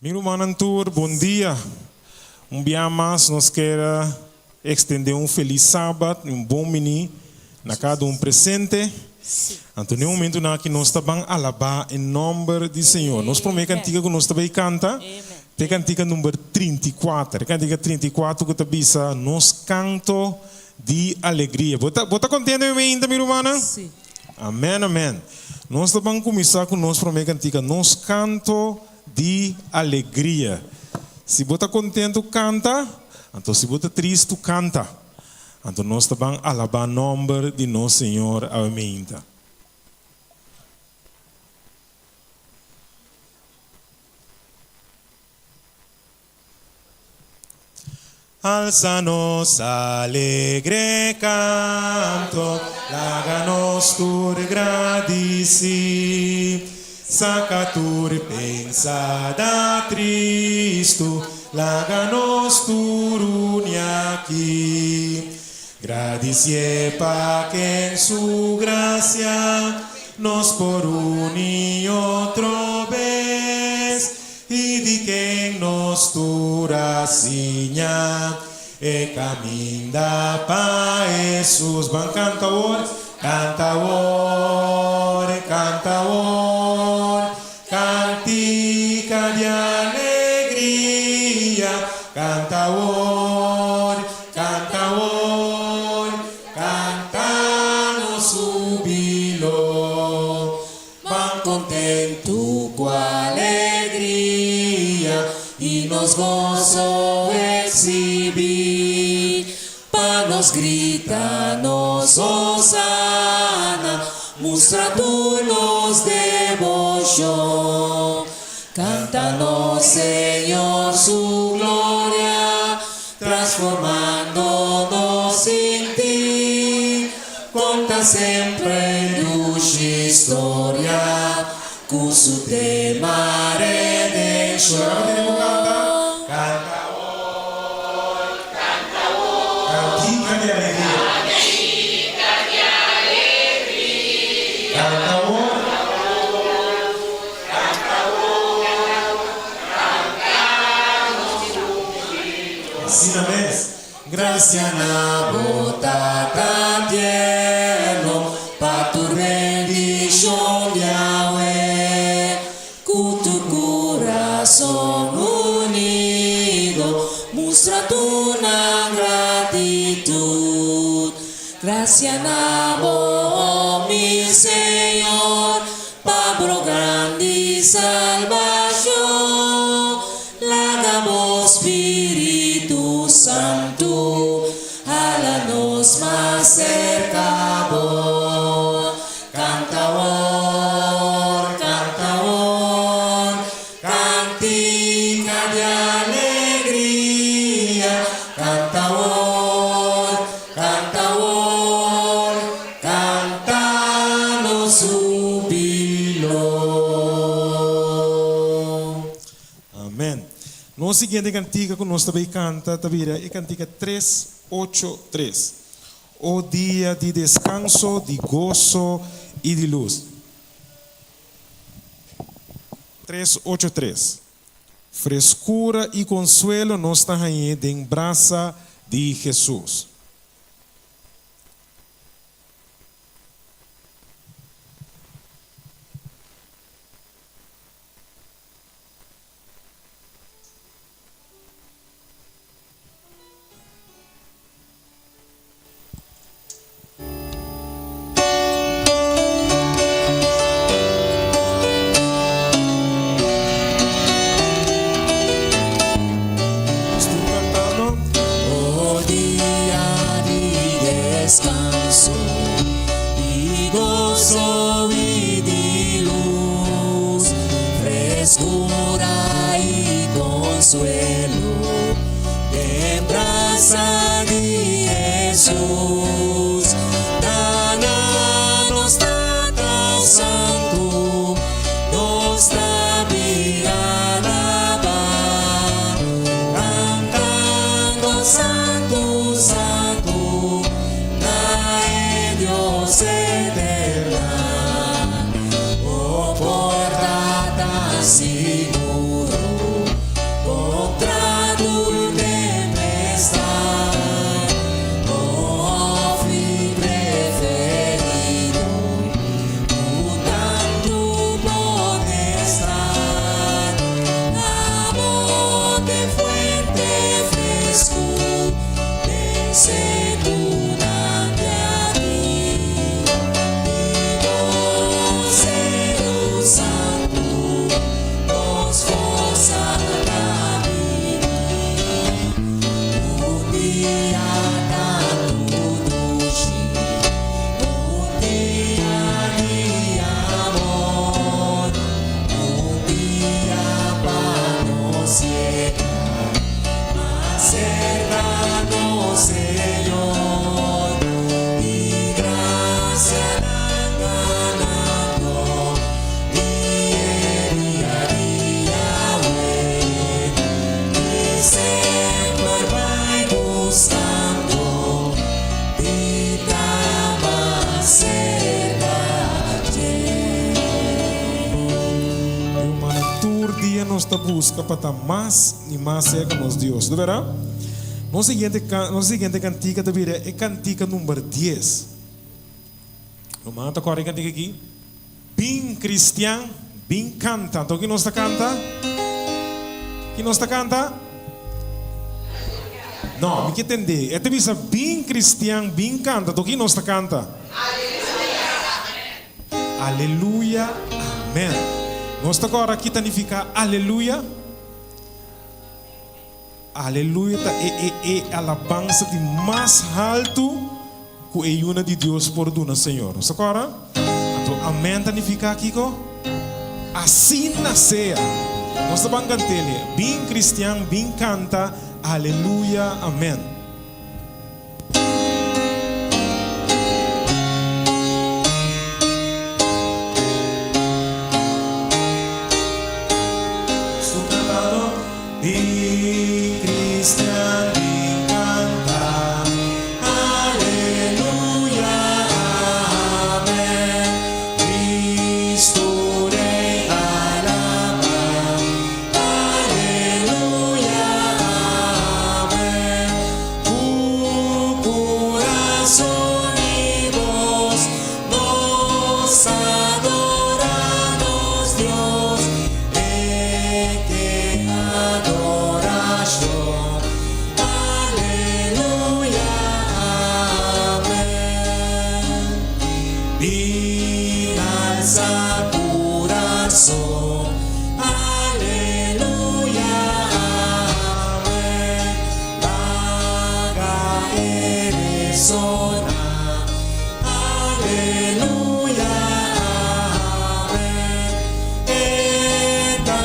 Mi rumannan tur, bon dia. Un bia mas nos kier a extende un feliz Sabat y un bon bini na cada un presente. Anto den e momentonan aki nos ta ban alaba e nomber di Señor. Nos prome cantica cu nos ta bay canta ta e cantica number 34. E cantica 34 cu ta bisa nos canto di alegria. Bo ta bo ta contento mi mainta mi rumannan? Amen amen. Nos ta ban cuminsa cu nos prome cantica nos canto di alegria. Si bo ta kontentu, kanta, anto si bo ta tristu, kanta. Anto nos ta ban alabá nòmber di nos Señor awe meinta. Alsa nos alegre canto, laga nos tur gradici. Saca tur pensada tristu, laga nos tur uni aki. Gradicié pa ken su gracia nos por uni otro bes. I di ken nos tur a siña e kaminda pa Hesus. Ban kanta awor, kanta awor, kanta awor, kantika di alegria. Kanta awor, kanta awor, kanta nos hubilo. Ban kontentu ku alegria i nos goso eksibí, pa nos grita nos hosana, mustra tur nos deboshon. Kanta nos Señor su gloria, transformando nos sintí. Konta semper dushi storia ku su tema redenshon. Gracia na bo Tata tierno pa tur bendicion di awe. Cu tur curason unido mustra tur nan gratitud. Gracia na bo, oh mi Señor, pa bro grandi salbacion. Laga bo Spiritu Santu hala nos mas serka bo. Kanta awor, kanta awor, kantika di alegria. Kanta awor, kanta awor, kanta nos hubilo. Amen. Nos siguiente cantica cu nos ta bay canta ta bira e cantica 383. O dia di descanso, di goso y di luz. 383. Frescura y consuelo nos ta hañ'é den brasa di Jesus. Estuvo cantando. Oh dia di descanso, di gozo i di luz, frescura i consuelo den brasa di Jesus. Dana nos Tata Santu, nos ta bin alaba, cantando Santu, Santu, na e Dios eterna. O porta tan seguro. ta buska pa ta mas i mas serka nos Dios. No bèrdat? Nos siguiente nos siguiente kantika ta bira e kantika number dies. Ruman ta kòrda e kantika aki? Bin kristian, bin kanta. Anto ki nos ta kanta? Ki nos ta kanta? No, mi ke tende. E ta bisa bin kristian, bin kanta. Anto ki nos ta kanta? Aleluya, amen. Nos ta kòrda ki ta nifiká aleluya? Aleluya ta e e e alabansa di mas haltu ku e yunan di Dios por duna Señor. Nos ta kòrda? Anto amen ta nifiká kiko? Asina sea! Nos ta ban kant'el. Bin kristian, bin kanta aleluya, amen. Su cantado Bin cristian bin canta Aleluya amen Cristo Rey alaba Aleluya amen Ku kurason i bos nos adorá nos Dios, E ke adorashon. Aleluya, amen. Bin alsa kurason, Aleluya, amen. Laga e resona, Aleluya, amen. E ta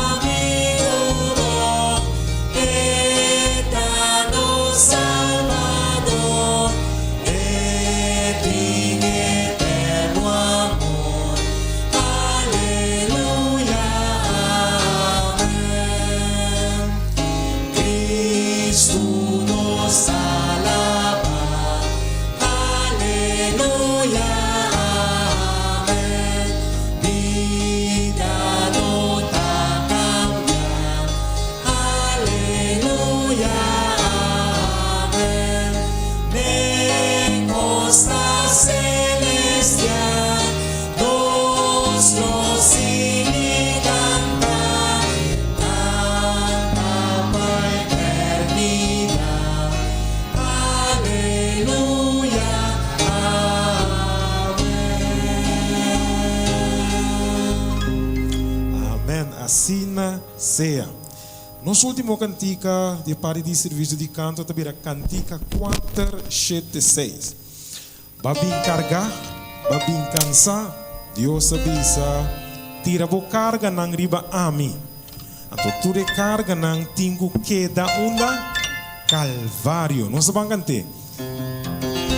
amigu bon, e ta nos Salbador, e tin eterno amor, Aleluya, amen. Cristo nos alaba, Aleluya, amen. Bida no ta cambia, Aleluya, amen. N'e costa celestial Nos lo sigui canta, canta pa eternidad. Aleluya, amen. Amen, asina sea. Nos ultimo cantica di e parti di servicio di canto ta bira Cantica kuater shete seis. Ba bin kargá, ba bin kansá, Dios a bisa, tira bo karganan riba ami. Anto tur e karganan tin ku keda unda? Kalvario. Nos ta ban kant'é.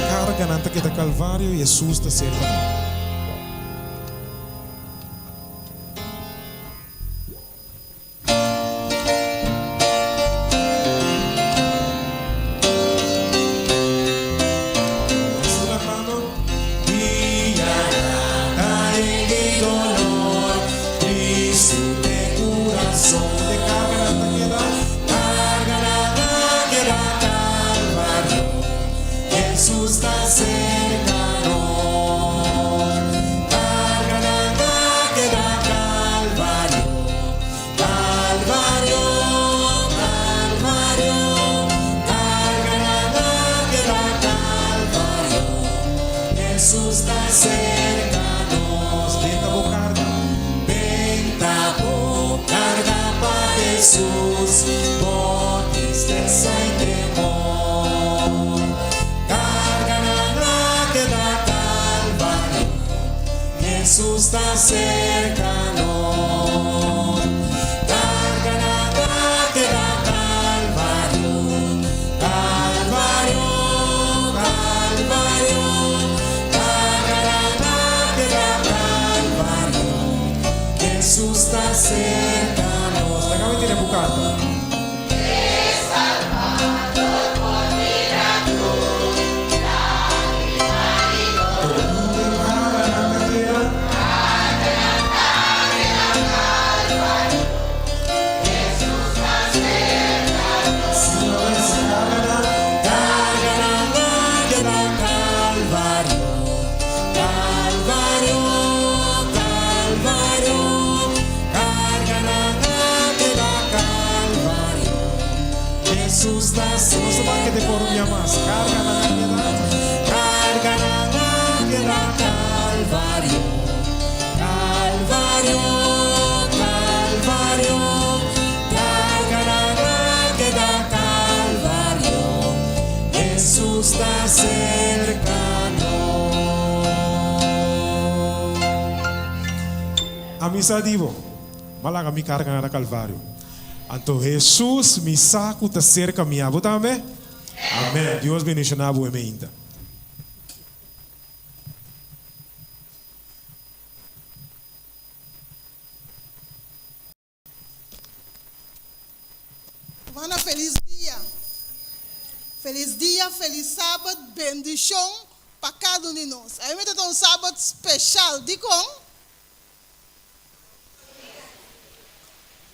Karganan ta keda Kalvario, Hesus ta serka nan. Calvario, Calvario, carga nan a keda Calvario, Jesus ta cerca nos. Benta bo carga. Benta bo carga pa Jesus, bo tristeza y temor. Carga nan a keda Calvario, Jesus ta cerca nos. Carga nan a keda Calvario, Calvario, Calvario. Carga nan a keda Calvario, Jesus ta cerca nos. Laga mi tene bu carta. serka nos. Ami sa di bo, M'a laga mi karga na Kalvario. Anto Hesus, mi sa ku ta serka mi. Abo tambe? Amen. Dios bendishoná bo e meinta. Rumannan felis dia. Felis dia, felis sabat, bendishon pa kada un di nos. Awe mi ta ta un sabat speshal. Dikon?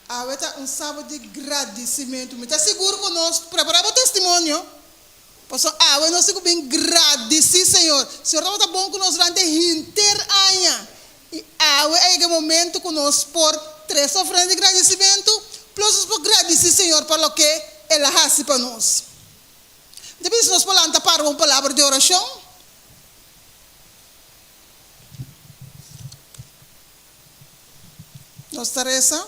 Awe ta un sabat di gradisimentu. Mi ta sigur ku nos prepará bo testimonio, pasobra awe nos tin ku bin gradisí Señor. Señor tabata bon ku nos durante henter aña. I awe a yega e momento ku nos por trese ofrenda di gradisimentu, plus nos por gradisí Señor pa loke El a hasi pa nos. Mi ta bisa nos por lanta para un palabra di orashon. Nos ta resa,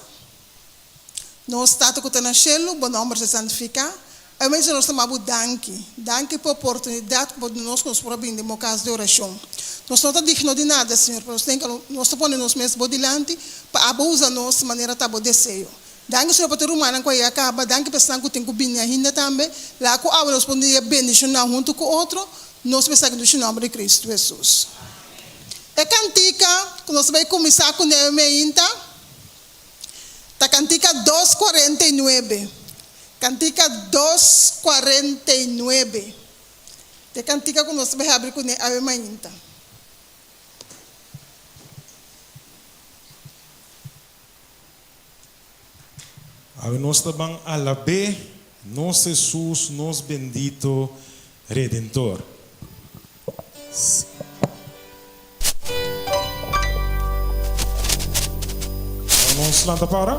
Nos Tata ku ta na shelu, bo nòmber ser santifiká. Awe mester nos ta maba bo danki. Danki pa oportunidat ku bo duna nos ku nos por a bini den bo kas di orashon. Nos no ta digno di nada, Señor, pero nos tin ku nos ta pone nos mes bo dilanti pa abo usa nos manera ta bo deseo. Danki, Señor, pa tur rumannan ku a yega kaba. Danki pa esnan ku tin ku bini ainda tambe. Laga ku awe nos por dia bendishoná huntu ku otro. Nos mester aki dushi nòmber di Kristu Hesus. E kantika ku nos ta bai kuminsá kuné awe meinta ta kantika 249. Kantika 249 ta e kantika ku nos ta bai habri kuné awe mainta. Awe nos ta ban alab'é nos Hesus, nos bendito Redentor. Nos lanta para.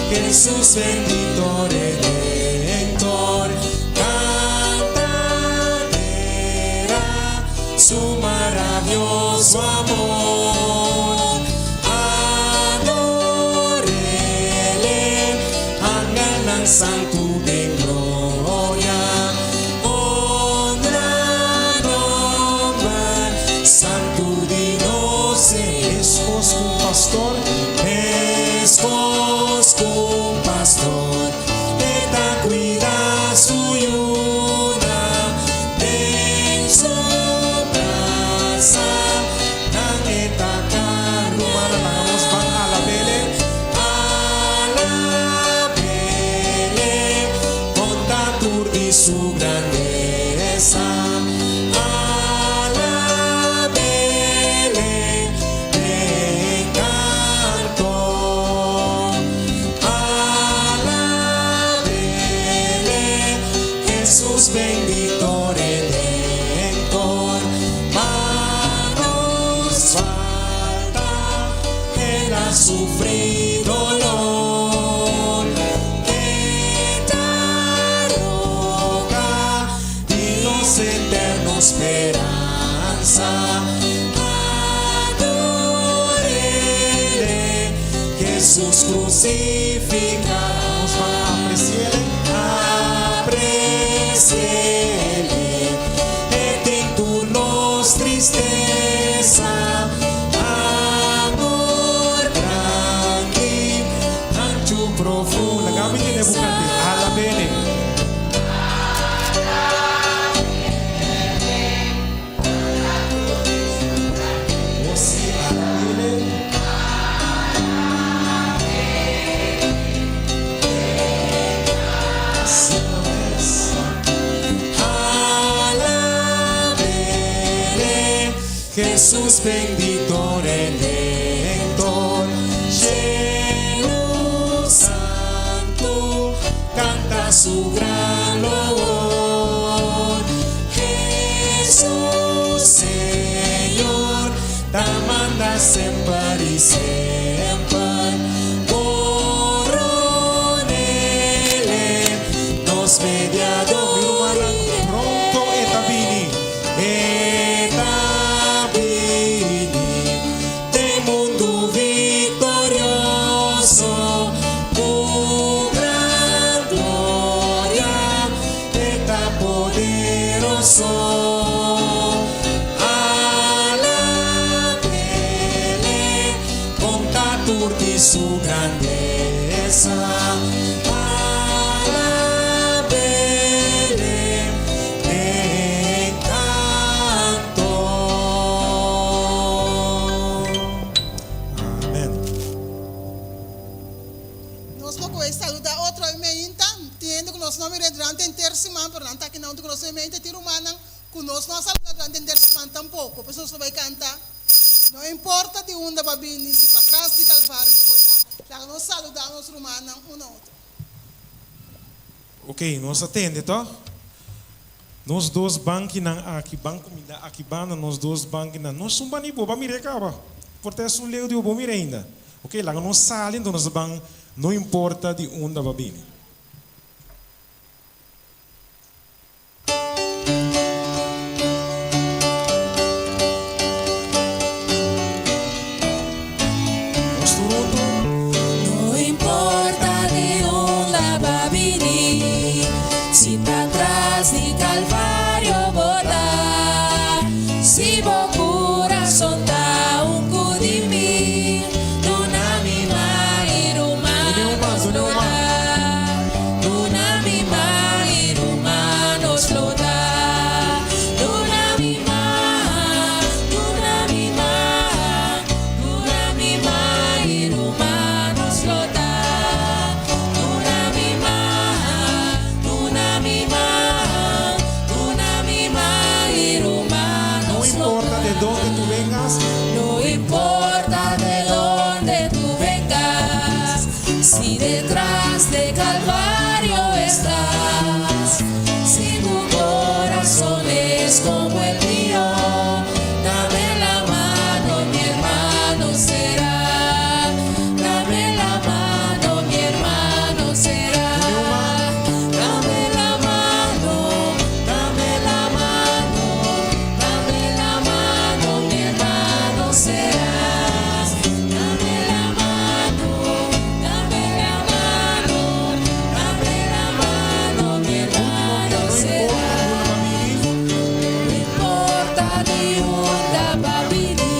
Jesus bendito Redentor, canta tera su maravioso amor. Adorele, angelnan santu den gloria, honra nomber santu di nos Meskos ku un pastor. Meskos ku un pastor, e ta kuida su yunan den su brasa, nan e ta karga. Rumannan, laga nos ban alab'Ele. Alab'Ele, konta tur di su grandesa. Alab'Ele den kanto. Alab'Ele, Jesus bendito Redentor. Pa nos falta, El a sufri dolor. E ta roka di nos eterno speransa. Adorele, Jesus crucifica. Nos ban apreciele. Apreciele, e tin tur nos tristesa. Amor grandi, hanchu profundo. Laga mi tene bo cante. Alabele. O si, alabele. Asina mes. Alabele, Jesus bendito Redentor, Cielo Santo, canta su gran loor. Jesus Señor. semper i semper. Koronele, nos mediador. Pronto e ta bini, e ta bini den mundu viktorioso ku gran gloria, e ta poderoso. Alabele, konta tur di su grandesa. Alabele den kanto. Amen. Nos lo koe saluda otro e meinta, tin hende ku nos no a mira durante henter siman, pero nan ta aki nan huntu ku nos e meinta, tin rumannan ku nos no a saluda durante henter siman tampoko, por eso nos lo bai kanta, No importa di unda bo a bini, si patras di Kalvario bo ta, laga nos saluda nos rumannan un a otro. Ok, nos a tende toch? Nos dos bankinan aki ban kuminda aki banda nos dos bankinan. Nos sun bani bo, ban mira e kaba. Por ta esun leu di bo, bo mira ainda. Ok, laga nos sali enton nos a ban no importa di unda bo a bini. Nos tur huntu. No importa di unda ba bini, si ta tras di Calvario bo ta, si bo curason ta un cu di mi, duna mi man y ruman nos lo ta, duna mi man y ruman nos lo ta, duna mi man, duna mi man, duna mi man y ruman nos lo ta, duna mi man, duna mi man, duna mi man y ruman No nos lo importa ta. de donde tu vengas. No importa de donde tú vengas, si detrás de Calvario estás, si tu corazón es como el mío, dame la mano, mi hermano será. Dame la mano, mi hermano será. Dame la mano, dame la mano, dame la mano, mi hermano serás. Dame la mano, dame la mano, dame la mano, mi hermano serás. No importa di unda ba bini,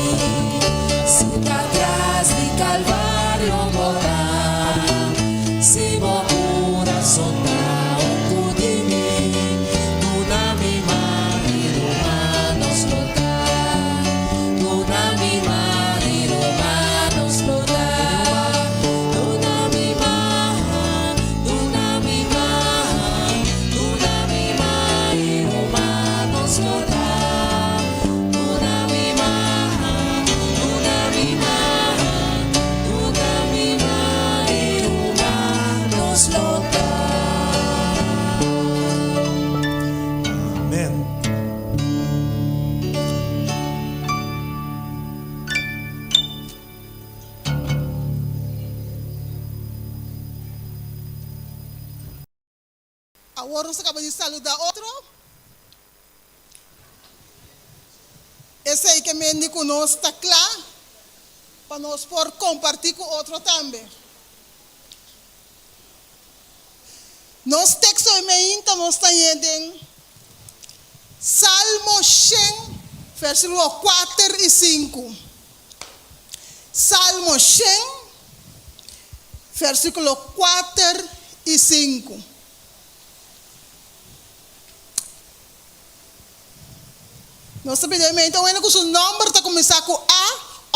si ta tras di Calvario bo ta, si bo curason ta un cu di mi, duna mi man y ruman nos lo ta, duna mi man y ruman nos lo ta, duna mi man, duna mi man, duna mi man y ruman nos lo ta, duna mi man, duna mi man, duna mi man y ruman nos lo ta. Amen. Awor nos a kaba di saluda otro. Esei ke mende ku nos ta kla pa nos por kompartí ku otro tambe. Nos teksto e meinta nos ta hañ'é den Salmo shen, versíkulo kuater i sinku. Salmo shen, versíkulo kuater i sinku. Nos ta pidi e meinta un hende ku su nòmber ta kuminsá ku A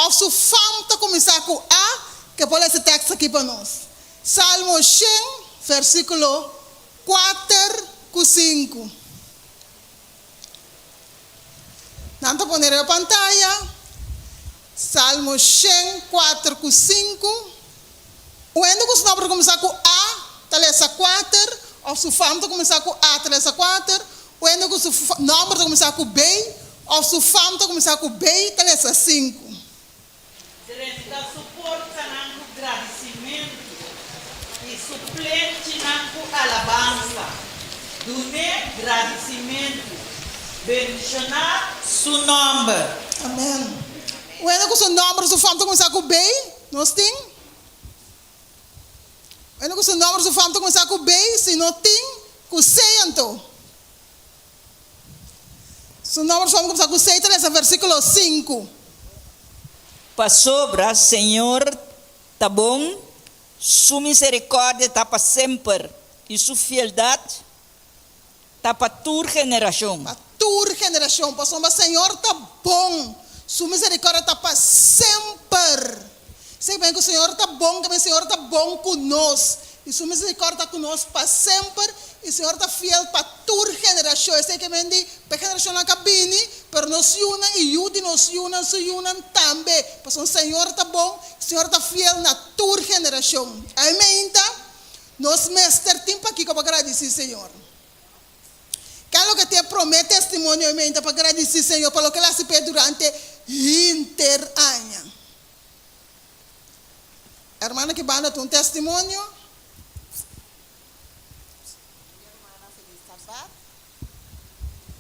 òf su fam ta kuminsá ku A ke por lesa e tèkst aki pa nos. Salmo shen, versíkulo kuater ku sinku. Nan ta pone riba pantaya, Salmo shen, kuater ku sinku. Un hende ku su nòmber ta kuminsá ku A ta lesa kuater, òf su fam ta kuminsá ku A ta lesa kuater. Un hende ku su nòmber ta kuminsá ku B òf su fam ta kuminsá ku B ta lesa sinku. Dun'é gradisimentu. Bendishoná su nòmber. Amen. Wende ku su nòmber su fam ta kuminsá ku B, nos tin? Wende ku su nòmber su fam ta kuminsá ku B, si no tin, ku C anto. Su nòmber su fam ta kuminsá ku C ta lesa versíkulo sinku. Pasobra Señor ta bon, su miserikòrdia ta pa semper, i su fieldat ta pa tur generashon. Pa tur generashon, pasobra Señor ta bon, su miserikòrdia ta pa semper. Esei ben ku Señor ta bon, tambe Señor ta bon ku nos, i su miserikòrdia ta ku nos pa semper, i Señor ta fiel pa tur generashon. Esei ke men di pa e generashonnan ka bini, pero nos yunan i yu di nos yunan su yunan tambe, pasobra Señor ta bon, Señor ta fiel na tur generashon. Amen. Nos mester tin pakiko pa gradisí Señor. Ken loke tin e promé testimonio ei meinta pa gradisí Señor pa loke el a hasi p'e durante hinter aña? Hermana ki banda tin un testimonio?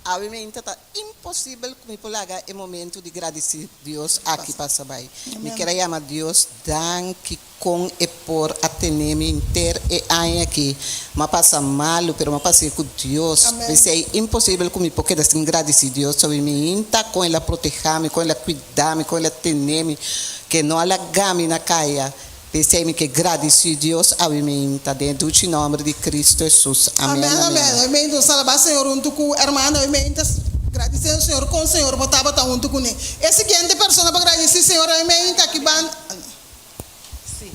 Awe meinta ta imposibel ku mi por laga e momento di gradisí Dios aki pasa bai. Mi kier a yama Dios danki kon e por a tene mi henter e aña aki. M'a pasa malu, pero m'a pas'é ku Dios. P'esei imposibel ku mi por keda sin gradisí Dios. Awe meinta kon el a protehá mi, kon el a kuidá mi, kon el a tene mi, ke no a laga mi na kaya. P'esei mi ke gradisí Dios awe meinta den e duchi nòmber di Cristo Hesus. Amèn, Amèn, amèn. amèn. Awe meinta nos ta alabá Señor huntu ku hermano. Awe meinta gradisé Señor kon Señor bo tabata huntu kuné. E siguiente persona pa gradisí Señor awe meinta aki ban. Sí.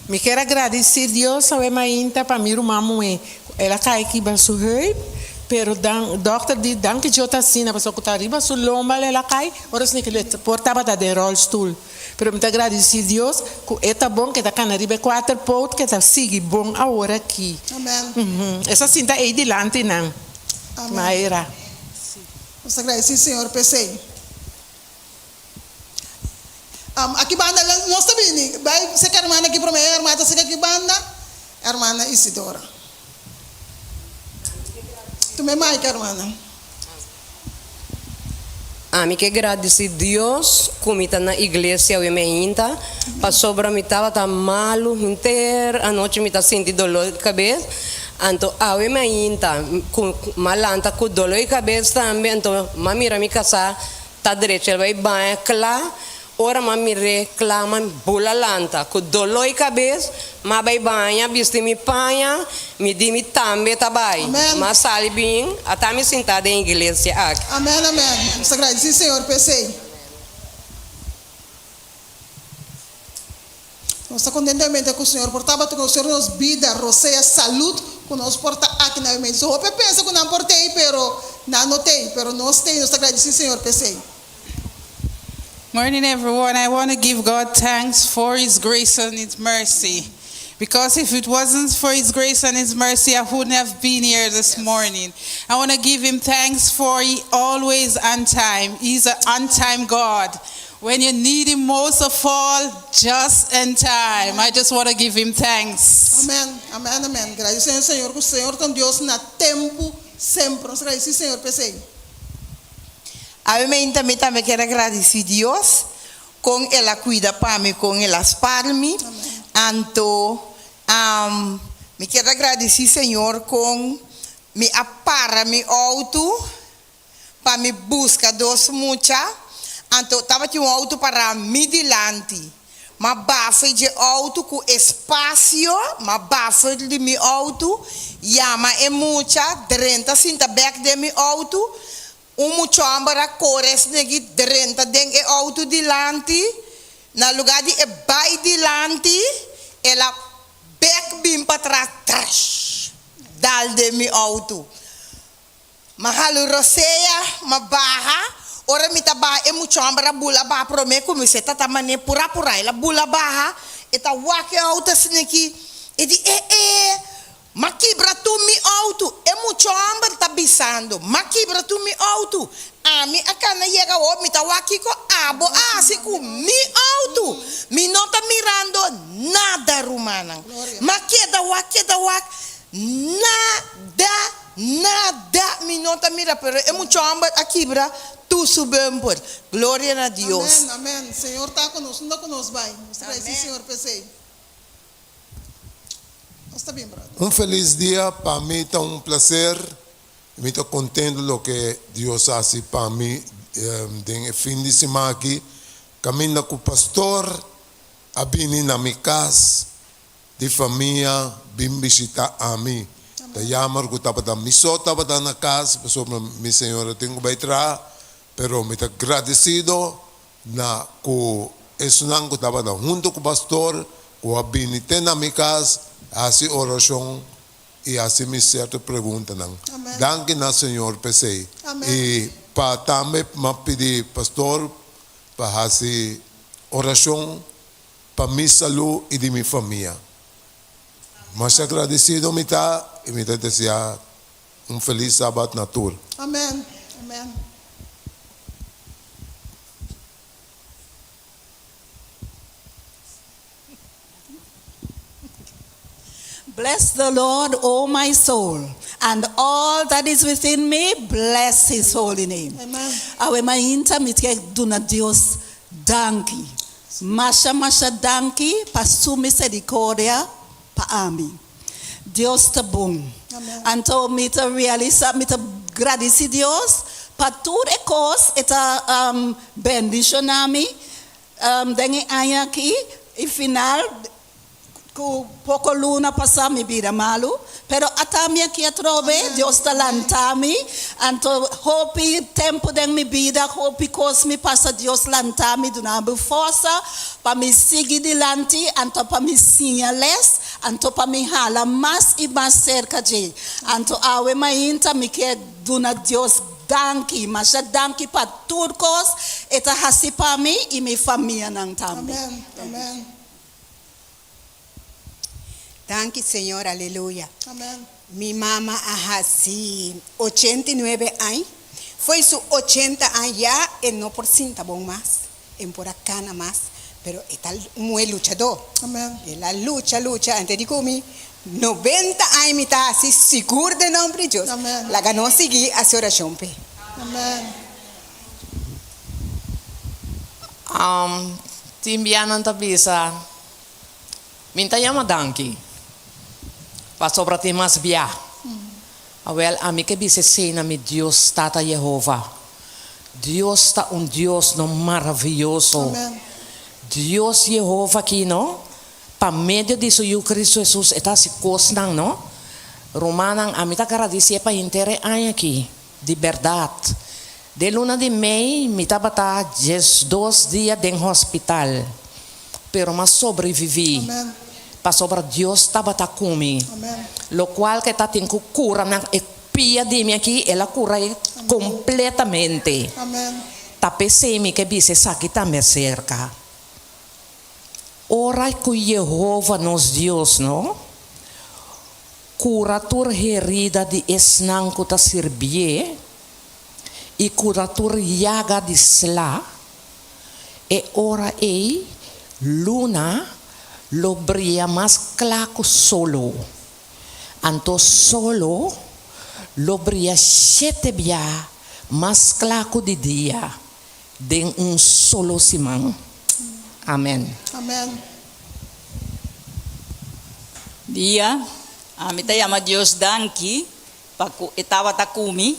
Mi kier a gradisí Dios awe mainta pa mi ruman muhé. El a kai kiba su heup, pero dan dòkter di danki Dios ta asina pasobra ku ta riba su lomba el a kai, ora esei ku el por tabata den ròlstul. Pero mi ta gradisí Dios ku e ta bon, ku e ta kana riba e kuater poot, ku e ta sigui bon awor aki. Amen. Esa sinta ei dilanti nan, Amen. Mayra. Nos ta gradisí Señor p'esei. Aki banda nos ta bini. Bai seka hermana aki promé. E hermana ta seka aki banda, hermana Isidora. Tuma e mic, hermana. Ami ke gradisí Dios ku mi ta na iglesia awe meinta, pasobra mi tabata malu henter anochi mi ta sinti doló di kabes, anto awe meinta ku m'a lanta ku doló di kabes tambe, anto m'a mira mi kasá ta drecha el bai baña kla, Ora m'a mir'é kla m'a bula lanta ku doló i kabes, m'a bai baña, bisti mi paña, mi di mi tambe ta bai. Amen. M'a sali bin, ata mi sintá den iglesia aki. Amen, amen. Nos ta gradisí Señor pa esei. Nos ta kontentamente ku Señor por tabata ku nos, Señor nos bida, rosea, salud ku nos por ta aki na e mei. So hopi a pensa ku nan por t'ei, pero nan no t'ei, pero nos t'ei, nos ta gradisí Señor pa esei. Morning, everyone. I want to give God thanks for His grace and His mercy. Because if it wasn't for His grace and His mercy, I wouldn't have been here this morning. I want to give Him thanks for He always on time. He's an on time God. When you need Him most of all, just in time. I just want to give Him thanks. Amen, amen, amen. Gradisé Señor ku Señor ta un Dios na tempu semper. Nos ta gradisí Señor pa esei. Awe meinta mi tambe kier a gradisí Dios kon el a kuida pa mi, kon el a spar mi. Anto mi kier a gradisí Señor kon mi a para mi outo pa mi buska dos mucha. Anto tabatin un outo pará mi dilanti. M'a bafel dje outo ku espasio, m'a bafel di mi outo, yama e mucha, drenta sinta bèk den mi outo. Un muchòmber a kore esnegi drenta den e outo dilanti, na lugá di e bai dilanti, el a bèk bin patras, trash! Dal den mi outo. M'a halu rosea, m'a baha, ora mi ta baha e muchòmber a bula baha promé ku mi, se ta ta man'é purá purá, el a bula baha, e ta wak e outo asin'aki, e di, E e, m'a kibra tur mi outo, e muchòmber ta bisando, m'a kibra tur mi outo, ami a kana yega awor, mi ta wak kiko abo a hasi ku mi outo, mi no ta mirando nada rumannan, m'a keda wak, keda wak, nada. Nada mi no ta mira pero e mucha homber a kibra tur su bumper. Gloria na Dios. Amen amen Señor ta cu nos unda cu nos bay nos ta gradici Señor p'esey nos ta bien brother. Un felis dia pa mi ta un placer y mi ta contento loke Dios a haci pa mi den e fin di siman aki caminda cu pastor a bini na mi cas Di famia bin bishita ami. Ta jammer ku tabata mi so tabata na kas pasobra mi señora tin ku bai traha, pero mi ta gradesido na ku esunnan ku tabata hunto ku pastor ku a bini te na mi kas hasi orashon i hasi mi sierto preguntanan. Danki na Señor p'esei. I pa tambe m'a pidi pastor pa hasi orashon Pa mi salú i di mi famia. Masha agradesido mi ta i mi ta deseá un felis Sabat na tur. Amen amen. Bless the Lord, O my soul, and all that is within me, bless his holy name. Amen. Awe mainta mi ke duna Dios danki. Masha masha danki pa su misericordia pa ami. Dios ta bon. Anto mi ta realisa, mi ta gradici Dios pa tur e cos e ta bendiciona mi den e aña aki y final Ku poko luna pasá mi bira malu, pero ata mi aki atrobe, Dios ta lanta mi, anto hopi tempu den mi bida, hopi kos mi pasa, Dios lanta mi, duna mi forsa pa mi sigui dilanti, anto pa mi siña les, anto pa mi hala mas i mas serka dje. Anto awe mainta mi ke duna Dios danki, masha danki pa tur kos e ta hasi pa mi i mi famianan tambe. Amen, amen. Danki Señor aleluya. Amen. Mi mama a haci 89 añ, fo'i su 80 añ ya e no por sinta bon mas, e no por a cana mas, pero e ta un muhe luchador. Amen. El a lucha lucha antes di cu mi 90 añ mi ta haci sigur den nomber di Dios. Amen. Laga nos sigui haci oracion p'e. Amen. Tin bia nan ta bisa, Mi ta yama danki, pasobra tin mas bia. Awel, ami ke bisa esei na mi Dios Tata Yehova. Dios ta un Dios no maravioso. Dios Yehova aki no, pa medio di su Yu Kristu Hesus e ta hasi kosnan no. Rumannan, ami ta gradisié pa henter e aña aki. Di bèrdat, den luna di mei mi tabata diesdos dia den hospital, pero m'a sobreviví, pasobra Dios tabata ku mi. Lokual ku e ta tin ku kura na e pia di mi aki, el a kura e kompletamente. Ta p'esei mi ke bisa esaki tambe aserka. Ora ku Yehova nos Dios no. Kura tur herida di esnan ku ta sirbié i kura tur yaga di sla, e ora ei luna lo bria mas kla ku solo, anto solo lo bria shete bia mas kla ku di dia den un solo siman. Amen. Amen. Dia, ami ta yama Dios danki pa ku e tabata ku mi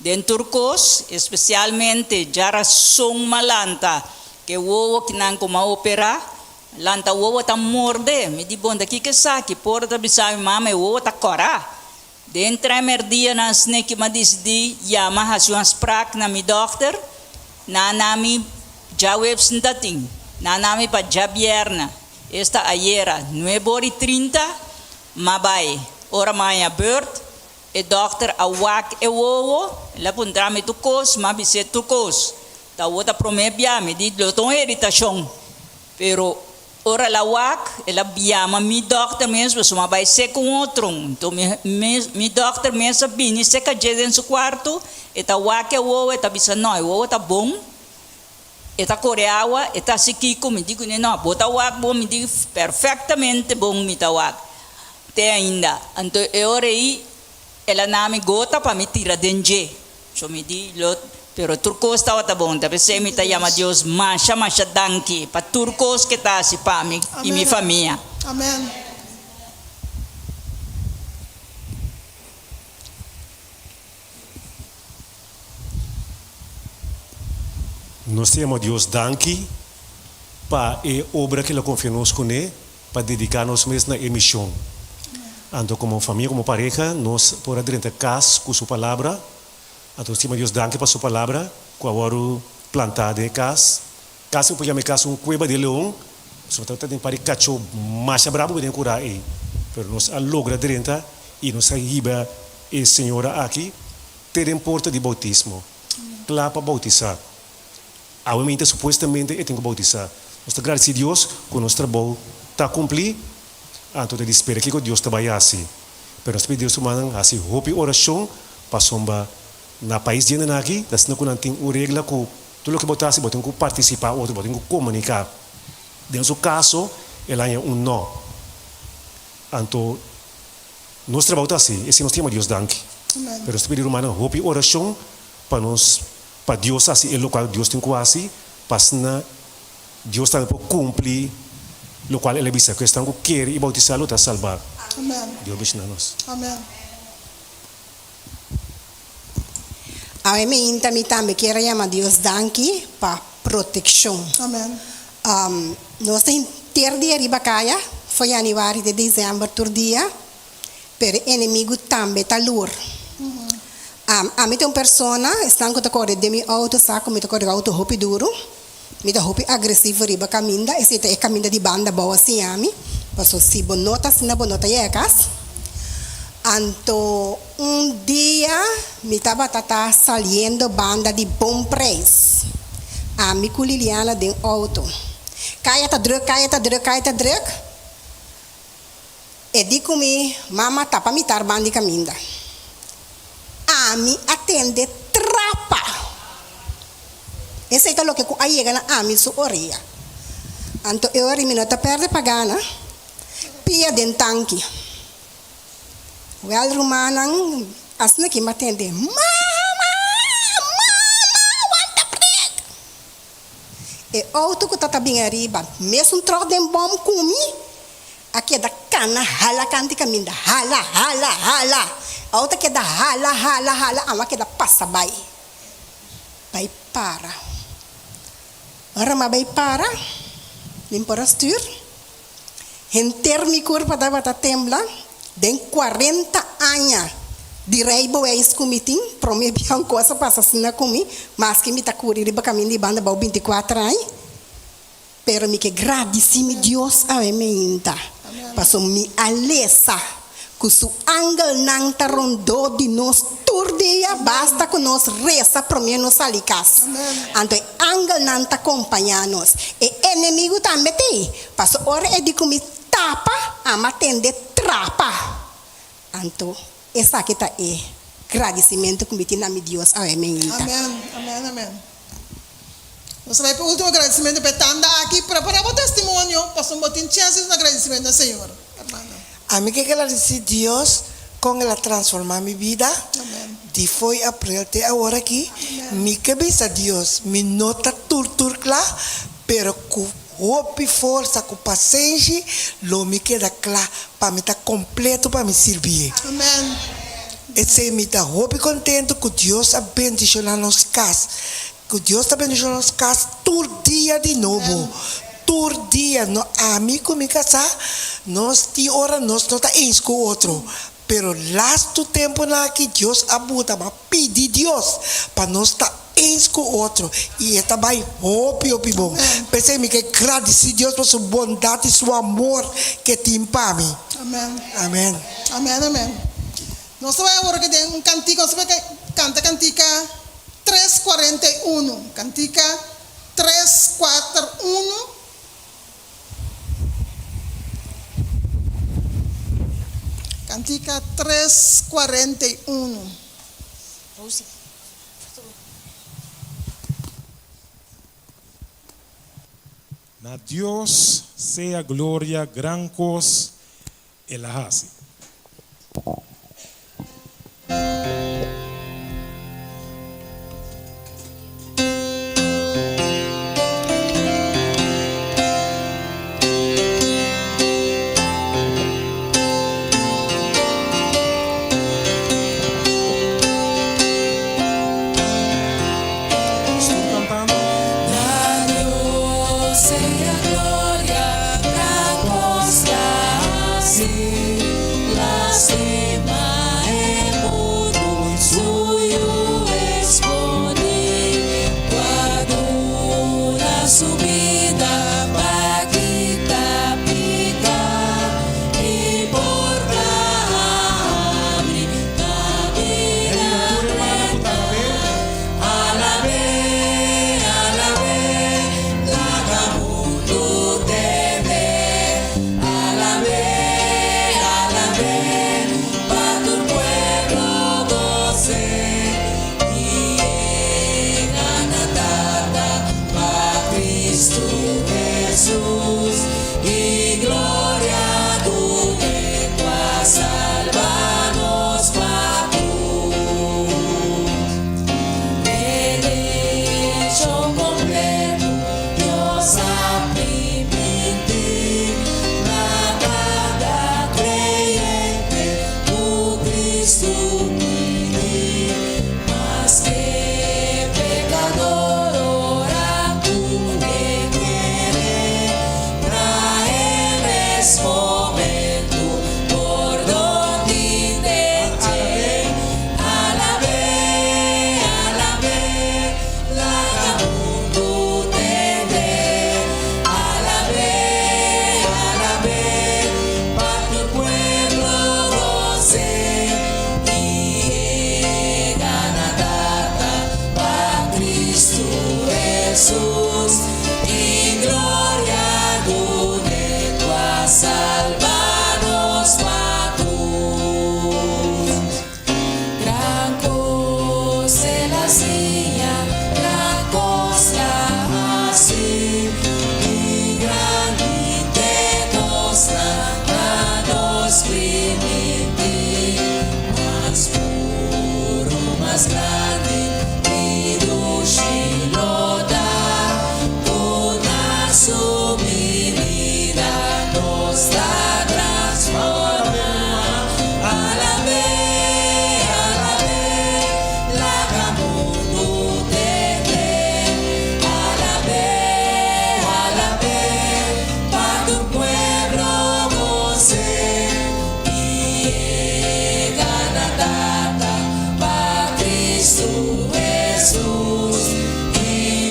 den tur kos, espesialmente djarason m'a lanta ke wowo kinan ku m'a operá, lanta wowo ta morde, mi di bon ta kiko esaki, por ta bisa mi mama e wowo ta kòrá. Den tremer dianan sneki m'a disidí yama hasi un afsprak na mi dòkter, na na mi djaweps n'ta tin, na na mi pa djabièrnè, esta ayera nuebe ora i trinta, m'a bai. Ora m'a haña beurt, e dòkter a wak e wowo, el a puntra mi tur kos, m'a bis'é tur kos. Ta awor ta promé bia, mi di lo ta un iritashon, pero Ora el a wak, el a yama mi dòkter mes, pasobra mi a bai seka un otro. Nto mi mi dòkter mes a bini seka dje den su kuarto, e ta wak e wowo, e ta bisa, No, e wowo ta bon, e ta kore awa, e ta hasi kiko. Mi di kuné, No, bo ta wak bon? Mi di, Perfektamente bon mi ta wak te ainda. Anto e ora ei. El a na mi gota pa mi tira den dje. So mi di lo, pero tur kos tabata bon. Ta p'esei mi ta yama Dios masha masha danki pa tur kos ke ta hasi pa mi i mi famia. Amen. Nos ta yama Dios danki pa e obra ke el a konfia nos kuné pa dediká nos mes na e mishon. Anto komo famia, komo pareha, nos por a drenta kas ku su palabra. Anto nos ta yama Dios danki pa su palabra ku a wòrdu plantá den e kas. Kasi bo por yama e kas un kueba di leon, pasobra tabata tin un par di kachó masha brabu den e kurá ei. Pero nos a logra drenta i nos a hiba e señora aki te den porta di boutismo, kla pa boutisá. Awe mainta supuestamente e tin ku boutisá. Nos ta gradisí Dios ku nos trabou ta kumplí, anto ta di spera kiko Dios ta bai hasi. Pero nos ta pidi Dios rumannan hasi hopi orashon pasobra na pais di hendenan aki ta asina ku nan tin un regla ku tur loke bo ta hasi bo tin ku partisipá otro, bo tin ku komuniká. Den su kaso el haña un nò. Anto nos trabou ta hasi, esei nos ta yama Dios danki. Pero nos ta pidi rumannan hopi orashon pa nos Pa Dios hasi e lokual Dios tin ku hasi, pa asina Dios tambe por kumpli lokual El a bisa, ku esnan ku kere i boutisá lo ta salbá. Amen. Dios bishina nos. Amen. Awe meinta mi tambe kier a yama Dios danki pa protekshon. Amen. Nos ta henter dia riba kaya, for januari te december tur dia. Pero e enemigu tambe ta lur. Ami ta un persona, esnan ku ta kore den mi outo sa ku mi ta kore outo hopi duru. Mi ta hopi agresivo riba kaminda, esei ta e kaminda di banda bou a siña mi, paso si bo no ta asina bo no ta yega kas. Anto un dia mi tabata ta saliendo banda di Bon Prijs, ami ku Liliana den outo. Kaya ta druk, kaya ta druk, kaya ta druk. E di ku mi mama tapa mitar ban di kaminda. Ami a tende trapa! Esei ta loke ku a yega na ami su orea. Anto e ora mi no ta perde pa gana pia den tanki. Wèl rumannan, asina ki mi a tende, Mama! Mama! Wanta prek! E auto ku ta ta bin ariba mesun tròk den bòm ku mi a keda kana hala kanti kaminda hala hala hala auto a keda hala hala hala amo a keda pasa bai bai para ora mi a bai para mi por a stür Henter mi kurpa tabata tembla den kuarenta aña di rijbewijs ku mi tin, promé bia un kos a pasa asina ku mi, maske mi ta kuri riba kaminda di banda bou binti kuater aña, pero mi ke gradisí mi Dios awe meinta, pasobra mi a lesa ku su angelnan ta rondó di nos tur dia, basta ku nos resa promé nos sali kas. Anto e angelnan ta kompañá nos. E enemigu tambe t'ei, paso ora e di ku mi tapa, ama tende trapa. Anto esaki ta e gradisimentu ku mi tin na mi Dios awe meinta. Amèn, amèn, amèn. Nos ta bai pa e último gradisimentu pa e tanda aki. Prepará bo testimonio, pasobra bo tin chèns di duna gradisimentu na Señor, hermana. Ami ke gradisí Dios kon el a transformá mi bida di fo'i aprel te awor aki. Mi ke bisa Dios mi no ta tur tur kla, pero ku hopi forsa, ku pasenshi lo mi keda kla pa mi ta kompleto pa mi sirbié. Esei mi ta hopi kontentu ku Dios a bendishoná nos kas. Ku Dios ta bendiciona nos kas tur dia di nobo, tur dia. No ami ku mi kasá nos tin ora nos no ta eens ku otro, pero lastu tempunan aki Dios a buta bo a pidi Dios pa nos ta eens ku otro i e ta bai hopi hopi bon. P'esei mi ke gradisí Dios pa su bondat i su amor ke tin pa mi. Amen. Amen. Amen amen. Nos ta bai awor ke den un kantika, nos ta bai kanta kantika tres 41, kantika tres kuater unu. Kantika tres 41. Na Dios sea gloria gran kos el a hasi. sea gloria, gran kos la hasi, lastima e mundu, su Yu esponí, ku a duna su bida pa kita piká i porta a habri pa bida drenta. Alab'é, alab'é, laga mundu tende. Alab'é, alab'é, pa tur pueblo gos'é. I yega na Tata pa Cristo Hesus, i gloria dun'é ku a salba nos pa cruz. Redenshon kompleto Dios a primintí na kada kreyente ku Cristo pidi. Maske pekador ora ku e kere, na e mes momentu pordon tin den dje. Alab'é, alab'é, laga mundu tende. Alab'é, alab'é, pa tur pueblo gos'é. I yega na Tata pa Cristo Hesus, i gloria dun'é ku a salba nos pa cruz. Gran kos el a siña, gran kos la hasi, i grandi te kosnan a nos primintí. Mas puru, mas grandi i dushi lo ta, ku na su binida nos ta transformá. Alab'é, alab'é, laga mundu tende. Alab'é, alab'é, pa tur pueblo gos'é. I yega na Tata pa Cristo Hesus, i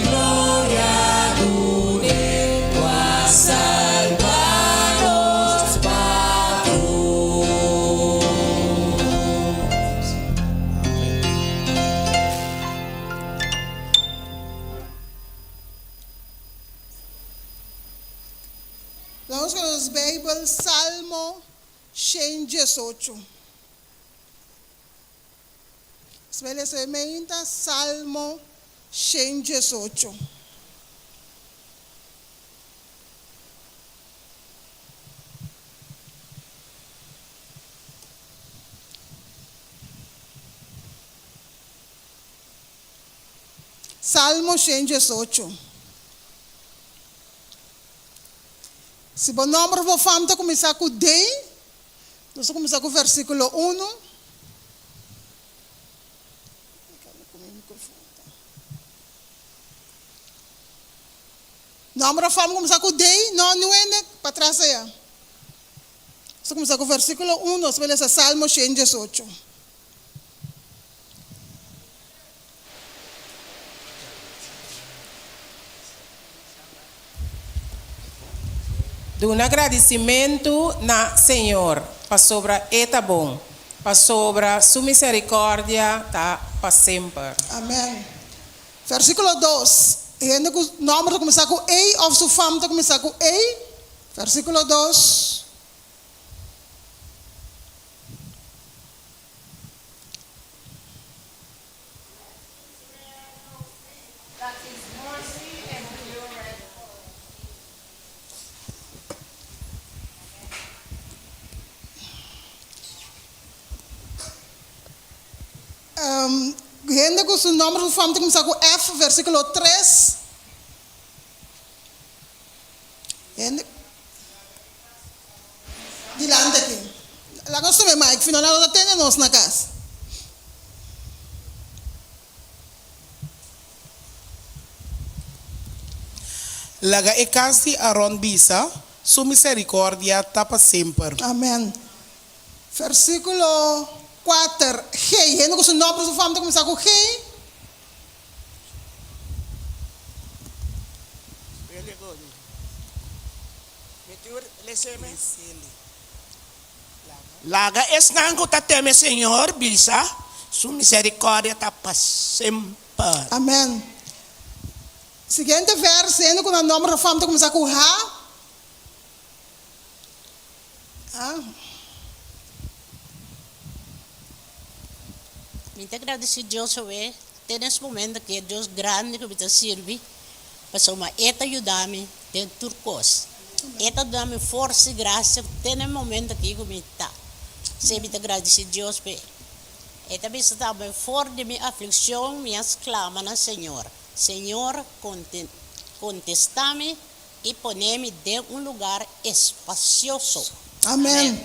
gloria dun'é ku a salba nos pa cruz. Laga nos nos Bijbel Salmo 118. Nos lesa e meinta Salmo 118. Salmo 118. Si bo nòmber bo fam ta kuminsá ku D, nos ta kuminsá ku versíkulo unu. Nòmber òf fam kuminsá ku D, no, niun hende patras aya. Nos ta kuminsá ku versíkulo unu, nos ta bai lesa Salmo 118. Duna gradisimentu na Señor, pasobra E ta bon, pasobra Su miserikòrdia ta pa semper. Amèn. Versíkulo dos, E hende ku nòmber ta kuminsá ku E òf su fam ta kuminsá ku E. Versíkulo dos. Hende ku su nòmber su fam ta kuminsá ku F, versíkulo tres. Hende dilanti aki. Laga nos tuma e mic, si no nan no ta tende nos na kas. Laga e kas di Aron bisa, Su miserikòrdia ta pa semper. Amèn. Versíkulo kuater, G. Hende ku su nòmber su fam ta kuminsá ku G. Laga esnan ku ta teme Señor bisa, Su miserikòrdia ta pa semper. Amèn. Siguiente vèrs, Hende ku nan nòmber su fam ta kuminsá ku H. A. Mi ta gradisí Dios awe te nes momento ku e Dios grandi ku mi ta sirbi, pasobra E ta yuda mi den tur kos. E ta duna mi forsa i grasia te na e momento aki ku mi ta. P'esei mi ta gradisí Dios p'e. E ta bisa tambe, For di mi aflikshon mi a sklama na Señor. Señor kontestá mi i pone mi den un lugar espasioso. Amen.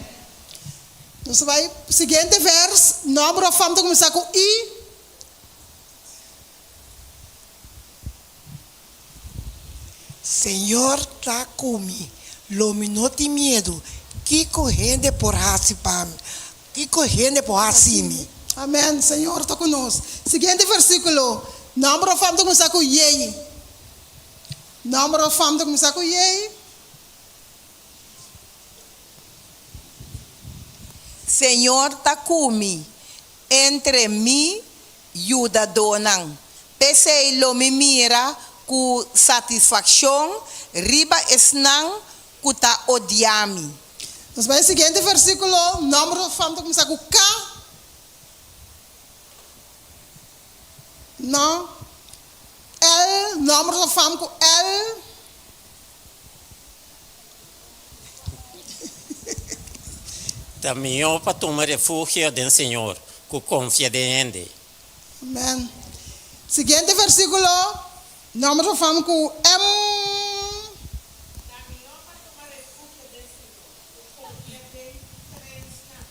Nos ta bai siguiente vers, Nòmber òf fam ta kuminsá ku i. Señor ta ku mi, lo mi no tin miedu. Kiko hende por hasi pa mi? Kiko hende por hasi mi? Amen. Señor ta ku nos. Siguiente versíkulo, Nòmber òf fam ta kuminsá ku yei. Nòmber òf fam ta kuminsá ku yei. Señor ta ku mi, entre mi yudadónan. P'esei lo mi mira ku satisfakshon riba esnan ku ta odia mi. Nos bai e siguiente versíkulo, Nòmber òf fam ta kuminsá ku K. No. L, nòmber òf fam ku L. Ta mihó pa tuma refugio den Señor ku konfia den hende. Amen. Siguiente versíkulo, nòmber òf fam ku M. Ta mihó pa tuma refugio den Señor ku konfia den prensnan.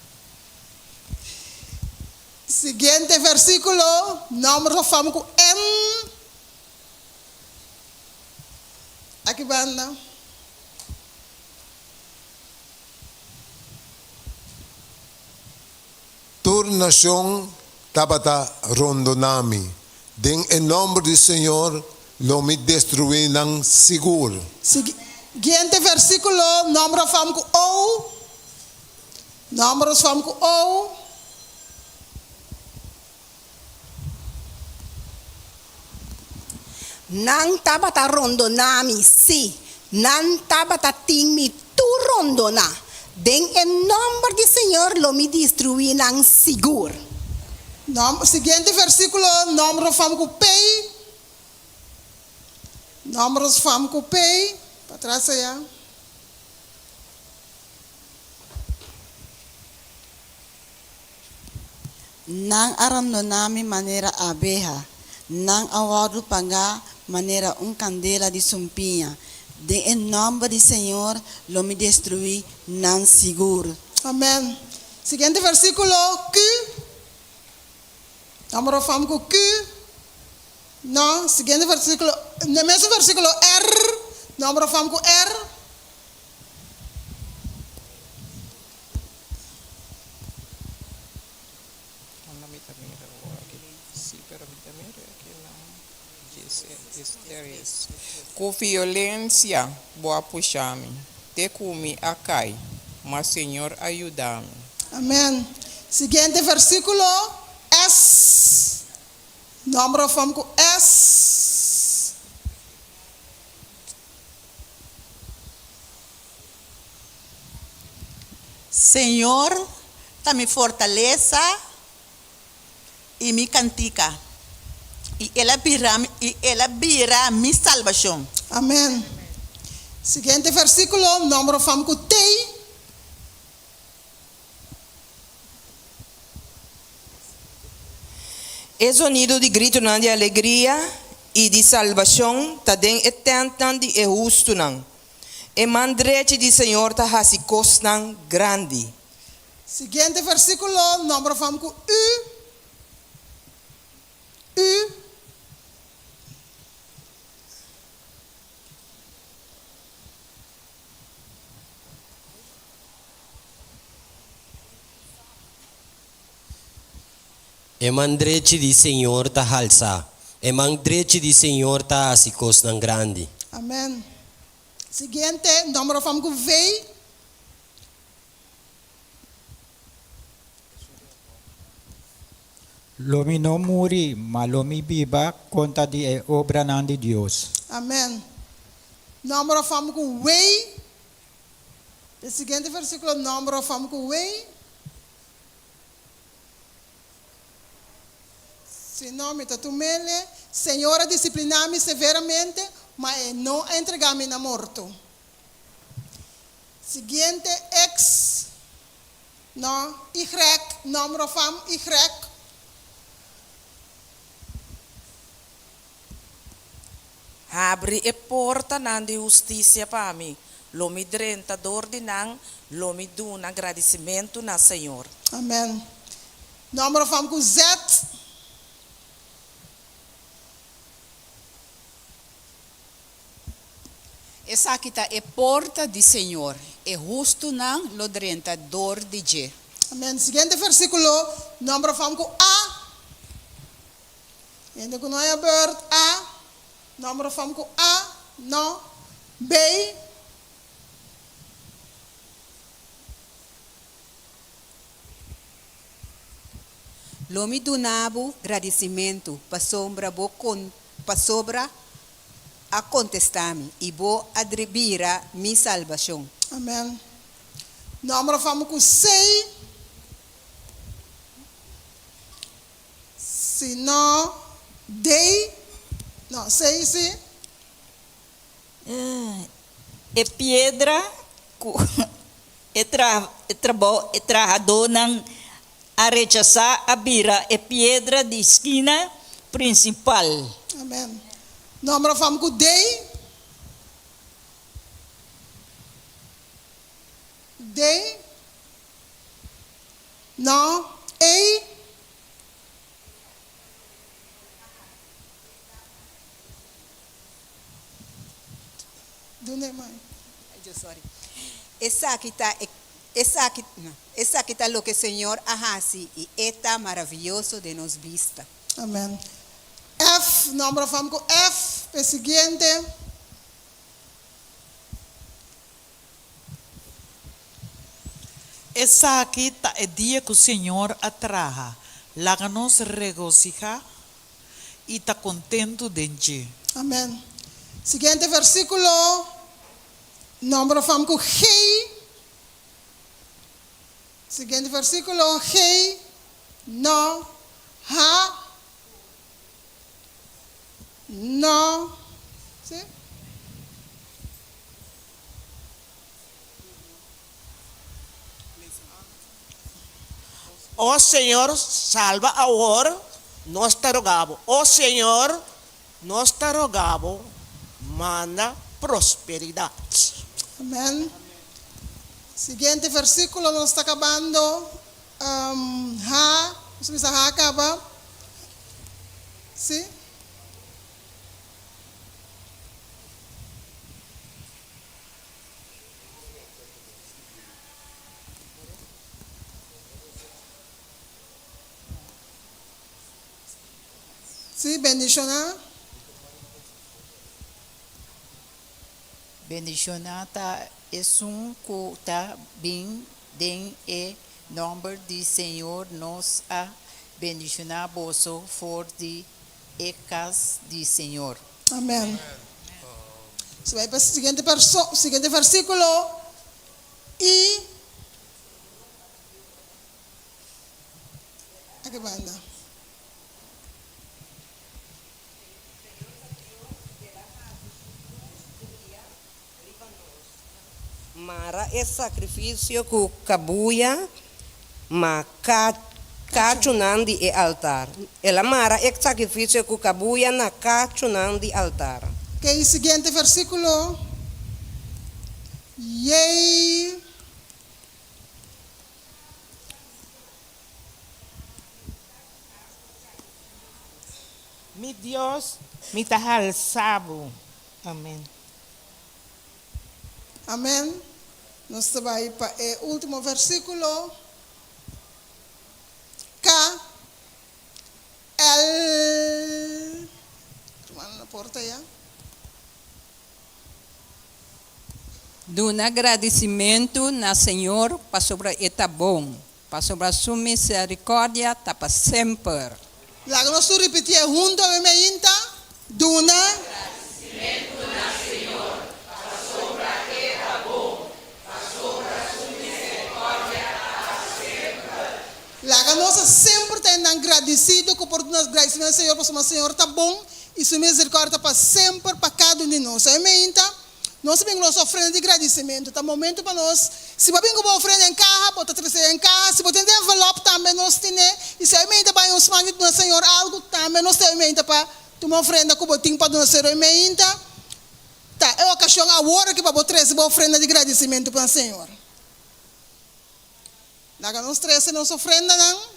Siguiente versíkulo, nòmber òf fam ku N. Aki banda. Tur nashon tabata rondoná mi. Den e nòmber di Señor lo mi destruí nan sigur. Siguiente versíkulo, nòmber òf fam ku O. Nòmber òf fam ku O. Nan tabata rondoná mi, sí, nan tabata tin mi tur rondoná. Den e nòmber di Señor lo mi destruí nan sigur. Nòmber, siguiente versíkulo, nòmber òf fam ku pei. Nòmber òf fam ku pei, patras ayá. Nan a rondoná mi manera abeha, nan a wòrdu pagá manera un kandela di sumpiña. Den e nòmber di Señor lo mi destruí nan sigur. Amèn. Siguiente versíkulo, Q. Nòmber òf fam ku Q. No. Siguiente versíkulo, den mesun versíkulo, R. Nòmber òf fam ku R. Ku violensia bo a pusha mi, te ku mi a kai, ma Señor a yuda mi. Amen. Siguiente versíkulo, S. Nòmber òf fòm ku S. Señor ta mi fortalesa i mi kantika, i El a bira i El a bira mi salbashon. Amen. Siguiente versikulo, Nòmber òf fam ku tei. E zonido di gritonan di alegria i di salbashon ta den e tèntnan di e hustunan. E man drechi di Señor ta hasi kosnan grandi. Siguiente versíkulo, Nòmber fam ku u, u. E man drechi di Señor ta halsá. E man drechi di Señor ta hasi kosnan grandi. Amen. Siguiente, nòmber òf fam ku V. Lo mi no muri, ma lo mi biba konta di e obranan di Dios. Amen. Nòmber òf fam ku W. E siguiente versíkulo, nòmber òf fam ku W. Si no, mi ta tum'ele. Señor a disipliná mi severamente, ma e no a entregá mi na morto. Siguiente, X, no, Y, nòmber òf fam, Y. Habri e portanan di hustisia pa mi, lo mi drenta dor di nan, lo mi duna gradisimentu na Señor. Amen. Nòmber òf fam ku Z. Esaki ta e porta di Señor, e hustunan lo drenta dor di dje. Amen. Siguiente versíkulo, nòmber òf fam ku A. Hende ku no haya beurt, A. Nòmber òf fam ku A, no. B. Lo mi duna bo gradisimentu pasobra bo pasobra a kontestá mi i bo a bira mi salbashon. Amen. Nòmber òf fam ku C. Si no, D. No, C si. E piedra ku e trabou e trahadónan a rechasá a bira e piedra di skina prinsipal. Amen. Nòmber òf fam ku D. D. No. E. Dun'e mai. Ay Dios sorry. Esaki ta e esaki no esaki ta loke Señor a hasi y e ta maraviyoso den nos bista. Amen. F, nomber of fam ku F, p'e siguiente. Esaki ta e dia ku Señor a traha, laga nos regosihá i ta kontentu den dje. Amen. Siguiente versíkulo, nomber of fam ku G. Siguiente versíkulo, G, no, H, no, sí. O Señor, salba awor, nos ta roga bo. O Señor, nos ta roga bo, manda prosperidat. Amen. Siguiente versículo nos ta kabando. Ha, nos bisa ha kaba. Sí. Sí, bendishoná. Bendishoná ta esun ku ta bin den e nòmber di Señor, nos a bendishoná boso for di e kas di Señor. Amén. Si bai pa siguiente perso, siguiente versículo i aki banda. Mara e sakrifisio ku kabuya, ma ka kachunan di e altar. El a mara e sakrifisio ku kabuya na kachunan di altar. Ke siguiente versíkulo. Yei. Mi Dios, mi ta halsa bo. Amen. Amen. Nos ta bai pa e ultimo versiculo. K. Duna gradisimentu na Señor pasobra e ta bon, pasobra su miserikòrdia ta pa semper. Laga nos tur ripitié huntu awe meinta, Duna. Gradisimentu na Señor pasobra e ta bon, pasobra su miserikòrdia ta pa semper. Laga nos a semper ta hendenan gradisido ku por duna gradisimentu na Señor pasobra Señor ta bon i su miserikòrdia ta pa semper pa kada un di nos. Awe meinta, Nos a bin ku nos ofrenda di gradisimentu. Ta momentu pa nos, si bo a bin ku bo ofrenda den kaha, bo ta trese den kaha. Si bo tin den envelòp, tambe nos tine. I si oimente ta bai un sman di duna Señor algu, tambe nos ta oimente pa tuma ofrenda ku bo tin pa duna Señor. Oimente ta e okashon awor aki pa bo trese bo ofrenda di gradisimentu pa Señor. Laga nos trese nos ofrendanan.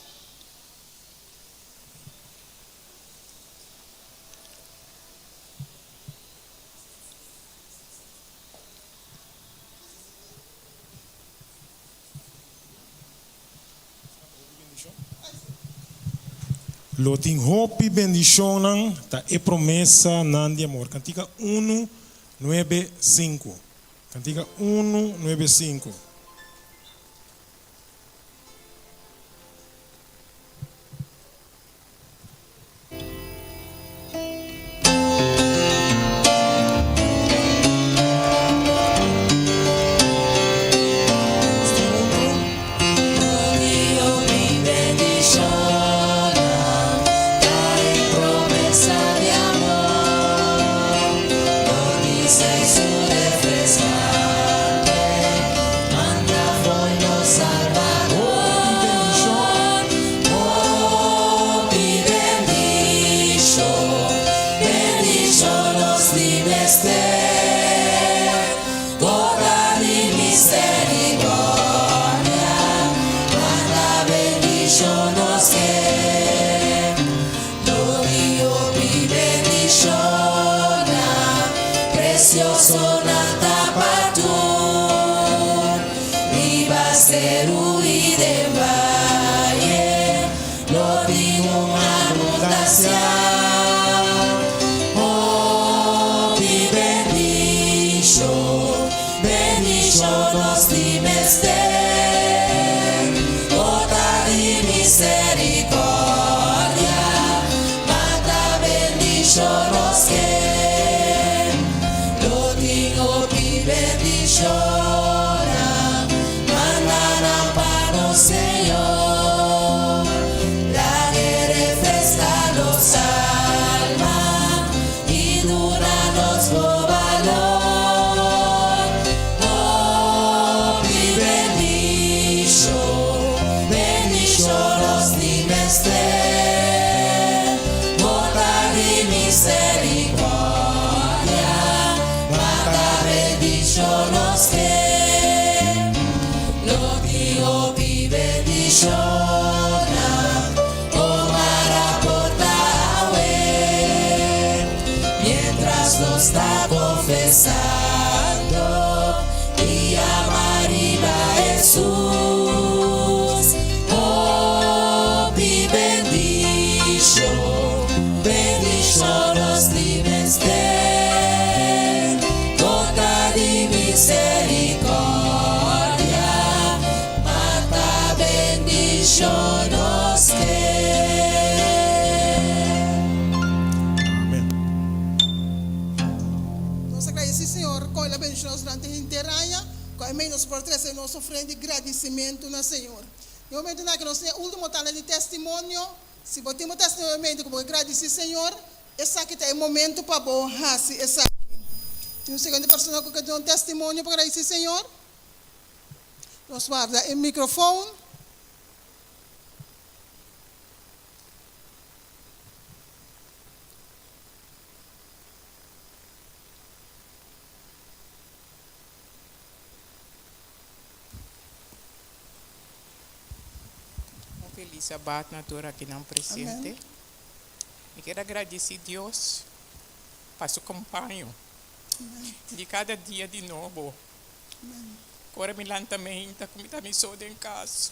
Lo tin hopi bendishonnan ta e promesanan di amor. Kantika unu nuebe sinku. Kantika unu nuebe sinku. Nos a gradisí Señor kon El a bendiciona nos durante henter aña, ku a mei nos por trese nos ofrenda di gradisimentu na Señor. Den momentunan aki nos tin e ultimo tanda di testimonio. Si bo tin bo testimonio en mente ku bo ke gradisí Señor, esaki ta e momento pa bo hasi esaki. Tin un siguiente persona ku ke duna un testimonio pa gradisí Señor? Nos warda e microfoon. Un felis sabat na tur akinan presente. Mi kier a gradisi Dios pa su kompaño di kada dia di nobo. Ora mi lanta meinta ku mi ta mi so den kas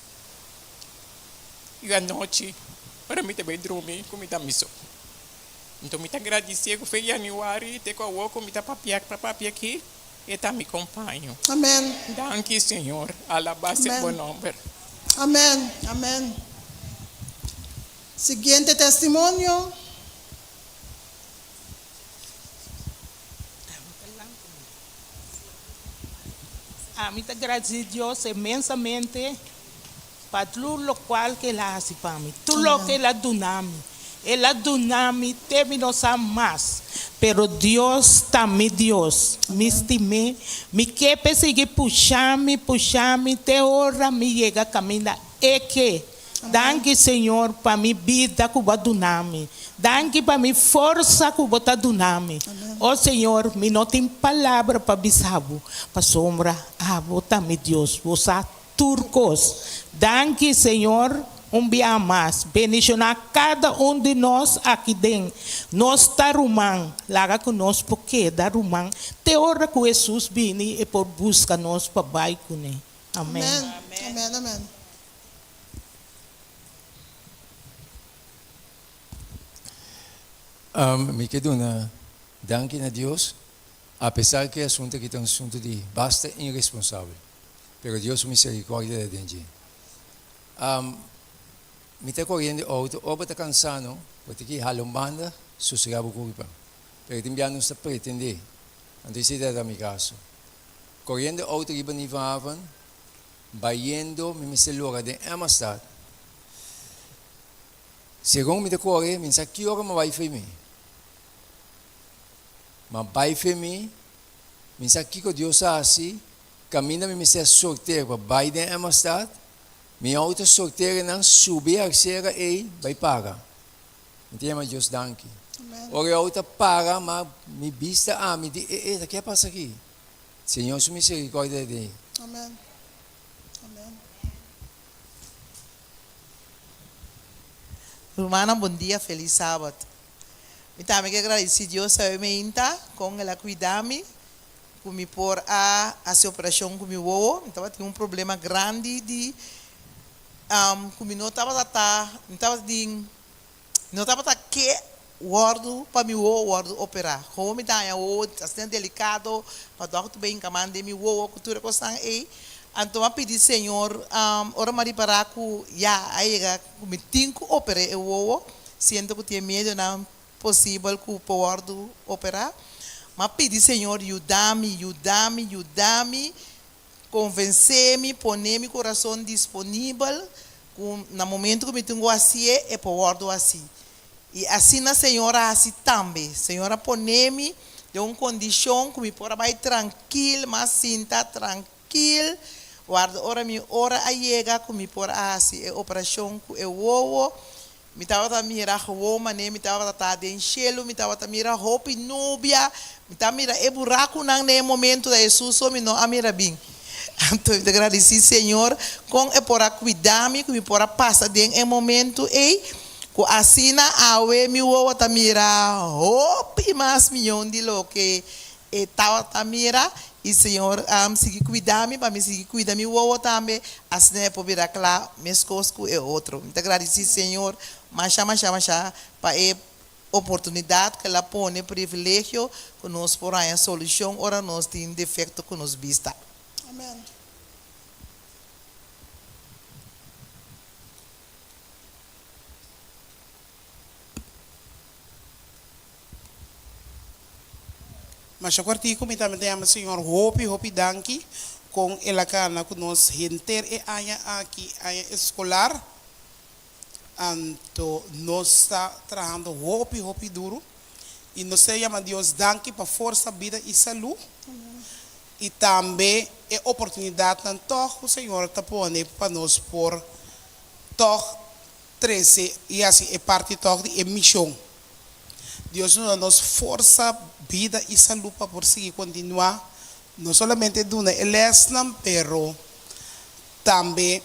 i anochi ora mi ta bai drumi ku mi ta mi so. Nton mi ta gradisié ku fe januari te ku awor ku mi ta papia pa papia aki. E ta mi kompaño. Amen. Danki Señor, alabá sea bo nòmber. Amen, amen. Siguiente testimonio. Ami ta gradisí Dios inmensamente pa tur lokual ku el a hasi pa mi, tur loke el a duna mi. El a duna mi te mi no sa mas, pero Dios ta mi Dios. Mi stim'é, mi ke p'e sigui pusha mi, pusha mi te ora mi yega kaminda e ke. Danki Señor pa mi bida ku bo a duna mi. Danki pa mi forsa ku bo ta duna mi. O Señor, mi no tin palabra pa bisa bo, pasobra abo ta mi Dios, bo sa tur kos. Danki Señor un bia mas. Bendishoná kada un di nos aki den. Nos ta ruman, laga ku nos por keda ruman te ora ku Hesus bini e por buska nos pa bai kuné. Amén. Amén, amén. Mi ke duna danki na Dios, apesar ku e asuntu aki ta un asuntu di basta iresponsabel, pero Dios su misericordia ta den dje. Mi ta koriendo e outo, ora bo ta kansa no, bo ta ki hala un banda, sosegá bo kurpa. Pero tin bia nos ta pretendé, anto esei ta mi kaso. Koriendo e outo riba Nieuwehaven, Bayendo mi mester logra den Emmastad. Segun mi ta kore, mi no sa ki ora mi a bai fe mi. Ma bai fe mi, mi no sa kiko Dios a hasi, kaminda mi mester a sorter pa bai den Emmastad, mi outo sorterenan subi e arsera ei bai para. Mi ta yama Dios danki. Ora e outo a para, ma mi bista ami di, e e, ta ke a pasa aki? Señor su misericordia ta den. Amen. Amen. Rumannan bon dia felis sabat. Mi tambe ke gradisi Dios awe meinta kon el a kuida mi ku mi por a hasi operashon ku mi wowo. Mi tabatin un problema grandi di ku mi no tabata ta mi tabatin No tabata ke wòrdu pa mi wowo wòrdu operá. Komo mi ta haña wowo asina delikado, pa dòkter bai hinka man den mi wowo ku tur e kosnan ei. Anto mi a pidi Señor, ora mi a ripará ku ya a yega ku mi tin ku oper'é e wowo, siento ku tin e medionan posibel ku por wòrdu operá, mi a pidi Señor yuda mi, yuda mi, yuda mi, konvensé mi, pone mi kurason disponibel ku na momento ku mi tin ku hasié, e por wòrdu hasí. I asina Señor a hasi tambe. Señor a pone mi den un kondishon ku mi por a bai trankil, m'a sinta trankil, warda ora mi ora a yega ku mi por a hasi e operashon ku e wowo. Mi tabata mira gewoon manera mi tabata ta den shelu, mi tabata mira hopi nubia, mi ta mira e burakunan den e momento da Hesus so mi no a mira bin. Anto mi ta gradisí Señor kon e por a kuida mi, ku mi por a pasa den e momento ei, ku asina awe mi wowo ta mira hopi mas miyon di loke E tabata mira, i Señor a sigui cuida mi, pa mi sigui cuida mi wowo tambe, asina e por bira cla mescos cu e otro. Mi ta gradici Señor masha, masha, masha pa e oportunidad cu El a pone, privilegio cu nos por haña solucion ora nos tin defecto cu nos bista. Amen. Masha kuartiku mi tambe ta yama Señor hopi hopi danki kon el a kana ku nos henter e aña aki, aña eskolar. Anto nos ta trahando hopi hopi duru i nos ta yama Dios danki pa forsa, bida i salú i tambe e oportunidatnan tòg ku Señor ta pone pa nos por tòg trese i hasi e parti tòg di e mishon. Dios duna nos forsa, bida i salú pa por sigui kontinuá no solamente duna e lèsnan pero tambe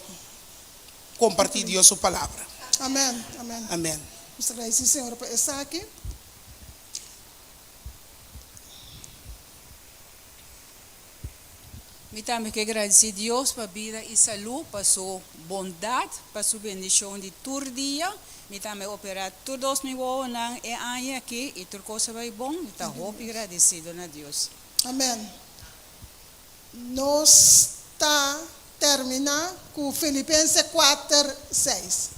kompartí Dios su palabra. Amèn. Amèn. Amèn. Nos ta gradisí Señor pa esaki. Mi tambe ke gradisí Dios pa bida i salú, pa su bondat, pa su bendishon di tur dia. Mi tambe operá tur dos mi wowonan e aña aki i tur kos a bai bon. Mi ta hopi gradisido na Dios. Amen. Nos ta terminá ku Filipense kuater, seis.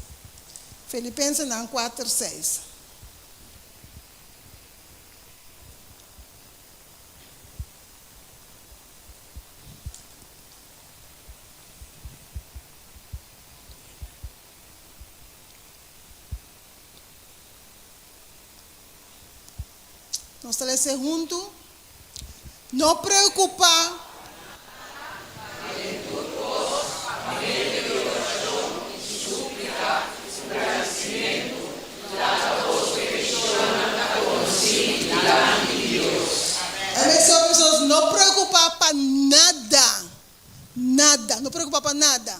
Filipensenan kuater, seis. Nos ta lesa huntu. No preokupá. No preokupá pa nada. Nada. No preokupá pa nada.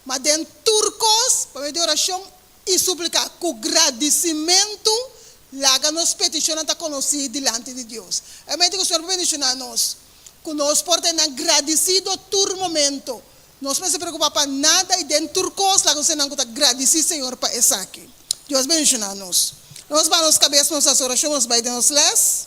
Ma den tur kos, pa medio di orashon i supliká ku gradisimentu, laga nos petishonnan ta konosí dilanti di Dios. E mester ku Señor por bendishoná nos, ku nos por ta nan gradisido tur momento. Nos mester preokupá pa nada i den tur kos laga nos ser nan ku ta gradisí Señor pa esaki. Dios bendishoná nos. Nos baha nos kabes, nos hasi orashon, nos bai den nos lès.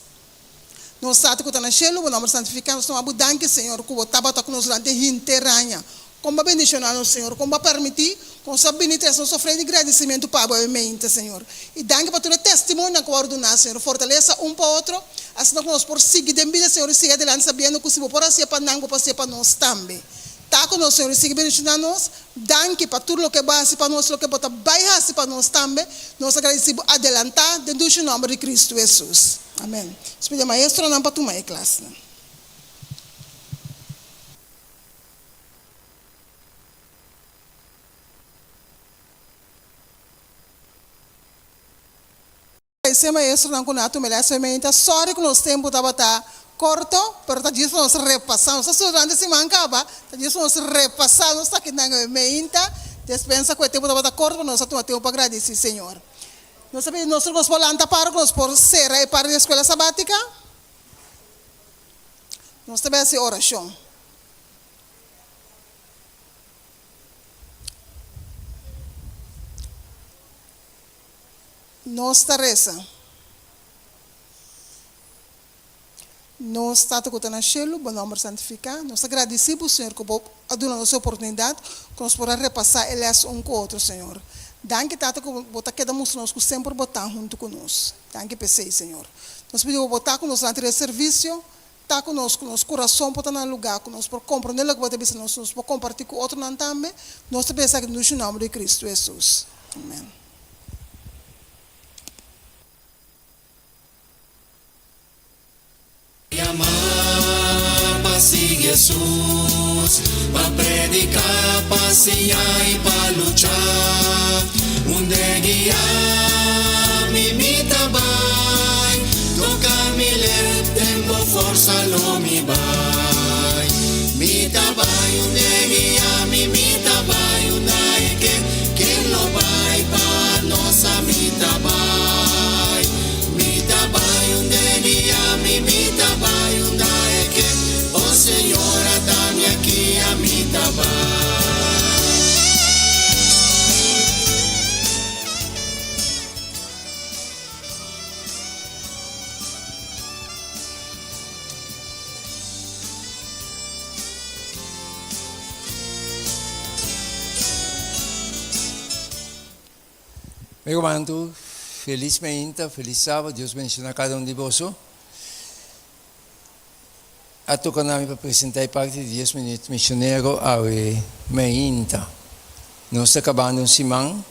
Nos Tata ku ta na shelu, bo nòmber santifiká. Nos tuma bo danki, Señor, ku bo tabata ku nos durante henter aña. Kon bo a bendishoná nos, Señor. Kon bo a permití ku nos a bini tres nos ofrenda di gradisimentu pa bo awe-mente, Señor. I danki pa tur e testimonionan ku bo a ordená, Señor. Fortalesa un pa otro, asina ku nos por sigui den bida, Señor, i sigui adelante sabiendo ku si bo por hasié pa nan, bo por hasié pa nos tambe. Ta ku nos, Señor, i sigui bendishoná nos. Danki pa tur loke bo a hasi pa nos, loke bo ta bai hasi pa nos tambe. Nos a gradisí bo adelantá den dushi nòmber di Kristu Hesus. Amen. Nos pidi e maestronan pa tuma e klasnan. Ese maestronan ku nan a tuma e lès hoy Sorry ku nos tempu tabata korto, pero ta djis pa nos repasá. Nos ta studia durante siman kaba, ta djis pa nos repasá nos takinan hoy meinta. Despensa ku e tempu tabata korto, pero nos a tuma tempu pa gradisí Señor. Nos ta pidi nos tur ku nos por lanta paro ku nos por sera e parti di eskuela sabátika. Nos ta bai hasi orashon. Nos ta resa. Nos Tata ku ta na shelu, bo nòmber santifiká. Nos ta gradisí bo, Señor, ku bo a duna nos e oportunidat ku nos por a repasá e lès un ku otro, Señor. Danki, Tata, ku bo ta keda mustra nos ku semper bo ta huntu ku nos. Danki p'esei, Señor. Nos pidi bo bo ta ku nos durante di e servisio, ta ku nos, ku nos kurason por ta na lugá, ku nos por komprondé loke bo ta bisa nos, nos por kompartí ku otronan tambe. Nos ta pidi esaki den dushi nòmber di Kristu Hesus. Amèn. Yamá pa sigui Hesus, pa prediká, pa siña i pa lucha. Unda e guia mi, mi ta bai, toka mi lep, den bo forsa lo mi bai. Mi ta bai unda e guia mi, mi ta bai unda e ke, ken lo bai pa nos a mi ta bai. Mi ta bai unda e guia mi, mi ta bai unda e ke, o Señor ata mi aki a mi ta bai. Mi ruman tur, felis meinta, felis sábado, Dios bendiciona cada un di boso. A toca na mi pa presenta e parti di dies minuut misionero awe meinta. Nos ta cabando un siman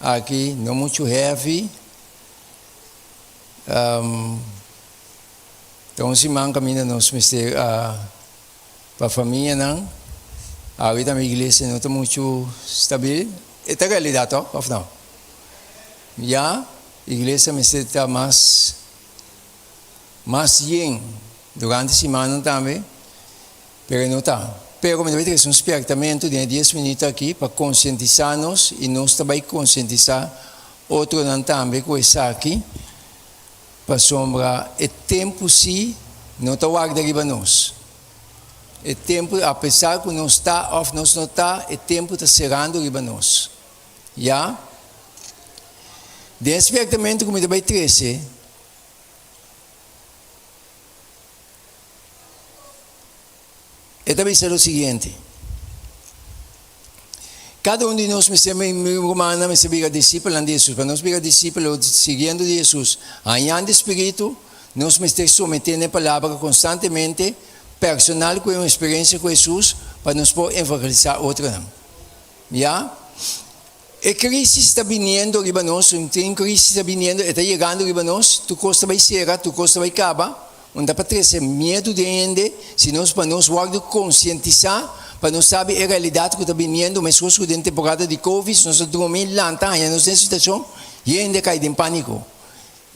aki no mucho heavy. Ta un siman caminda nos mester a Pa famianan, awe tambe iglesia no ta muchu stabil. E ta realidad toch, of no? Ya, iglesia mester ta mas, mas yen durante simannan tambe, pero e no ta. Pero mi ta bay trese un spiertamentu den e dies minuut aki pa konsientisá nos i nos ta bay konsientisá otronan tambe ku esaki. Pasobra e tempu sí no ta warda riba nos. E tempu, apesar ku nos ta òf nos no ta, e tempu ta serando riba nos. Ya. Den e spiertamentu ku mi ta bai trese, E ta bisa lo siguiente, Kada un di nos mester, mi rumannan, mester bira disipelnan di Hesus. Pa nos bira disipel o siguiendo di Hesus, hañando e Spiritu, nos mester someté na e Palabra konstantemente, personal ku e un eksperensia ku Hesus, pa nos por evangelisá otronan. Ya. E crisis ta biniendo riba nos, un tin crisis ta biniendo, e ta yegando riba nos, tur cos ta bay cera, tur cos ta bay caba, un ta pa trece miedu den hende, si nos pa nos wordo concientisa, pa nos sabi e realidad cu ta biniendo, mescos cu den temporada di covid, si nos ta drumi, lanta, haña nos den situacion, hende a cay den panico.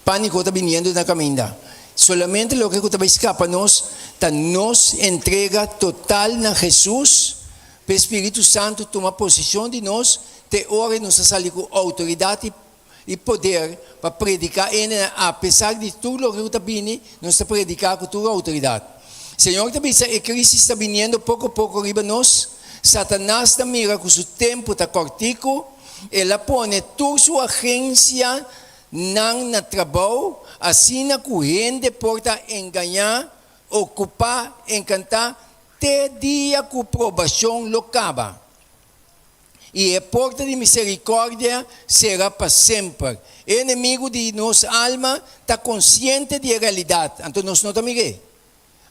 Panico ta biniendo na caminda. Solamente loke cu ta bay scapa nos ta nos entrega total na Jesus, P'e Spiritu Santu tuma posishon di nos te ora nos a sali ku outoridat i poder pa prediká hendenan apesar di tur loke ku ta bini, nos ta prediká ku tur outoridat. Señor ta bisa e krisis ta biniendo poko poko riba nos, Satanas ta mira ku su tempu ta kòrtiku, el a pone tur su agensia nan na trabou asina ku hende por ta engañá, okupá, enkantá Te dia ku probashon lo kaba, i e porta di miserikòrdia sera pa semper. E enemigu di nos alma ta konsiente di e realidat, anto nos no ta mir'é.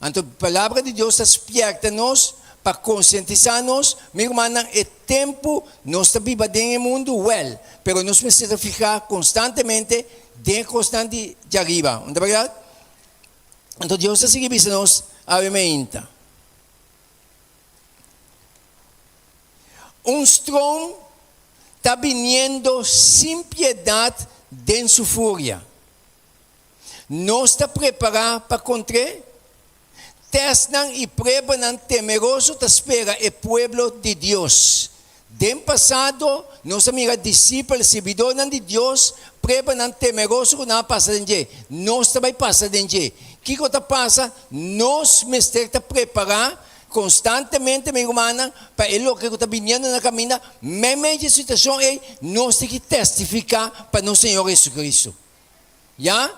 Anto Palabra di Dios ta spièrta nos pa konsientisá nos, Mi rumannan, e tempu nos ta biba den e mundu, wèl, pero nos mester ta fihá konstantemente den e kosnan di djariba. No ta bèrdat? Anto Dios ta sigui bisa nos awe meinta. Un stroom ta biniendo sin piedad den su furia. Nos ta prepará pa kontr'é? Tèstnan i pruebanan temeroso ta spera e pueblo di Dios. Den pasado, nos a mira disipel, sirbidónan di Dios, pruebanan temeroso ku nan a pasa den dje. Nos ta bai pasa den dje. Kiko ta pasa? Nos mester ta prepará konstantemente, mi rumannan, pa e loke ku ta biniendo na kaminda. Meimei dje situashon ei, nos tin ki testifiká pa nos Señor Jesucristo. Ya,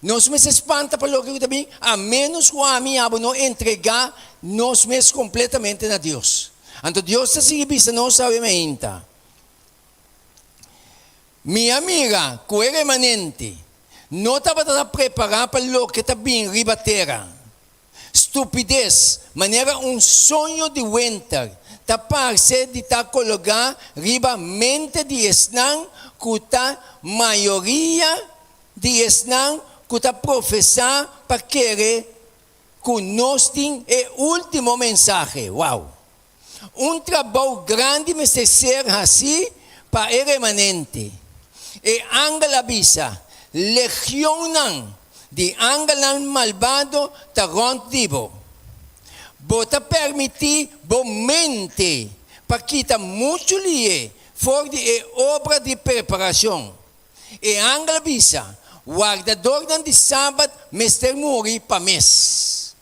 nos mester spanta pa loke ku ta bin, a ménos ku ami i abo no entregá nos mes kompletamente na Dios. Anto Dios ta sigui bisa nos awe mainta, Mi a mira ku e remanente no tabata ta prepará pa loke ta bin riba tera. Stupides, manera un soño di wenter, ta parse di ta kologá riba mente di esnan ku ta mayoria di esnan ku ta profesá pa kere ku nos tin e último mensahe. Wow! Un trabou grandi mester ser hasí pa e remanente. E angel a bisa, Legionnan di angelnan malbado ta rònt di bo. Bo ta permití bo mente pa kita muchu lié for di e obra di preparashon. E angel a bisa, Wardadornan di Sabat mester muri pa mes.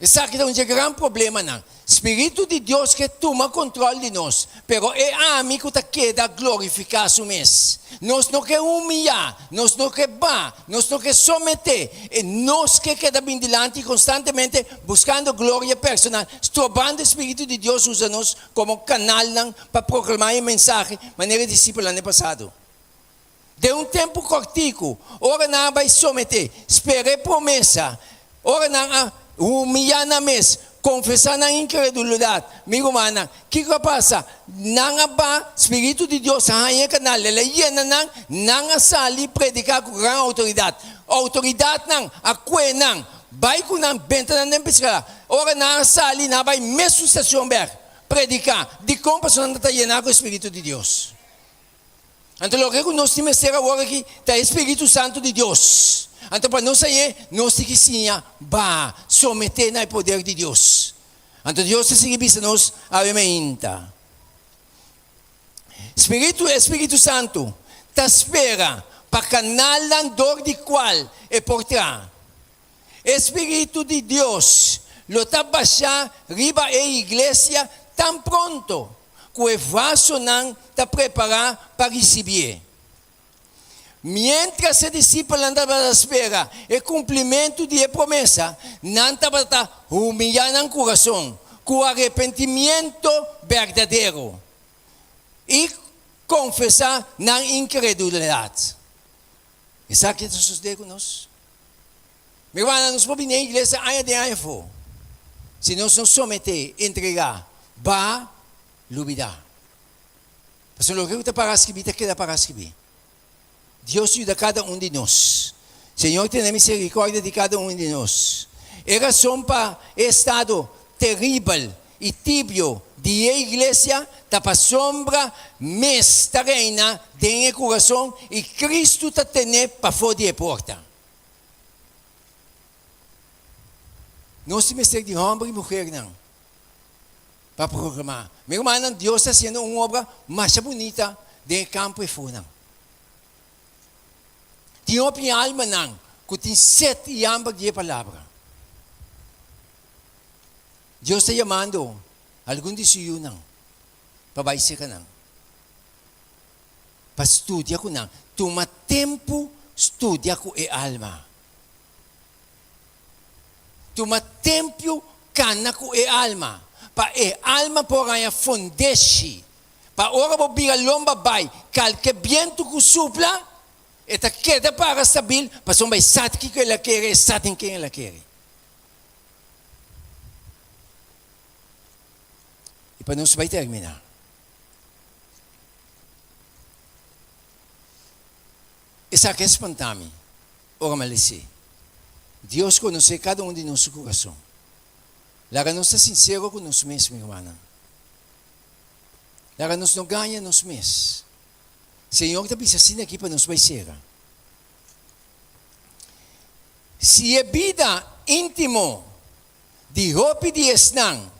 Esaki ta un dje gran problemanan. Spiritu di Dios ke tuma kontrol di nos, pero e ami ku ta keda glorifiká su mes. Nos no ke humiyá, nos no ke ba, nos no ke someté, e nos ke keda bin dilanti konstantemente buskando gloria personal, strobando e Spiritu di Dios usa nos komo kanalnan pa proklamá e mensahe manera e disipelnan den pasado. Den un tempu kòrtiku, ora nan a bai someté, spera e promesa, ora nan a humiyá nan mes, konfesá nan inkredulidat, mi rumannan, kiko a pasa? Nan a ba, Spiritu di Dios a haña e kanal, el a yena nan, nan a sali prediká ku gran outoridat. Outoridatnan a kue nan, bai ku nan, benta nan den piskadá. Ora nan a sali, nan a bai mesun stashon bèk, prediká. Dikon? Pasobra nan ta yená ku e Spiritu di Dios. Anto loke ku nos tin mester awor aki ta e Spiritu Santu di Dios. Anto pa nos hañ'é, nos tin ki siña baha, someté na e poder di Dios. Anto Dios ta sigui bisa nos awe mainta. Spiritu, e Spiritu Santu ta spera pa kanalnan dor di kual e por traha. E Spiritu di Dios lo ta bashá riba e iglesia tan pronto ku e vasonan ta prepará pa risibié. Miéntras e disipelnan tabata spera e kumplimentu di e promesa, nan tabata humiyá nan kurason ku arepentimiento berdadero i konfesá nan inkredulidat. Esaki ta sosodé ku nos? Mi rumannan, nos por bini e iglesia aña den aña afó. Si nos no someté, entregá, ba lubidá. Pasobra loke ku ta para skibí ta keda para skibí. Dios yuda kada un di nos. Señor tene misericordia di kada un di nos. E rason pa e estado teribel i tibio di e iglesia ta pasobra mes ta reina den e kurason i Kristu ta ten'é pafó di e porta. Nos tin mester di hòmber i muhernan pa proklamá. Mi rumannan, Dios ta hasiendo un obra masha bunita den e kampo efonan. Tin hopi almanan ku tin set i hamber di e palabra. Dios ta yamando algun di su yunan pa bai serka nan, pa studia ku nan. Tuma tempu studia ku e alma. Tuma tempu kana ku e alma, pa e alma por haña fundeshi. Pa ora bo bira lomba bai, kalke bientu ku supla, e ta keda para stabil, pasobra e sa kiko el a kere, e sa den ken el a kere. I pa nos bai terminá. Esaki a spantá mi ora mi a les'é. Dios konosé kada un di nos su kurason. Laga nos ta sinsero ku nos mes, mi rumannan. Laga nos no gaña nos mes. Señor ta bisa asina aki pa nos bai sera. Si e bida íntimo di hopi di esnan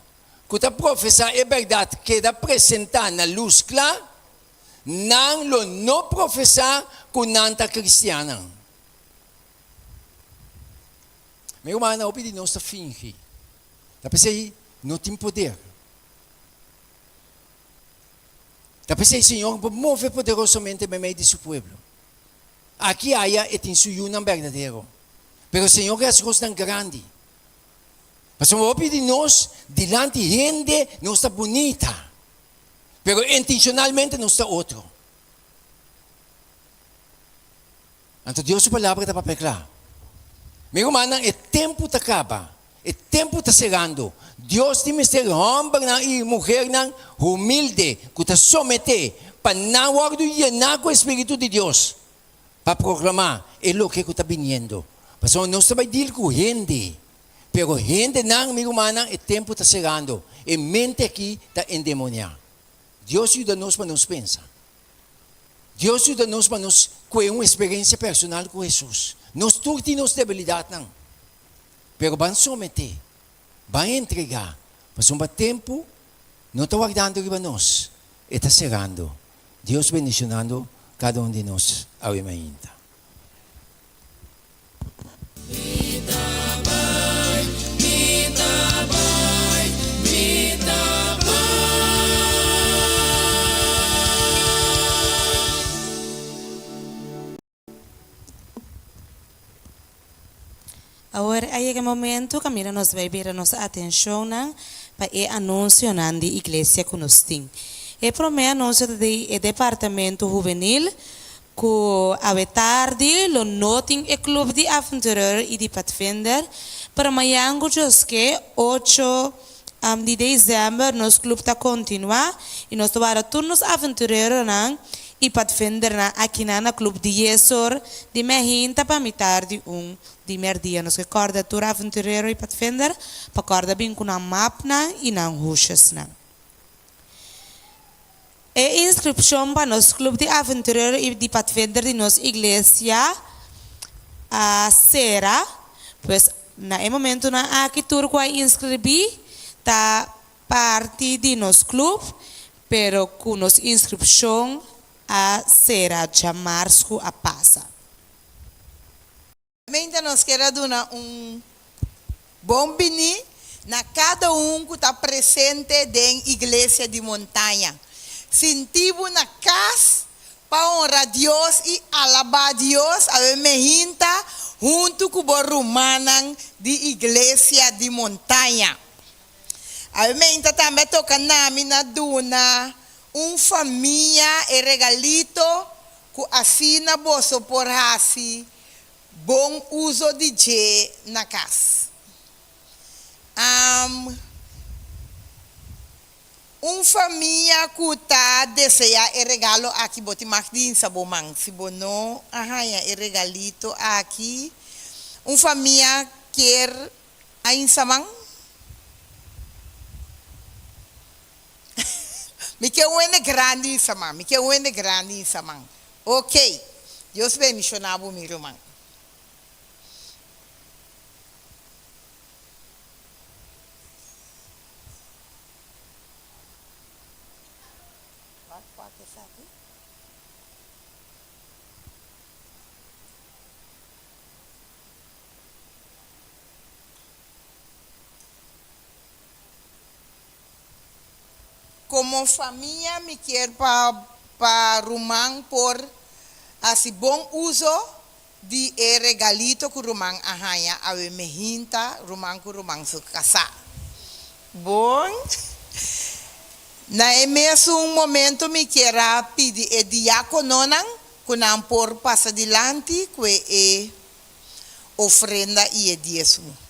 ku ta profesá e bèrdat keda presentá na lus kla, nan lo no profesá ku nan ta kristiannan. Mi rumannan, hopi di nos ta fingi. Ta p'esei no tin poder. Ta p'esei Señor por move poderosamente meimei di su pueblo. Aki aya e tin su yunan berdadero. Pero Señor ke hasi kosnan grandi. Pasobra hopi di nos dilanti hende nos ta bunita, pero intencionalmente nos ta otro. Anto Dios su palabra ta papia kla. Mi rumannan, e tempu ta kaba. E tempu ta serando. Dios tin mester hòmbernan i muhernan humilde ku ta someté pa nan wòrdu yená ku e spiritu di Dios pa proklamá e loke ku ta biniendo. Pasobra nos ta bai dil ku hende, pero hendenan, mi rumannan, e tempu ta serando. E mente akí ta endemoniá. Dios yuda nos pa nos pensa. Dios yuda nos pa nos kue un eksperensia personal ku Hesus. Nos tur tin nos debilidatnan, pero ban someté, ban entregá, pasobra tempu no ta wardando riba nos, e ta serando. Dios bendishonando kada un di nos awe mainta. Awor a yega e momento kaminda nos bai bira nos atenshonnan pa e anunsionan di iglesia ku nos tin. E promé anunsio ta di e departamento hubenil Ku awe tardi lo no tin e club di Avonturer i di Padvinder, pero mañan ku djoske ocho di december nos club ta continua i nos ta wara tur nos avontureronan i Padvindernan akinan na club dies or di mehinta pa mitar di un di merdia. Nos ke kòrda tur avonturero i Padvinder pa kòrda bin ku nan mapnan i nan hushesnan. E inskripshon pa nos Club di Aventurero i di Padvinder di nos iglesia a sera, pues na e momentunan aki tur ku a inskribí ta parti di nos club, pero ku nos inskripshon a sera djamars ku a pasa. Meinta nos kier a duna un bon bini na kada un ku ta presente den Iglesia di Montaña. Sinti bo na kas. pa honra Dios i alabá Dios awe mehinta huntu ku bo rumannan di Iglesia di Montaña. Awe mehinta tambe a toka nami na duna un famia e regalito ku asina boso por hasi bon uso di dje na kas. Am. Un famia ku ta deseá e regalo aki bo tin mag di hinsa bo man. Si bo no a haña e regalito aki, un famia kier a hinsa man? Mi ke un hende grandi hinsa man, mi ke un hende grandi hinsa man. Okey, Dios bendishoná bo mi ruman. Komo famia mi kier pa pa ruman por hasi bon uso Di e regalito ku ruman a haña awe me hinta ruman ku ruman su kasá. Bon. Na e mesun momento mi kier a pidi e diakononan ku nan por pasa dilanti ku e ofrenda i e diesmo.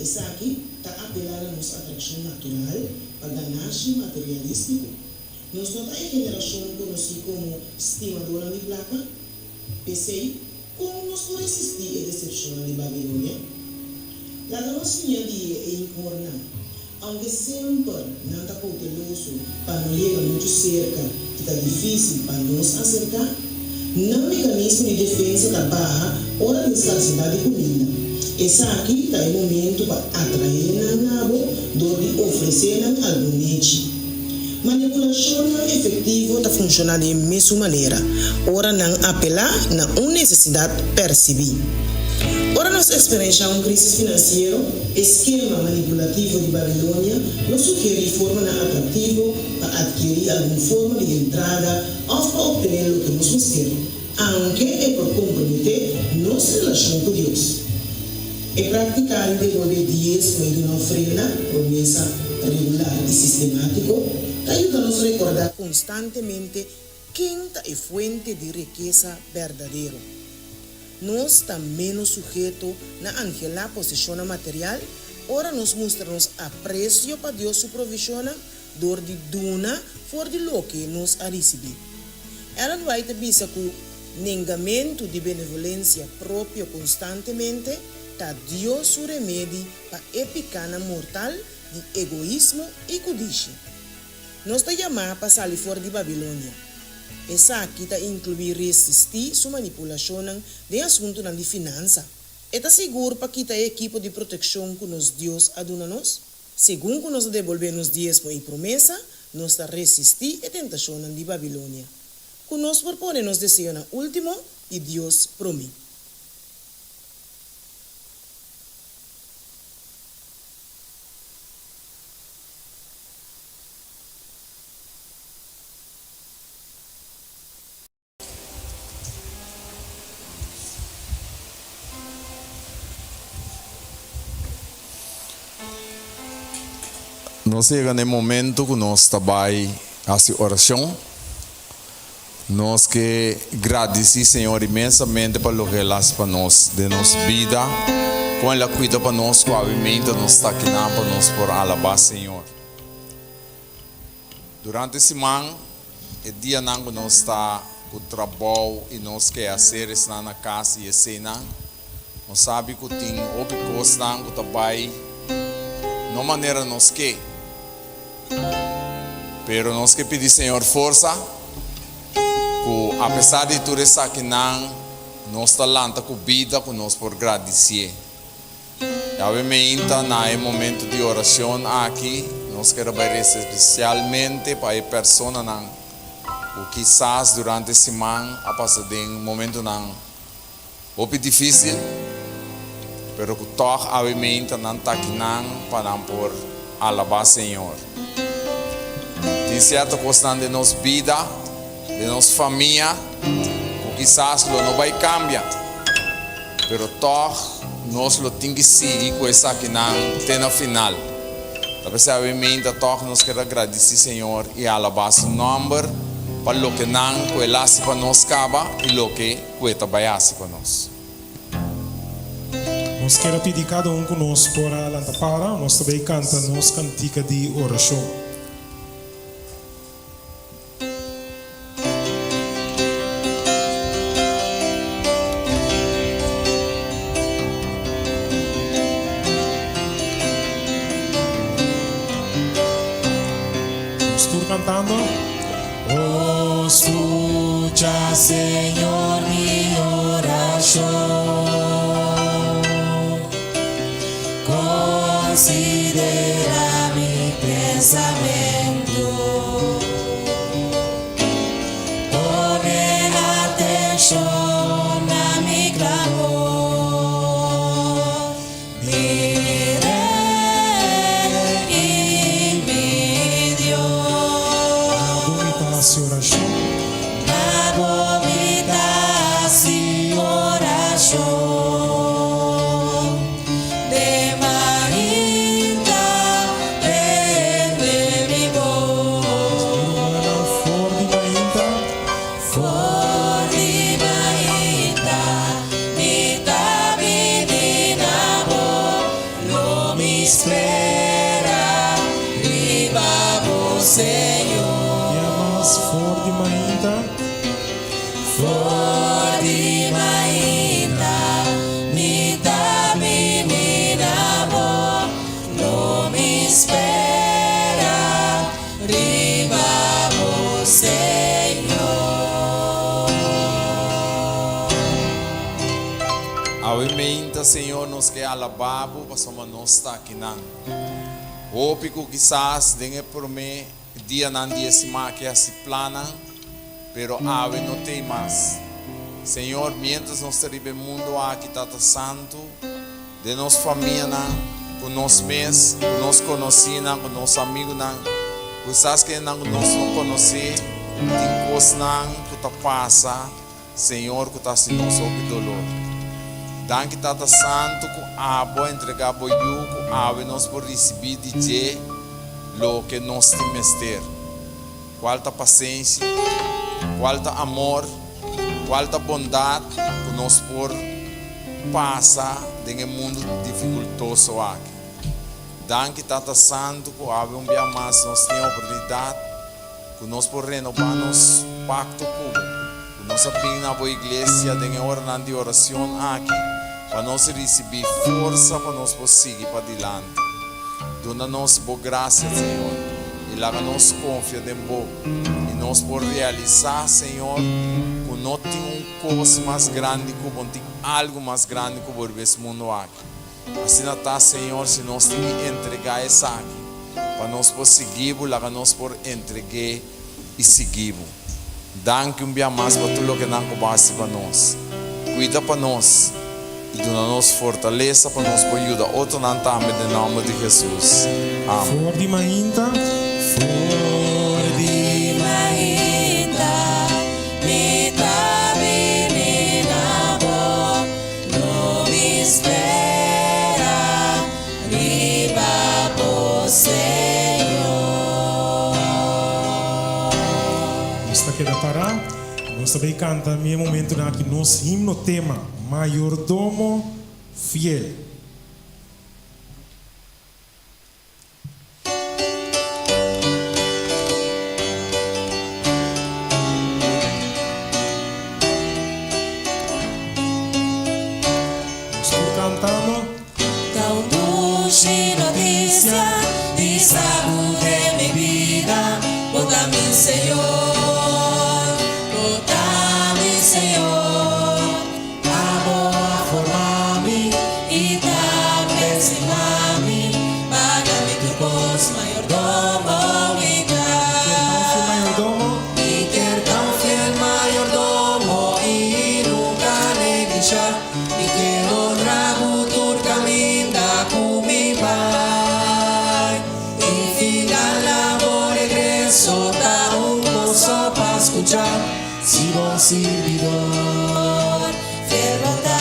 Esaki ta apelá na nos atrakshon natural pa ganashi materialístiko. Nos no ta e generashon konosí komo stimadónan di plaka? P'esei, kon nos por resistí e desepshonnan di Babilonia? Laga nos siña di e eikhoornnan. Aunke semper nan ta kouteloso pa no yega muchu serka i ta difísil pa nos aserká, nan mekanismo di defensa ta baha ora tin skarsidat di kuminda. Esaki ta e momentu pa atraé nan na bo dor di ofresé nan algun nechi. Manipulashonnan efektivo ta funshoná di e mesun manera ora nan apelá na un nesesidat persibí. Ora nos eksperenshá un krísis finansiero, e skema manipulativo di Babilonia lo sugerí formanan atraktivo pa atkirí algun forma di entrada òf pa optené loke nos mester, aunke e por komprometé nos relashon ku Dios. E práktika di debolbé diesmo i duna ofrenda, promesa regular i sistemátiko, ta yuda nos rekordá konstantemente ken ta e fuente di rikesa berdadero. Nos ta ménos suheto na anhelá poseshonnan material ora nos mustra nos apresio pa Dios su provishonnan dor di duna for di loke nos a risibí. Ellen White ta bisa ku nengamentu di benevolensia propio konstantemente ta Dios su remedi pa e pikánan mortal di egoismo i kudishi. Nos ta yamá pa sali for di Babilonia. Esaki ta inkluí resistí su manipulashonnan den asuntunan di finansa. E ta sigur pa kita e ekipo di protekshon ku nos Dios a duna nos? Segun ku nos ta debolbé nos diesmo i promesa, nos ta resistí e tentashonnan di Babilonia. Ku nos por pone nos deseonan último i Dios promé. Nos yega na e momento ku nos ta bai hasi orashon. Nos ke gradisí Señor inmensamente pa loke El hasi pa nos den nos bida, kon El a kuida pa nos ku awe nos ta akinan pa nos por alabá Señor. Durante siman, e dianan ku nos ta ku trabou i nos ke hacer esnan na kas i eseinan. Nos sabi ku tin hopi kosnan ku ta bai no manera nos ke. Pero nos ke pidi Señor forsa ku apesar di tur esakinan nos ta lanta ku bida ku nos por gradisié. Yahweh meinta na e momento di oracion aki nos kere bai reza especialmente pa e personanan cu kisas durante e siman a pasa den momentonan hopi dificil pero cu tog awe meinta nan ta akinan pa nan por alaba Señor. Tin cierto cosnan den nos bida, den nos famia cu kisas lo no bai cambia. Pero tòg nos lo tin ki sigui ku esakinan te na final. Ta p'esei awe meinta tòg nos ker a gradisí Señor i alabá Su nòmber pa loke nan ku El hasi pa nos kaba i loke ku E ta bai hasi pa nos. Nos ker a pidi kada un ku nos por a lanta para, nos ta bai kanta nos kantika di orashon. Nos tur cantando. Oh, scucha, Señor, mi oracion. Considera mi pensamentu. Pone atenshon na mi klamor. Mi Rei i mi Dios. Na bo mi ta hasi orashon. Na bo mi ta hasi orashon. De mainta tende mi bos. Rumannan for di mainta. For di mainta mi ta bini na bo, lo mi spera riba bo, Señor. Bia mas for di mainta. For di mainta mi ta bini na bo, lo mi spera riba bo, Señor. Awe meinta, Señor, nos ke alabá Bo pasobra nos ta akinan. Hopi ku kisas den e promé dianan di e siman aki hasi plannan, pero awe no tei mas. Señor, mientras nos ta riba e mundo aki, Tata Santu, den nos famianan, ku nos mes, ku nos konosínan, ku nos amigunan, kisas kendenan ku nos no konosé, tin kosnan ku ta pasa, Señor, ku ta hasi nos hopi dolor. Danki, Tata Santu, ku abo a entregá bo Yu, ku awe nos por risibí di dje loke nos tin mester. Kual ta pasenshi, kual ta amor, kual ta bondat ku nos por pasa den e mundu difikultoso aki. Danki Tata Santu ku awe un bia mas nos tin e oportunidat ku nos por renobá nos pakto ku bo, ku nos a bin na bo iglesia den e oranan di oracion aki pa nos risibí forsa pa nos por sigui padilanti. Duna nos bo gracia, Señor, i laga nos confia den bo, i nos por realisa, Señor, cu no tin un cos mas grandi cu bo, no tin algo mas grandi cu bo riba es mundo aki. Asina ta, Señor, si nos tin ki entrega esaki pa nos por sigui bo, laga nos por entreg'é i sigui bo. Danki un bia mas pa tur loke nan ku bo hasi pa nos. Kuida pa nos i duna nos fortalesa pa nos por yuda otronan tambe den nòmber di Hesus. Amen. For di mainta. For di mainta mi ta bini na bo, lo mi spera riba bo, Señor. Nos ta keda pará. Nos ta bay canta mi e momentonan aki nos himno tema, Mayordomo Fiel. Nos tur. dushi notisia di sa ku den mi bida bo ta mi Señor, bo ta mi Señor. Abo a forma mi i tambe stima mi, paga mi tur kos, mayordomo mi ta. Mi kier ta un fiel mayordomo i nunka neglisha. Mi ke honra bo tur kaminda ku mi bai. I final na bo regreso ta un goso pa skucha si bon sirbidor fiel bo ta.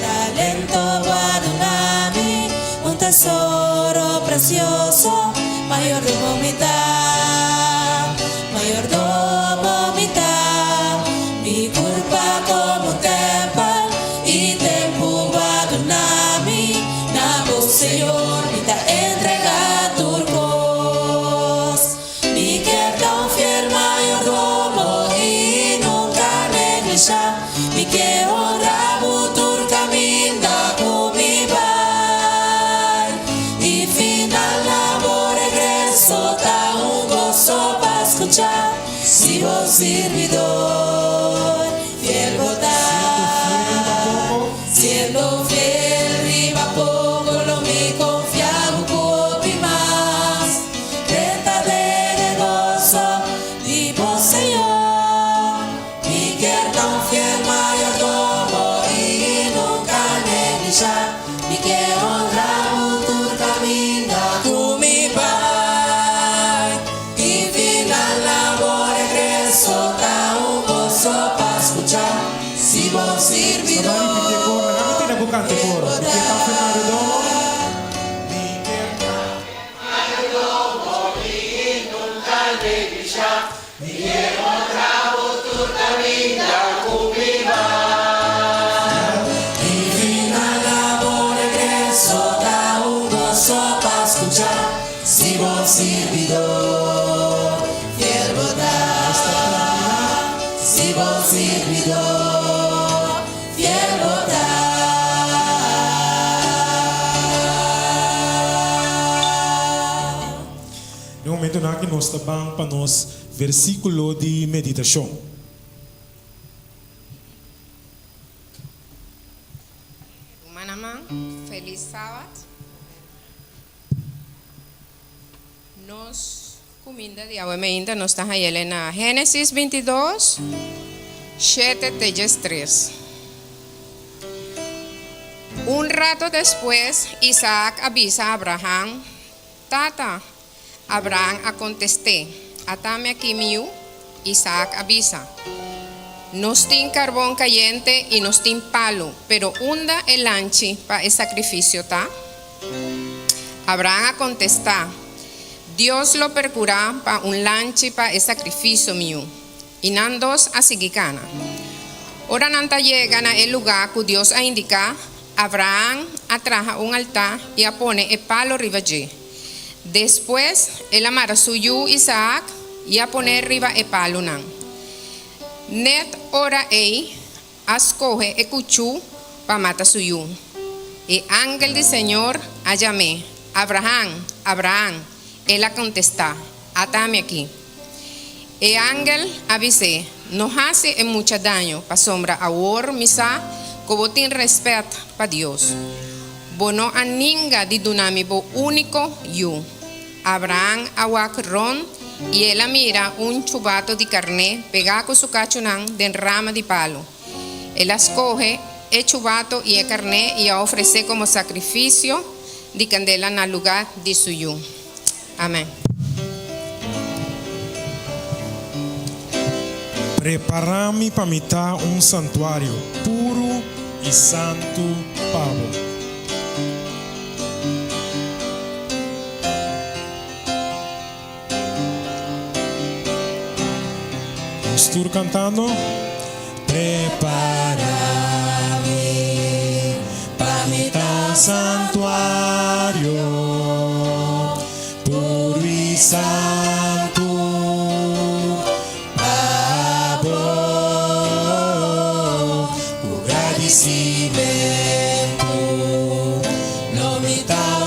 Talento bo a duna mi, un tesoro precioso, mayordomo mi ta, mayordomo mi ta. Mi curpa como un tempel y tempu bo a duna mi, na bo Señor mi ta entrega tur cos. Mi kier ta un fiel mayordomo y nunca neglisha, mi ke honra bo tur caminda cu mi bai. Y final na bo regreso ta un gozo pa scucha si bo sirbidor fiel bo ta. Siendo fiel riba poco lo mi confia bo cu hopi mas. Drenta den e gozo di bo Señor. Mi kier ta un fiel mayordomo y nunca neglisha. Mi ke honra bo tur caminda cu mi bai. Y final na bo regreso ta un gozo pa scucha si bo sirbidor fiel bo ta. Mi kier ta un fiel mayordomo y nunca neglisha. Mi ke honra bo tur caminda cu mi bai. Y final na bo regreso ta un gozo pa scucha si bo sirbidor fiel bo ta. Si bo sirbidor fiel bo ta. Den momentonan aki nos ta ban pa nos versiculo di meditacion. Rumannan, felis Sabat. Nos cuminda di awe meinta nos ta hayele na Genesis 22, shete te diestres. Un rato despues Isaac a bisa Abraham, Tata, Abraham a contest'é, Atami aki mi yu, Isaac a bisa. Nos tin carbon cayente i nos tin palu, pero unda e lanchi pa e sacrificio ta? Abraham a contestá, Dios lo percurá pa un lanchi pa e sacrificio, mi yu. I nan dos a sigui cana. Ora nan ta yega na e lugá cu Dios a indicá, Abraham a traha un altá i a pone e palo riba dje. Despues, el a mara su yu Isaac i a pon'é riba e palunan. Net ora ei a scohe e cuchú pa mata su yu. E angel di Señor a yam'é, Abraham, Abraham! El a contestá, Atami aki. E angel a bis'é, No hasi e mucha daño, pasobra awor mi sa ku bo tin rèspèt pa Dios. Bo no a ninga di duna mi bo úniko yu. Abraham a wak rònt i el a mira un chubato di karné pegá ku su kachunan den rama di palu. El a skohe e chubato i e karné i a ofresé komo sakrifisio di kandela na lugá di su yu. Amen. Prepará mi pa mi ta un santuario puru i santu pa bo. Nos tur cantando. Prepara mi pa mi ta un santuario puro y santo pa bo cu gradicimento.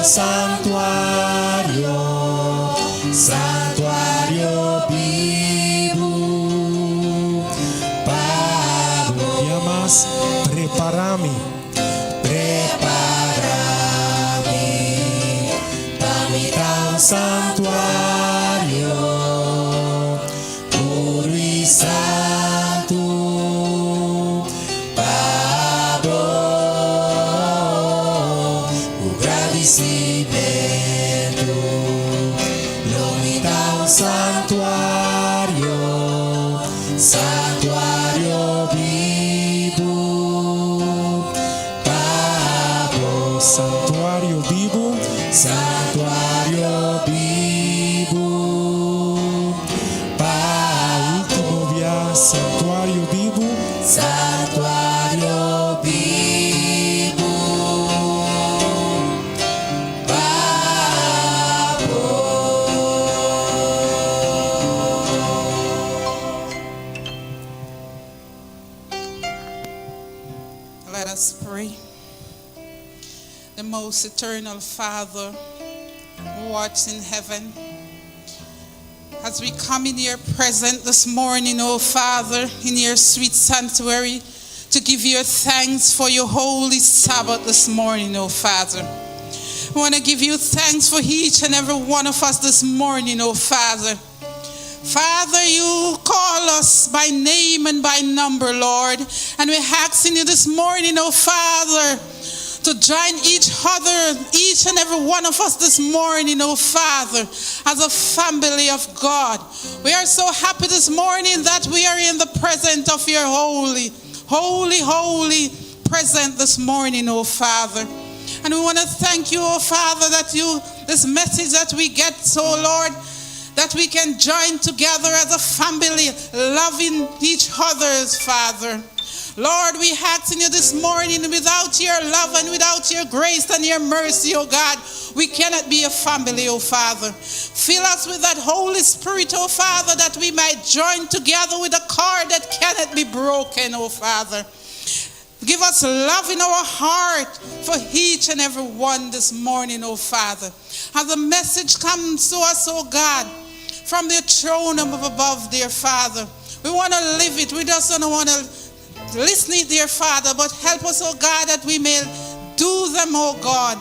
Santuario, santuario bibu pa bo. Bia mas, prepara mi. Prepara mi pa mi ta un santuario puru i santu pa bo ku gradisimentu lo mi ta un santuario, santuario bibu pa bo. Santuario bibu. Santuario bibu pa Ultimo bia, santuario bibu. Santuario bibu pa bo. Let us pray. The most eternal Father who art in heaven, as we come in your presence this morning, O Father, in your sweet sanctuary, to give you thanks for your holy Sabbath this morning, O Father. We want to give you thanks for each and every one of us this morning, O Father. Father, you call us by name and by number, Lord. And we're asking you this morning, oh Father, to join each other, each and every one of us this morning, oh Father, as a family of God. We are so happy this morning that we are in the presence of your holy, holy, holy presence this morning, oh Father. And we want to thank you, oh Father, that you, this message that we get, so Lord, that we can join together as a family, loving each other's Father. Lord, we ask in you this morning, without your love and without your grace and your mercy, oh God, we cannot be a family, oh Father. Fill us with that Holy Spirit, oh Father, that we might join together with a cord that cannot be broken, oh Father. Give us love in our heart for each and every one this morning, oh Father. As the message comes to us, oh God, from the throne of above, dear Father. We want to live it. We just don't want to listen it, dear Father, but help us, oh God, that we may do them, oh God.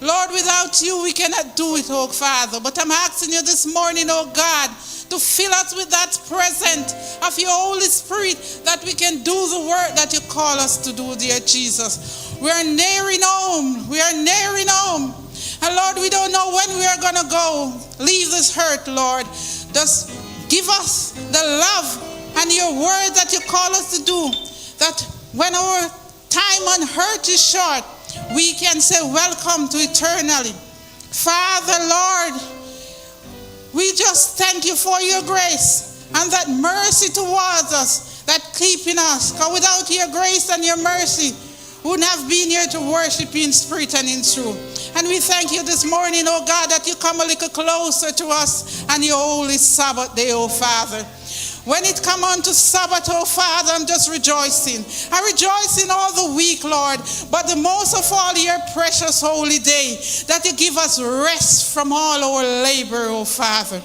Lord, without you, we cannot do it, oh Father. But I'm asking you this morning, oh God, to fill us with that present of your Holy Spirit that we can do the work that you call us to do, dear Jesus. We are nearing home. We are nearing home. And Lord, we don't know when we are going to go. Leave this hurt, Lord. Just give us the love and your word that you call us to do. That when our time on earth is short, we can say welcome to eternally. Father, Lord, we just thank you for your grace and that mercy towards us, that keeping us. Because without your grace and your mercy, we wouldn't have been here to worship you in spirit and in truth. And we thank you this morning, oh God, that you come a little closer to us and your holy Sabbath day, oh Father. When it come on to Sabbath, oh Father, I'm just rejoicing. I rejoice in all the week, Lord, but the most of all, your precious holy day, that you give us rest from all our labor, oh Father.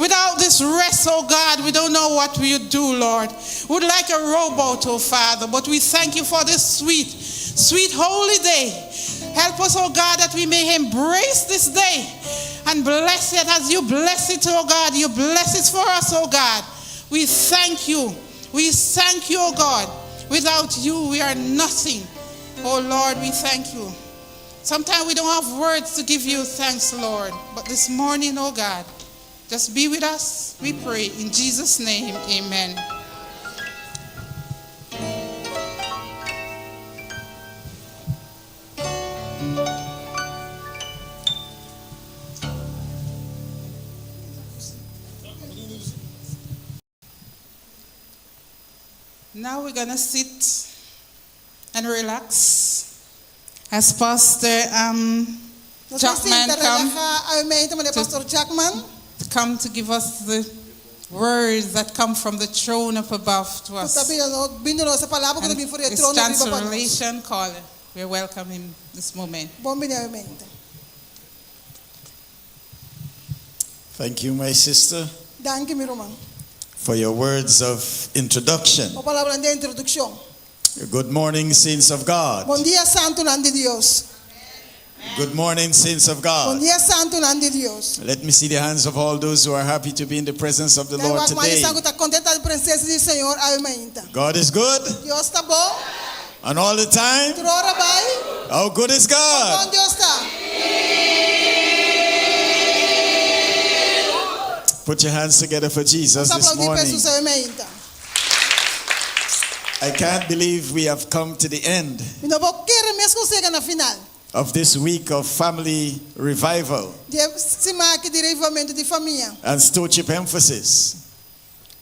Without this rest, oh God, we don't know what we would do, Lord. We'd like a robot, oh Father, but we thank you for this sweet, sweet holy day. Help us, oh God, that we may embrace this day and bless it as you bless it, oh God. You bless it for us, oh God. We thank you. We thank you, oh God. Without you, we are nothing. Oh Lord, we thank you. Sometimes we don't have words to give you thanks, Lord. But this morning, oh God, just be with us. We pray in Jesus' name. Amen. Now we're going to sit and relax as Pastor um, Nos ta Jackman sinta come, relahá awe mainta, Pastor Jackman. to come to give us the words that come from the throne up above to us. Ta bin duna nos e palabra ku ta bin for di This trono riba pa nos. translation call, we welcome him this moment. Bon bini awe mainta. Thank you, my sister, Danki, mi ruman. for your words of introduction. Bo palabranan di introdukshon. Good morning, saints of God. Bon dia, santunan di Dios. Good morning, saints of Bon God. dia, santunan di Dios. Let me see the hands of all those who are happy to be in the presence of the Laga Lord wak man today. esnan ku ta kontentu den presensia di Señor awe mainta. God is good, Dios ta bon, and all the time. tur ora bai. How good is Kon God? bon Dios ta. Put your hands together for Jesus Nos this aplaudí pa morning. Hesus awe mainta. I can't believe we have come to the end Mi no por kere mes ku nos a yega na final of this week of family revival di e siman aki di revivamentu di famia. and stewardship emphasis.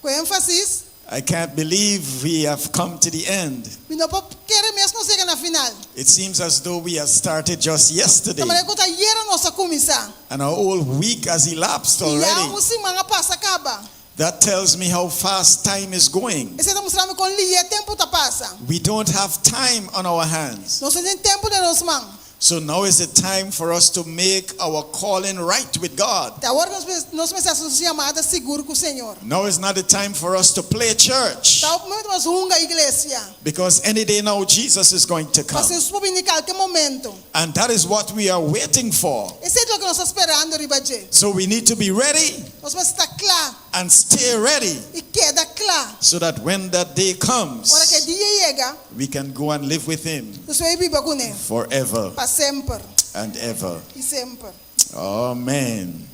Ku énfasis, I can't believe we have come to the end. mi no por kere mes ku nos a yega na final. It seems as though we have started just yesterday Ta manera ku ta ayera nos a kuminsá. and a whole week has elapsed I ya already. un siman a pasa kaba. That tells me how fast time is going. Esei ta mustra mi kon lihé tempu ta pasa. We don't have time on our hands. Nos no tin tempu den nos man. So now is the time for us to make our calling right with God. Ta awor nos nos mester hasi nos yamada sigur ku Señor. Now is not the time for us to play church Ta momentu pa nos hunga iglesia. because any day now Jesus is going to come. Pasobra Hesus por bini kalke momento. And that is what we are waiting for. Esei ta loke nos ta sperando riba dje. So we need to be ready Nos mester ta kla and stay ready i keda kla. so that when that day Ora ku comes, e dia yega, we can go and live with Him nos por bai biba kuné forever pa semper and ever. i semper. Amen.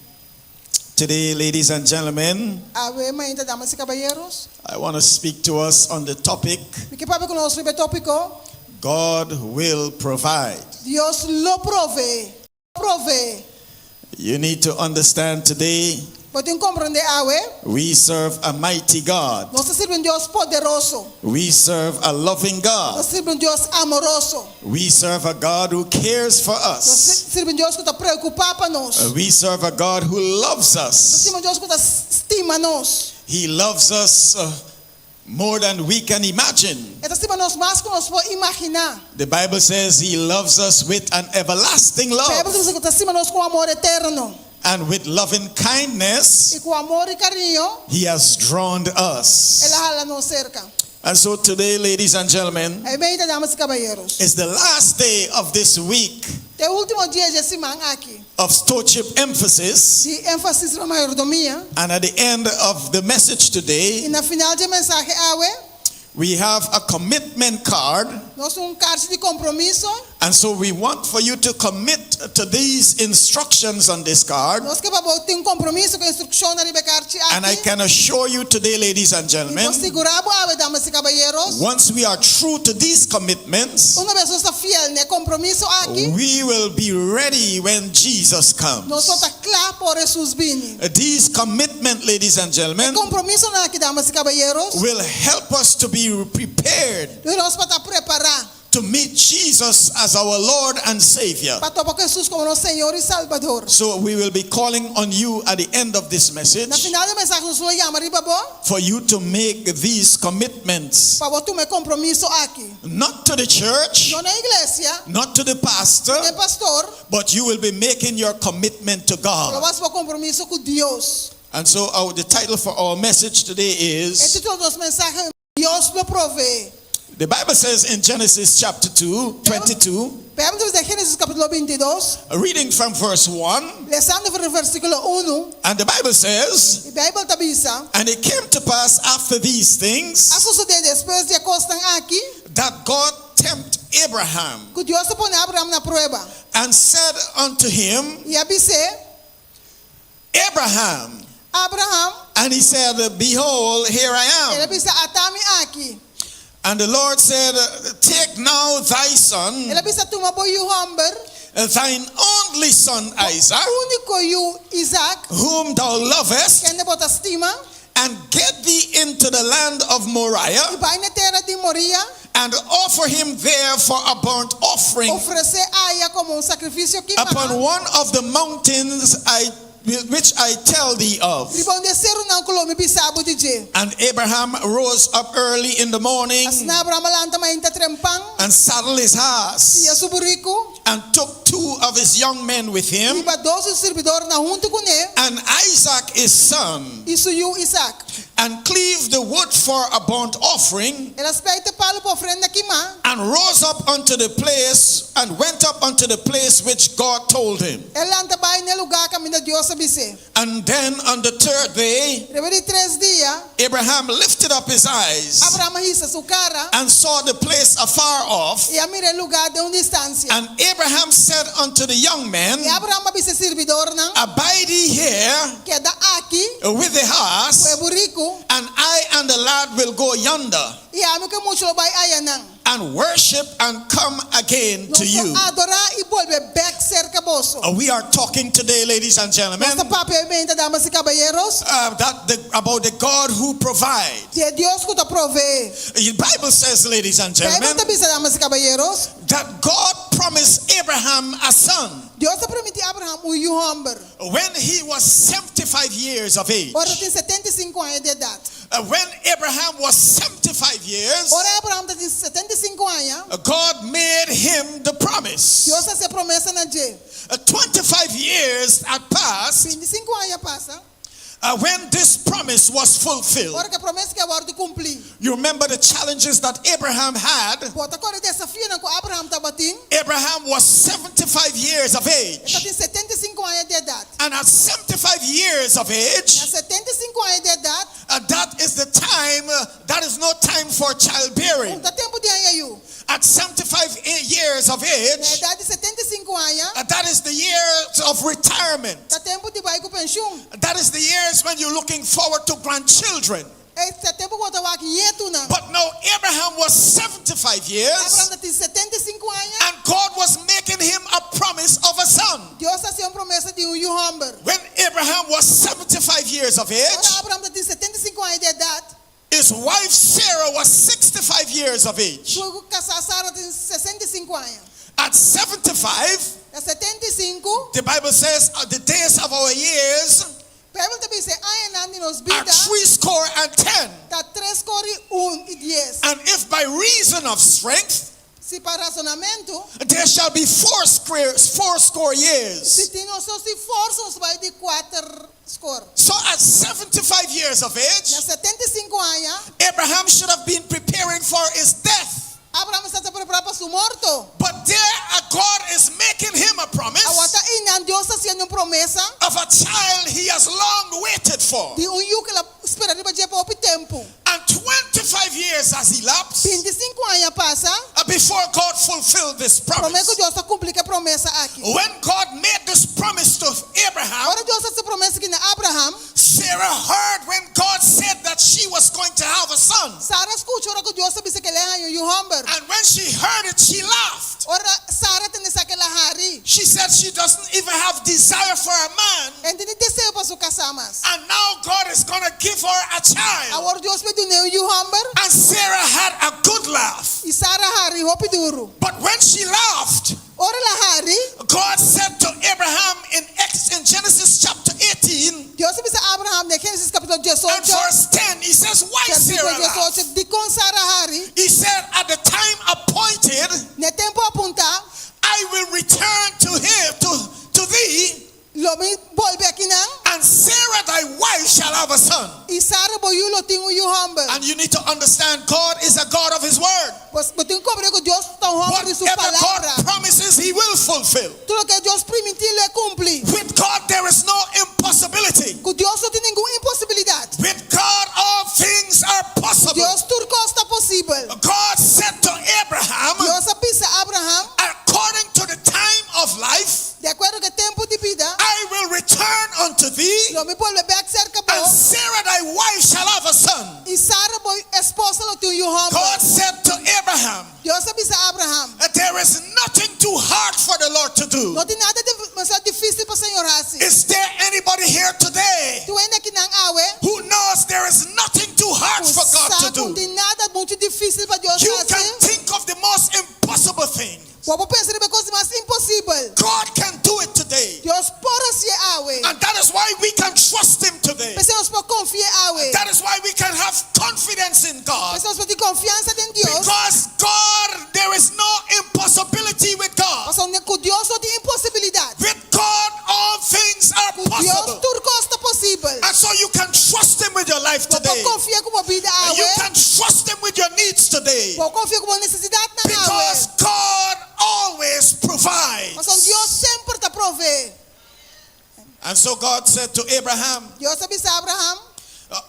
Today, ladies and gentlemen, Awe mainta, damas i kabayeros, I want to speak to us on the topic mi ke papia ku nos riba e tópiko, God will provide. Dios lo proveé. Proveé. You need to understand today Bo tin komprondé awe, we serve a mighty God, nos ta sirbi un Dios poderoso. we serve a loving Nos God, ta sirbi un Dios amoroso. we serve a God who cares for Nos us, sirbi un Dios ku ta preokupá pa nos. we serve a God who loves Nos us. sirbi un Dios ku ta stima nos. He loves us uh, more than we can imagine. E ta stima nos mas ku nos por imaginá. The Bible says He loves us with an everlasting Beibel love ta bisa ku e ta stima nos ku amor eterno. and with loving kindness. I ku amor i kariño, He has drawn us. el a hala nos serka. And so today, ladies and gentlemen, Awe mainta, damas i kabayeros. is the last day of this week Ta e último dia di e siman aki. of stewardship emphasis. Di énfasis riba mayordomia. And at the end of the message I today, na final di e mensahe awe, we have a commitment card. nos tin un karchi di kompromiso. And so we want for you to commit to these instructions on this card. Nos ke pa bo tin kompromiso ku e instrukshonnan riba e karchi And I aki. can assure you today, ladies and I gentlemen, por sigurá bo awe, damas i kabayeros, once we are true to these commitments, una bes nos ta fiel na e kompromiso aki, we will be ready when Jesus nos comes. lo ta kla pa ora Hesus bini. These commitment, ladies and E gentlemen, kompromisonan aki, damas i kabayeros, will help us to be prepared lo yuda nos pa ta prepará to meet Jesus as our Lord and Savior. pa topa ku Hesus komo nos Señor i Salbador. So we will be calling on you at the end of this Na message final di e mensahe nos lo yama riba bo for you to make these commitments, pa bo tuma e kompromiso aki. not to the church, No na iglesia, not to the pastor, na e pastor, but you will be making your commitment to lo God. bo hasi bo kompromiso ku Dios. And so our, the title for our message today E is título di nos mensahe Dios lo proveé. the Bible says in Genesis chapter 2, 22, Beibel ta bisa den Génesis kapítulo 22, reading from verse 1, lesando for di versíkulo unu, and the Bible says, e Beibel ta bisa, And it came to pass after these things A sosodé despues di e kosnan aki, that God tempt Abraham ku Dios a pone Abraham na prueba and said unto him, i a bis'é, Abraham. Abraham, And he said, Behold, here I el a am. bisa, Ata mi aki. And the Lord said, Take now thy son, El a bisa, Tuma bo yu hòmber, thine only son Isaac, úniko yu Isaac, whom thou lovest, kende bo ta stima, and get thee into the land of Moriah, i bai na e tera di Moria, and offer him there for a burnt offering ofres'é aya komo un sakrifisio kimá upon one of the mountains I, which I tell thee of. Riba un di e serunan ku lo mi bisa bo di dje. And Abraham rose up early in the morning Asina Abraham a lanta mainta trempan, and saddled his ass siya su buriku, And took two of his young men with him, Hiba dos di su sirbidornan huntu kuné. and Isaac his son, I su yu Isaac. and cleaved the wood for a burnt offering, El a splijt e palu pa ofrenda kimá. and rose up unto the place, and went up unto the place which God told him. El a lanta bai na e lugá kaminda Dios a bis'é. And then on the third day, Riba di tres dia, Abraham lifted up his eyes Abraham a hisa su kara and saw the place afar off. i a mira e lugá den un distansia. And Abraham said unto the young men, I Abraham a bisa e sirbidornan, Abide ye here Keda aki with the ku ass, e buriku, and I and the lad will go yonder i ami ku e mucha lo bai ayanan. and worship and come again Nos to lo you. adorá i bolbe bèk serka boso. We are talking today, ladies and gentlemen, Nos ta papia awe mainta, damas i kabayeros, about the God who provides. di e Dios ku ta proveé. The Bible says, ladies and Beibel gentlemen, ta bisa, damas i kabayeros, that God promised Abraham a son Dios a primintí Abraham un yu hòmber when he was 75 years of age. ora e tin 75 aña di edat. When Abraham was 75 years, Ora Abraham tabatin 75 aña, God made him the promise. Dios a hasi e promesa na dje. 25 years had passed 25 aña a pasa when this promise was fulfilled. ora ku e promesa akí a wòrdu kumplí. You remember the challenges that Abraham had? Bo ta kòrda e desafionan ku Abraham tabatin. Abraham was 75 years of E age. tabatin 75 aña di edat. And at 75 years of age, Na 75 aña di edat, that is the time, that is no time for childbearing. no ta tempu di haña yu. At 75 years of Na age, edat di 75 aña, that is the years of retirement. ta tempu di bai ku penshun. That is the years when you're looking forward to grandchildren. Esei ta tempu ku bo ta wak ñetunan. But now Abraham was 75 years, Abraham tabatin 75 aña, and God was making him a promise of a son. Dios a hasié un promesa di un yu hòmber. When Abraham was 75 years of age, Ora Abraham tabatin 75 aña di edat, his wife Sarah was 65 years of age. su kasá Sara tabatin 65 aña. At 75, Na 75, the Bible says the days of our years Beibel ta bisa añanan di nos are bida threescore and ten. ta tres skor i un i dies. And if by reason of strength, Si pa rasonamentu, there shall be fourscore years. si tin nos si forsa nos bai di kuater skor. So at 75 years of age, Na 75 aña, Abraham should have been preparing for his death. Abraham tabata prepará pa su morto. But there God is making him a promise Awor ta einan Dios ta hasiendo un promesa of a child he has long waited for. di un yu ku el a spera riba dje pa hopi tempu. And 25 years has elapsed 25 aña a pasa before God fulfilled this promé promise. ku Dios a kumpli ku e promesa aki. When God made this promise to Abraham, Ora Dios a hasi e promesa aki na Abraham, Sarah heard when God said that she was going to have a son. Sara a skucha ora ku Dios a bisa ku el a haña un yu hòmber. And when she heard it, she laughed. Ora Sara a tende esaki el a hari. She said she doesn't even have desire for a man. E no tin deseo pa su kasá mas. And now God is going to give her a child. Awor Dios ta bai dun'é un yu hòmber. And Sarah had a good laugh. I Sara a hari hopi duru. But when she laughed, Ora el a hari, God said to Abraham in Genesis chapter 18 Dios a bisa Abraham den Génesis kapítulo and 18, verse 10, he says, Why versíkulo Sarah laughed? 18, dikon Sara a hari? He said, At the time appointed, Na e tempu apuntá, I will return to him, to thee, lo mi bolbe akinan, and Sarah thy wife shall have a son. i Sara bo yu lo tin un yu hòmber. And you need to understand, God is a God of his word. Bo tin ku komprondé ku Dios ta un hòmber di su Whatever God palabra. promises, he will fulfill. Tur loke Dios primintí, lo e kumpli. With God, there is no impossibility. Ku Dios no tin ningun imposibilidat. With God, all things are possible. Dios tur kos ta posibel. God said to Abraham, Dios a bisa Abraham, according to the time of life, di akuerdo ku e tempu di bida, I will return unto thee, lo mi bolbe bèk serka bo, and Sarah thy wife shall have a son. i Sara bo esposa lo tin un yu hòmber. God said to Abraham, Dios a bisa Abraham, there is nothing too hard for the Lord to do. no tin nada demasiado difísil pa Señor hasi. Is there anybody here today Tin hende akinan awe, who knows there is nothing too hard for God to sa ku do? no tin nada muchu difísil pa Dios You hasi. can think of the most impossible thing. Bo por pensa riba e kos mas imposibel. God can do it today. Dios por hasié awe. And that is why we can trust Him today. P'esei nos por konfi'é awe. That is why we can have confidence in God. P'esei nos por tin konfiansa den Dios. Because God, there is no impossibility with God. Pasobra ku Dios. today. Bo konfia ku bo nesesidatnan awe. Because God always provides. Pasobra Dios semper ta proveé. And so God said to Abraham, Dios a bisa Abraham,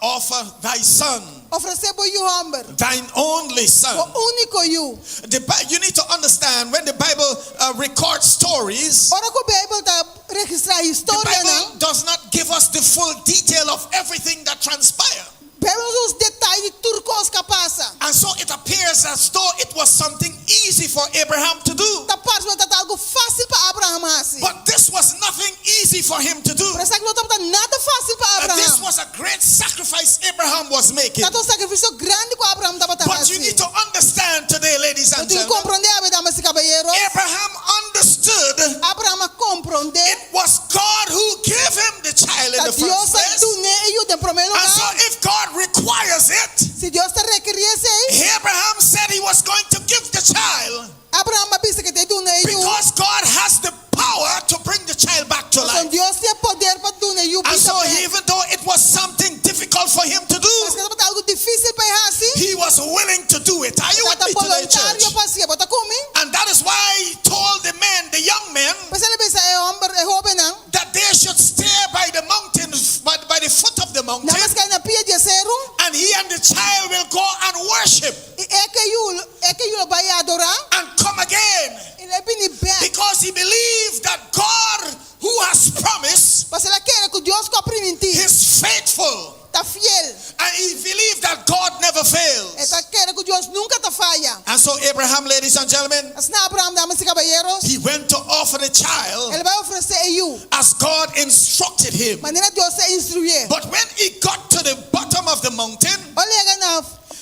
Offer thy son, Ofresé bo yu hòmber, thine only son. bo úniko yu. The, Bi- you need to understand when the Bible records stories, Ora ku Beibel ta registrá the historianan, Bible does not give us the full detail of everything that transpired. Beibel no duna nos detaye di tur kos ku a pasa. And so it appears as though it was something easy for Abraham to do. Ta parse ku tabata algu fásil pa Abraham hasi. But this was nothing easy for him to do. Pero esaki no tabata nada fásil pa And this Abraham. was a great sacrifice Abraham was making. Tabata un sakrifisio grandi ku Abraham tabata But you hasi. need to understand today, ladies Bo and tin ku gentlemen, komprondé awe, damas i kabayeros. Abraham understood Abraham a komprondé. it was God who gave him the child in Ta the Dios first a place. dun'é e yu den promé And so lugá. if God requires it, Si Dios ta rekerí esei, Abraham said he was going to give the child Abraham a bisa ku e ta duna e yu. because God has the power to bring the child back to Pasobra life. Dios tin e poder pa duna e yu And bida so bèk. even though it was something difficult for him to do, Maske tabata algu difísil pa e hasi, he was willing to do it. Are you with tabata me today, boluntario church? pa hasié. Bo ta ku mi? And that is why he told the men, the young men, P'esei el a bisa e hòmber, e hóbennan, that they should stay by the mountain, by the foot of the mountain, nan mester keda na pia di e seru, and he and the child will go and worship i e ku e yu, e ku e yu lo bai adorá, and come again. i lo e bini bèk. Because he believed that God, who has promised, Pasobra el a kere ku Dios ku a primintí is faithful. ta fiel. And he believed that God never fails. E ta kere ku Dios nunka ta faya. And so Abraham, ladies and gentlemen, Asina Abraham, damas i kabayeros, he went to offer the child el a bai ofresé e yu, as God instructed him. manera Dios a instruyé. But when he got to the bottom of the mountain, Ora el a yega na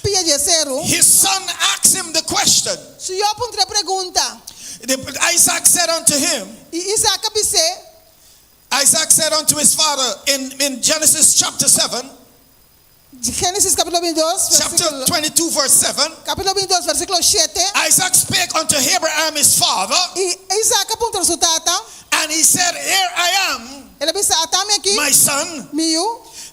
pia di e seru, his son asked him the question. su yu a puntra e pregunta. Isaac said unto him, I Isaac a bis'é, Isaac said unto his father in Genesis chapter 7, Génesis kapítulo 22, chapter versíkulo, 22, verse 7, kapítulo 22, versíkulo 7. Isaac spake unto Abraham his father, I Isaac a puntra su tata, and he said, Here I am, el a bisa, Ata mi aki, my son. mi yu.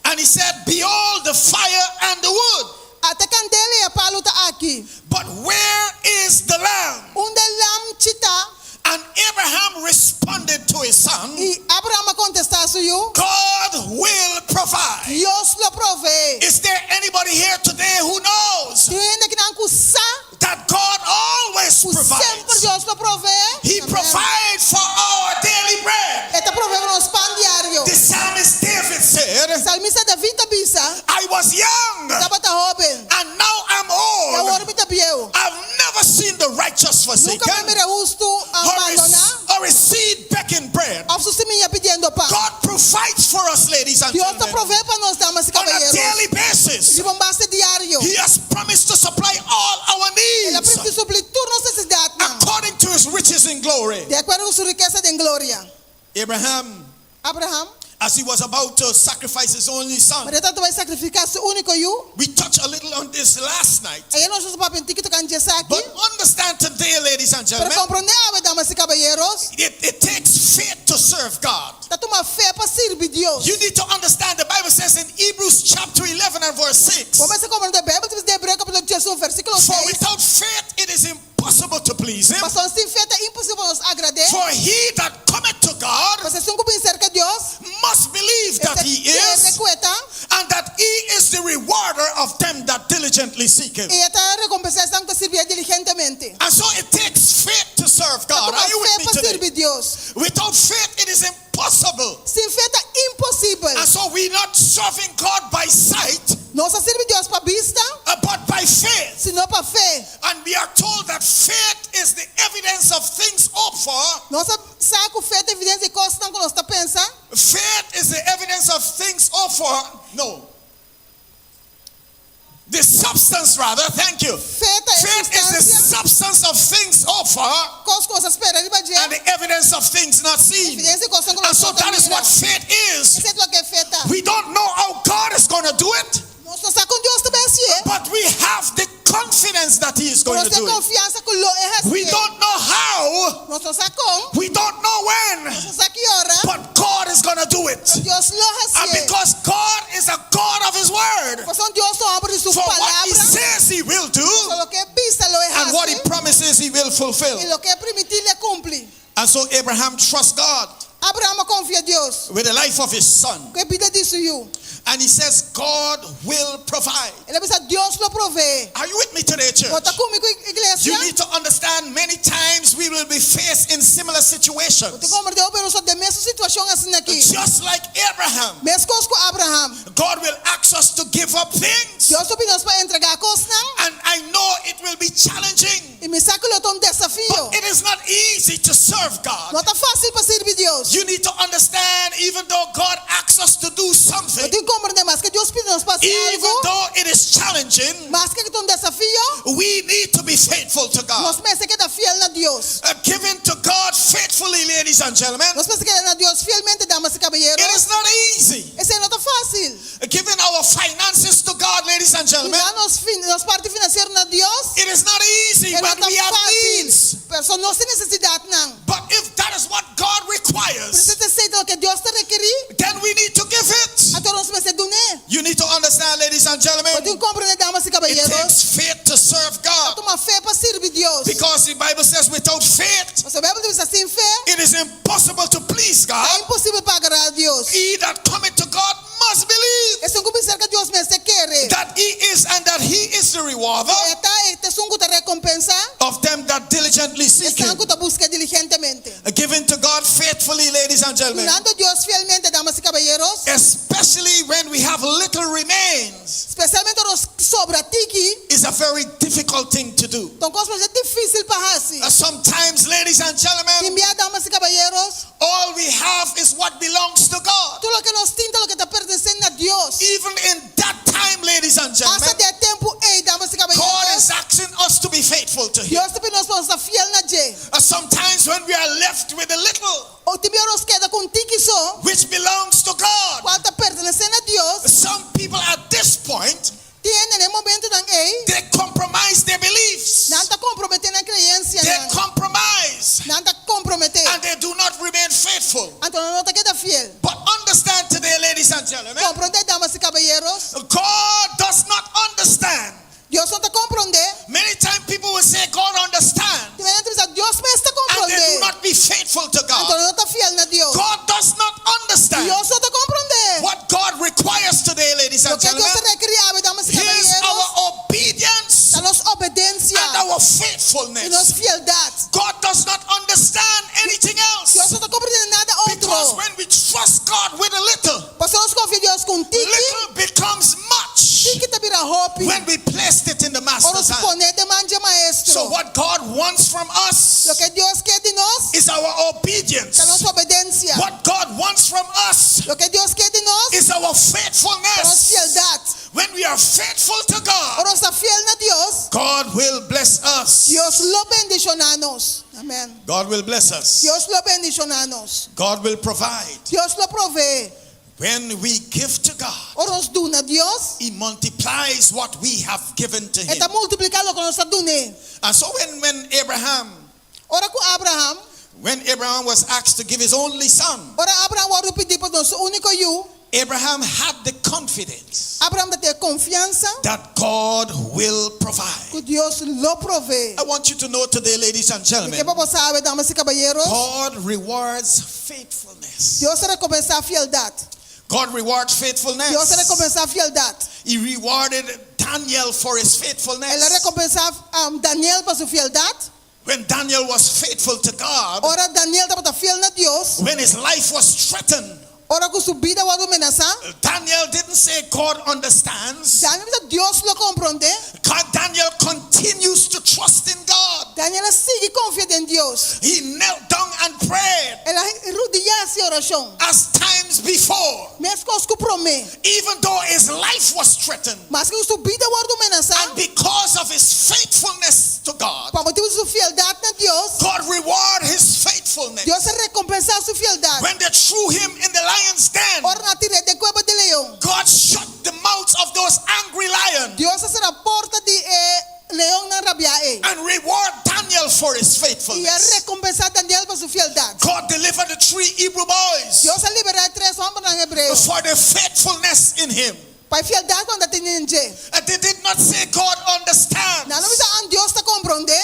And he said, Behold the fire and the wood, Ata e kandela i e palu ta aki. but where is the lamb? Unda e lamchi ta? And Abraham responded to his son, I Abraham a kontestá su yu, God will provide. Dios lo proveé. Is there anybody here today who knows Tin hende akinan ku sa that God always ku semper provides? Dios lo proveé? He Amèn. provides for our daily bread. E ta proveé pa nos pan diario. The psalmist David said, Salmista David a bisa, I was young Mi tabata hóben, and now I'm i awor old. mi ta bieu. I've never seen the righteous Nunka mi a forsaken mira hustu or abandoná his, or his seed begging bread. òf su simia pidiendo pan. God provides for us, ladies and Dios ta gentlemen, proveé pa nos, damas i on a kabayeros, daily basis. Riba un base diario. He has promised to supply all our El a needs primintí supli tur nos nesesidatnan, according to his riches in glory. di akuerdo ku su rikesa den gloria. Abraham, Abraham, as he was about to sacrifice his only son, manera e tabata bai sakrifiká su úniko yu, we touched a little on this last night. ayera nos a papia un tiki tokante esaki. But understand today, ladies and Pero gentlemen, komprondé awe, damas i kabayeros, it takes faith to serve God. ta tuma fe pa sirbi Dios. You need to understand the Bible says in Hebrews chapter 11 and verse 6 Bo mester komprondé, Beibel ta bisa den Hebreo kapítulo 11, versíkulo For 6, without faith it is impossible to please him. Pasobra sin fe ta imposibel pa nos agrad'é. For he that cometh to God Pasobra esun ku bin serka Dios, must believe that he kere is ku e ta, and that he is the rewarder of them that diligently seek him. i e ta rekompensá esnan ku ta sirbié diligentemente. And so it takes faith to serve Ta God. tuma Are you fe with me pa today? sirbi Dios. Without faith it is impossible. Sin fe ta imposibel. And so we're not serving God by sight, Nos no ta sirbi Dios pa bista, but by faith. sino pa fe. And we are told that faith is the evidence of things hoped for. Nos sa ku fe ta evidensia di kosnan ku nos ta pensa. Faith is the evidence of things hoped for. No. The substance, rather, thank you. Fe ta e Faith is the sustansia. substance of things hoped for Kos ku nos ta spera riba dje. and the evidence of things not seen. Evidensia di kosnan ku And nos so no ta that is mira. what faith is. Esei ta loke fe ta. We don't know how God is going to do it, Nos no sa kon Dios ta bai hasié. but we have the confidence that He is Pero going nos to tin do it. konfiansa ku lo e We hasié. don't know how, Nos no sa kon. we don't know when, Nos no sa ki ora. but God is going to do it. Pero Dios lo And hasié. because God is a God of His word, Pasobra Dios ta un hòmber di su for what He palabra. says He will do, Pasobra loke e And what hasi. he promises, he will fulfill. I loke e primintí, lo e kumpli. And so Abraham trusts God Abraham a konfia Dios. with the life of his son. Ku e bida di su yu. And he says, God will provide. El a bisa Dios lo proveé. Are you with me today, church? Bo ta ku mi, iglesia? You need to understand many times we will be faced in similar situations. Bo tin ku komprondé pero nos ta den mesun situashon asina aki. Just like Abraham, Meskos ku Abraham. God will ask us to give up things. Dios lo pidi nos pa entregá kosnan. And I know it will be challenging. I mi sa ku lo ta un desafio. But it is not easy to serve God. No ta fásil pa sirbi Dios. You need to understand, even though God asks us to do something, Bo tin ku komprondé maske Dios pidi nos pa hasi even algu. though it is challenging, Maske ku ta un desafio. we need to be faithful to God. Nos mester keda fiel na Dios. Giving to God faithfully, ladies and gentlemen, Nos mester keda na Dios fielmente, damas i kabayeros. it is not easy. Esei no ta fásil. Giving our finances to God, ladies and gentlemen, Duna nos, fin, nos parti finansiero na Dios. it is not easy E no when ta we have fásil. needs. Pero nos tin nesesidatnan. But if that is what God Pero requires, si esei ta loke Dios ta rekerí, then we need to give it. anto nos mester dun'é. You need to understand, ladies and gentlemen, Bo tin ku komprondé, damas i it kabayeros. takes faith to serve God. Tuma fe pa sirbi Dios. Because the Bible says, without faith, Pasobra Beibel ta bisa sin fe, it is impossible to please ta God. imposibel pa agradá Dios. He that cometh to God must believe Esun ku bin serka Dios mester kere. that He is and that He is the rewarder E ta e ta esun ku ta rekompensá, of them that diligently seek esnan Him. ku ta busk'é diligentemente. Giving to God faithfully, ladies and gentlemen, Dunando Dios fielmente, damas i kabayeros, especially when we have little remains, spesialmente ora nos sobra tiki, is a very difficult thing to do. ta un kos masha difísil pa hasi. Sometimes, ladies and gentlemen, Tin bia, damas i kabayeros, all we have is what belongs to God. tur loke nos tin ta loke ta pertenesé na Dios. Even in that time, ladies and Asta gentlemen, den e tempu ei, damas i God kabayeros, is asking us to be faithful to Him. Dios ta pidi nos pa nos ta fiel na dje. Sometimes when we are left with a little, O tin bia nos keda ku un tiki so, which belongs to God, kual ta pertenesé na Dios, some people at this point, tin hende na e momentonan ei, they compromise their beliefs. nan ta komprometé nan kreensianan. They compromise Nan ta komprometé. and they do not remain faithful. Anto nan no ta keda fiel. But understand today, ladies and gentlemen, Komprondé, damas i kabayeros, God does not understand. Dios no ta komprondé. Many times people will say God understands, Tin hende ta bisa, Dios mes ta and they komprondé. do not be faithful to Anto God. nan no ta fiel na Dios. God does not understand Dios no ta komprondé. what God requires today, ladies and Loke Dios gentlemen. ta rekerí awe, damas i Here's kabayeros, our obedience ta nos obedensia and our i nos faithfulness. fieldat. God does not understand anything Dios else. no ta komprondé nada Because otro. when we trust God with a little, Pasobra nos konfia Dios ku un tiki, little becomes much tiki ta bira hopi. when we placed it in the Ora master's nos hand. pon'é den man dje maestro. So what God wants from us Loke Dios ke di nos is our obedience. ta nos obedensia. What God wants from us Loke Dios ke di nos is our ta nos faithfulness. fieldat. When we are faithful to God, Ora nos ta fiel na Dios, God will bless us. Dios lo bendishoná nos. Amèn. God will bless us. Dios lo bendishoná nos. God will provide. Dios lo proveé. When we give to God, Ora nos duna Dios, He multiplies what we have given to E Him. ta multipliká loke nos a dun'é. And so when, when Abraham, Ora ku Abraham, when Abraham was asked to give his only son, ora Abraham a wòrdu pidí pa duna su úniko yu, Abraham had the confidence Abraham tabatin e konfiansa that God will provide. ku Dios lo proveé. I want you to know today, ladies and Mi ke gentlemen, pa bo sa awe, damas i kabayeros, God rewards faithfulness. Dios ta rekompensá fieldat. God rewards Dios ta faithfulness. rekompensá fieldat. He rewarded Daniel for his El a faithfulness. rekompensá um, Daniel pa su fieldat. When Daniel was faithful to God, Ora Daniel tabata fiel na Dios, when his life was threatened, ora ku su bida a wòrdu menasá, Daniel didn't say God understands. Daniel a bisa Dios lo komprondé. God, Daniel continues to trust in God. Daniel a sigui konfia den Dios. He knelt down and prayed El a rudiá hasi orashon. as times before, Meskos ku promé. even though his life was threatened. Maske ku su bida a wòrdu menasá, And because of his faithfulness to God, pa motibu di su fieldat na Dios, God rewarded his faithfulness. Dios a rekompensá su fieldat. When they threw him in the lion's den, Ora nan a tir'é den kueba di leon, God shut the mouths of those angry lions Dios a sera porta di e leonnan rabiá ei. and reward Daniel for his I a faithfulness. rekompensá Daniel pa su fieldat. God delivered the three Hebrew boys Dios a liberá e tres hòmbernan hebreo for their faithfulness in him. pa e fieldat ku nan tabatin den dje. And they did not say God understands. Nan no a bisa, An Dios ta komprondé.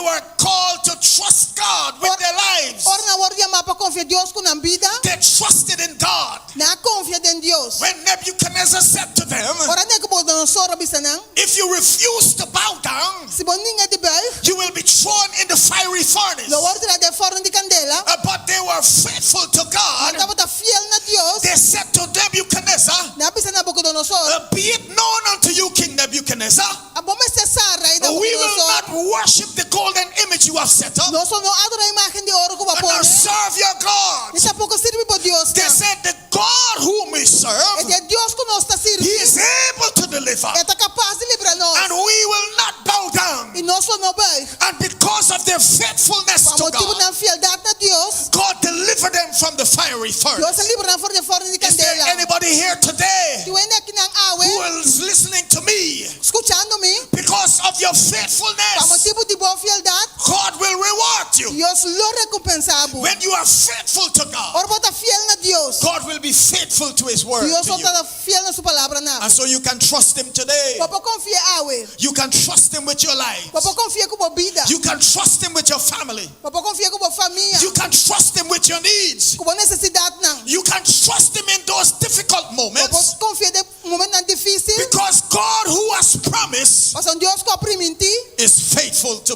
were called to trust God with their lives, Ora nan a wòrdu yamá pa konfia Dios ku nan bida. they trusted in God. Nan a konfia den Dios. When Nebuchadnezzar said to them, Ora Nabucodonosor a bisa nan. If you refuse to bow down, Si bo ninga di buig. you will be thrown in the fiery furnace. Lo wòrdu tirá den fòrnu di kandela. But they were faithful to God. Nan tabata fiel na Dios. They said to Nebuchadnezzar, Nan a bisa Nabucodonosor. Be it known unto you, King Nebuchadnezzar, Abo mester sa, Rei we will Nabucodonosor. not worship the golden image you have set up, Nos lo no adorá imágen di oro ku bo a nor pone. serve your God. Ni tampoko sirbi bo They diosnan. said, The God whom we serve, E ta e Dios ku nos ta He sirbi. is able to deliver, E ta kapas di libra nos. and we will not bow down. I nos lo no buig. And because of their faithfulness Pa to motibu God, nan fieldat na Dios, God delivered them from the fiery Dios a furnace. libra nan for di e fòrnu di Is there kandela. anybody here today Tin hende akinan awe who is listening to me? skuchando mi? Because of your Pa faithfulness, motibu di bo fieldat, God will reward you. Dios lo rekompensá bo. When you are faithful to God, Ora bo ta fiel na Dios, God will be faithful to His word. Dios To lo you. ta fiel na su palabra na And bo. so you can trust Him today. Bo por konfi'é awe. You can trust Him with your life. Bo por konfi'é ku bo bida. You can trust Him with your family. Bo por konfi'é ku bo famia. You can trust Him with your needs. Ku bo nesesidatnan. You can trust Him in those difficult Bo por moments. konfi'é den momentonan difísil. Because God, who has promised, Pasobra Dios ku a primintí, is faithful to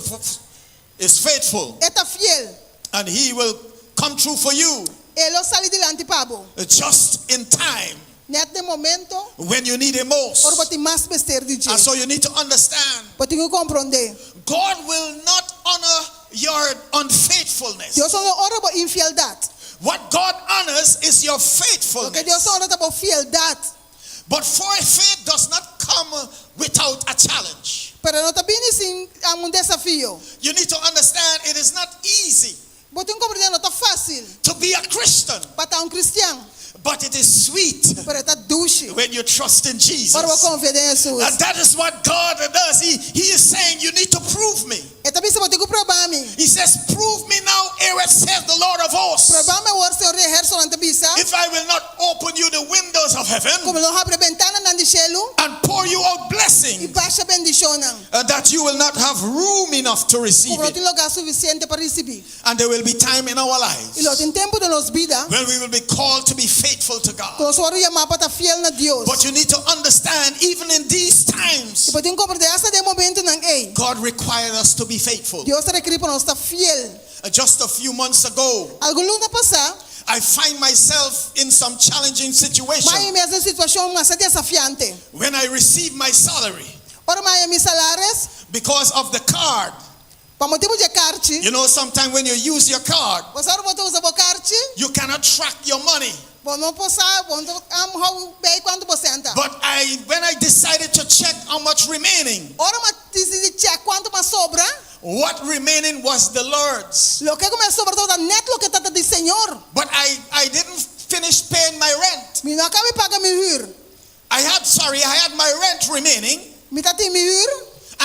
is faithful, e ta fiel. and He will come true for you E lo sali dilanti pa bo. just in time Nèt den momento, when you need Him most. ora bo tin mas mester di dje. And so you need to understand Bo tin ku komprondé. God will not honor your unfaithfulness. Dios no lo honra bo infieldat. What God honors is your Loke faithfulness. Dios ta honra ta bo fieldat. But for faith does not come without a challenge. Pero no ta bini sin un desafio. You need to understand it is not easy Bo tin ku komprondé no ta fásil to be a Christian, pa ta un kristian, but it is sweet pero e ta dushi when you trust in Jesus. ora bo konfia den Hesus. And that is what God does. He, he is saying, You need to prove me. E ta bisa bo tin ku proba mi. He says, Prove me now, ere saith the Lord of hosts, Proba mi awor, Señor di ehérsitonan ta bisa, if I will not open you the windows of heaven ku mi lo no habri bentananan di shelu and pour you out i blessings basha bendishonnan, that you will not have room enough to ku receive bo no it. tin lugá sufisiente pa risibí. And there will be time in our lives I lo tin tempu den nos bida when we will be called to be faithful to ku God. nos wòrdu yamá pa ta fiel na Dios. But you need to understand, even in these times, I bo tin ku komprendé asta den e momentunan ei, God required us to be faithful. Dios ta rekerí pa nos ta fiel. Just a few months ago, Algun luna pasá, I find myself in some challenging situation m'a haña mi mes den situashon masha desafiante. when I received my salary Ora m'a haña mi salaris, because of the card. pa motibu di e karchi, You know, sometimes when you use your card, bo sa ora bo ta usa bo karchi, you cannot track your money. bo no por sa, bo no ta hou bei kuantu bo sèn ta. But I, when I decided to check how much remaining, Ora m'a disidí chèk kuantu m'a sobra, what remaining was the Lord's. loke ku mi a sobra tabata nèt loke tabata di Señor. But I, I didn't finish paying my rent. Mi no a kaba di paga mi hür. I had, sorry, I had my rent remaining, Mi tatin mi hür,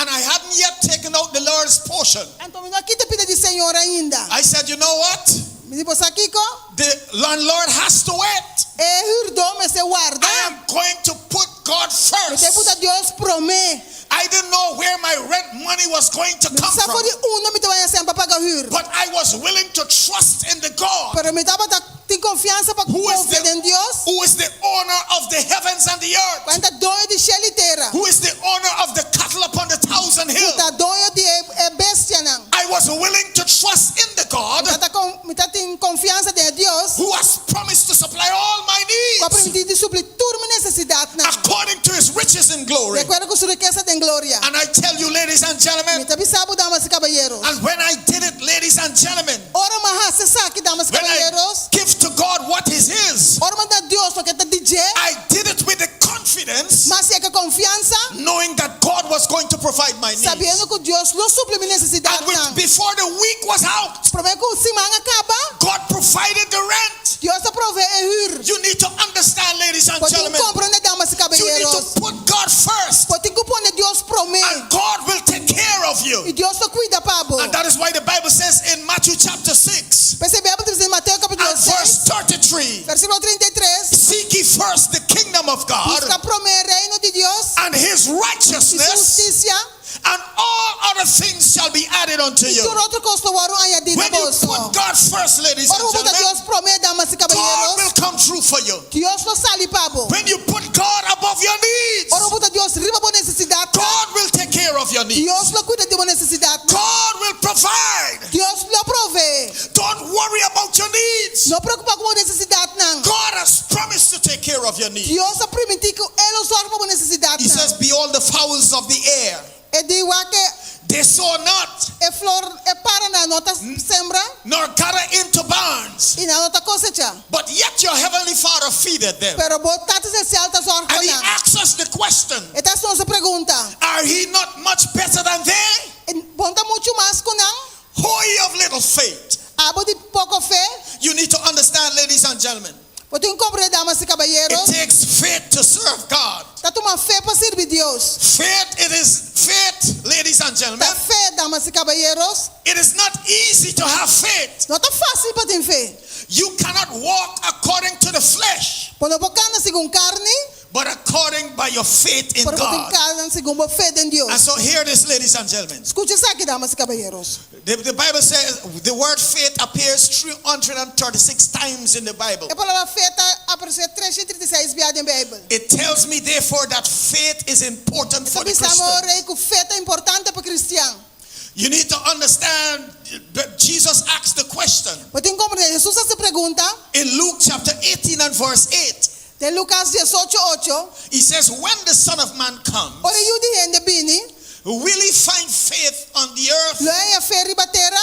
and I hadn't yet taken out the Lord's portion. anto mi no a kita pida di Señor ainda. I said, you know what? Mi di, Bo sa kiko? The landlord has to wait. E hürdó mester warda. I am going to put God Mi ta first. buta Dios promé. I didn't know where my rent money was going to Mi come sa from, for di unda mi tabata haña sèn pa paga hür. but I was willing to trust in the God Pero mi tabata tin konfiansa pa who is konfia the, den Dios, who is the owner of the heavens and the earth, ku ta doño di shelu i tera, who is the owner of the cattle upon the thousand ku hill. ta doño di e e bestianan. I was willing to trust in the God Mi tabata kon mi tatin konfiansa den Dios, who has promised to supply all my ku a needs primintí di supli tur mi nesesidatnan, according to his riches in di glory. akuerdo ku su rikesa den gloria. And I tell you, ladies and Mi gentlemen, ta bisa bo, damas i kabayeros, and when I did it, ladies and gentlemen, ora m'a hasi esaki, damas i when I kabayeros, give to God what is his, ora m'a duna Dios loke ta di dje, I did it with the confidence m'a hasié ku konfiansa, knowing that God was going to provide my needs. sabiendo ku Dios lo supli mi And with, nesesidatnan. before the week was out, Promé ku siman a kaba, God provided the rent. Dios a proveé e hür. You need to understand, ladies and Bo tin gentlemen, komprondé, damas i you need to kabayeros. put God first, Bo tin ku pone Dios promé. and God will take care of I you. Dios lo kuida pa bo. And that is why the Bible says in Matthew chapter 6 P'esei Beibel ta bisa den Mateo kapítulo and verse 6, 33 versíkulo 33, Seek ye first the kingdom of God Buska promé reino di Dios and his i su righteousness, hustisia, And all other things shall be added unto I you. tur otro kos lo wòrdu añadí na When you boso. put God first, ladies Ora and bo pone gentlemen, Dios promé, damas i God kabayeros, will come true for you. Dios lo sali pa bo. When you put God above your needs, Ora bo pone Dios riba bo nesesidat, God will take care of your needs. Dios lo kuida di bo nesesidat. God will provide. Dios lo proveé. Don't worry about your needs. No preokupá ku bo nesesidatnan. God has promised to take care of your needs. Dios a primintí ku E lo sòru pa bo He nesesidatnan. says, Behold the fowls of the air. E di wak e They sow not, e flor, e paranan no ta sembra nor gather into barns, i nan no ta kosechá. but yet your heavenly Father feedeth them. Pero bo Tata Selestial ta sòru pa And he nan. asks us the question, E ta hasi nos e pregunta, Are he not much better than they? Bo no ta muchu mas ku nan? Who ye of little faith? Abo di poko fe? You need to understand, ladies and gentlemen, Bo tin ku komprendé, damas i it kabayeros, takes faith to serve God. ta tuma fe pa sirbi Dios. Faith, it is faith, ladies and gentlemen. Ta fe, damas i kabayeros. It is not easy to have faith. No ta fásil pa tin fe. You cannot walk according to the flesh, Bo no por kana segun karni, but according by your faith in pero bo tin God. kana segun bo fe den Dios. And so hear this, ladies and gentlemen. Skucha esaki, damas i kabayeros. The Bible says the word faith appears 336 times in the Bible. E palabra fe ta aparesé 336 biaha den Beibel. It tells me, therefore, that faith is important Ta for the bisa mi Christian. rei ku fe ta importante pa kristian. You need to understand that Jesus asked the question Bo tin ku komprendé, Hesus a hasi pregunta in Luke chapter 18 and verse 8. den Lukas 18, ocho, He says, When the Son of Man comes, Ora e Yu di Hende bini, will he find faith on the earth? lo e haña fe riba tera?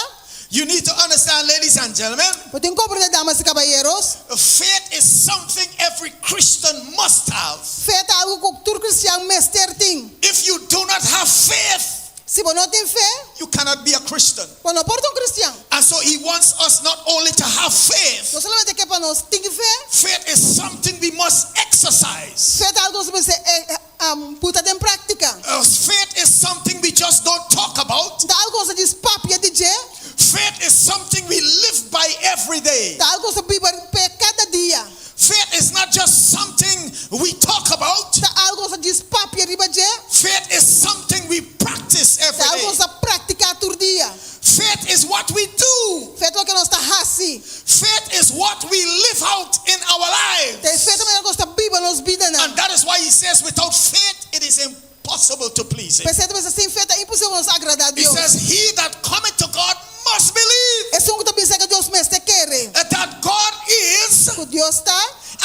You need to understand, ladies and gentlemen, Bo tin ku komprendé, damas i kabayeros, faith is something every Christian must have. fe ta algu ku tur kristian mester tin. If you do not have faith, Si bo no tin fe, you cannot be a Christian. bo no por ta un kristian. And so he wants us not only to have faith, No solamente ke pa nos tin fe, faith is something we must exercise. fe ta algu ku nos mester buta den práktika. Faith is something we just don't talk about. Ta algu ku nos ta djis papia di dje. Faith is something we live by every day. Ta algu ku nos ta biba p'e kada dia. Faith is not just something we talk about. Ta algu ku nos ta djis papia riba dje. Faith is something we practice Ta algu every ku nos day. ta praktiká tur dia. Faith is what we do. Fe ta loke nos ta hasi. Faith is what we live out in our Ta lives. fe ta manera ku nos ta biba nos bidanan. And that is why he says, without faith, it is impossible to please him. P'esei ta bisa sin fe ta imposibel pa nos agradá He Dios. says, He that cometh to God must believe Esun ku ta bin serka Dios mester kere that God is ku Dios ta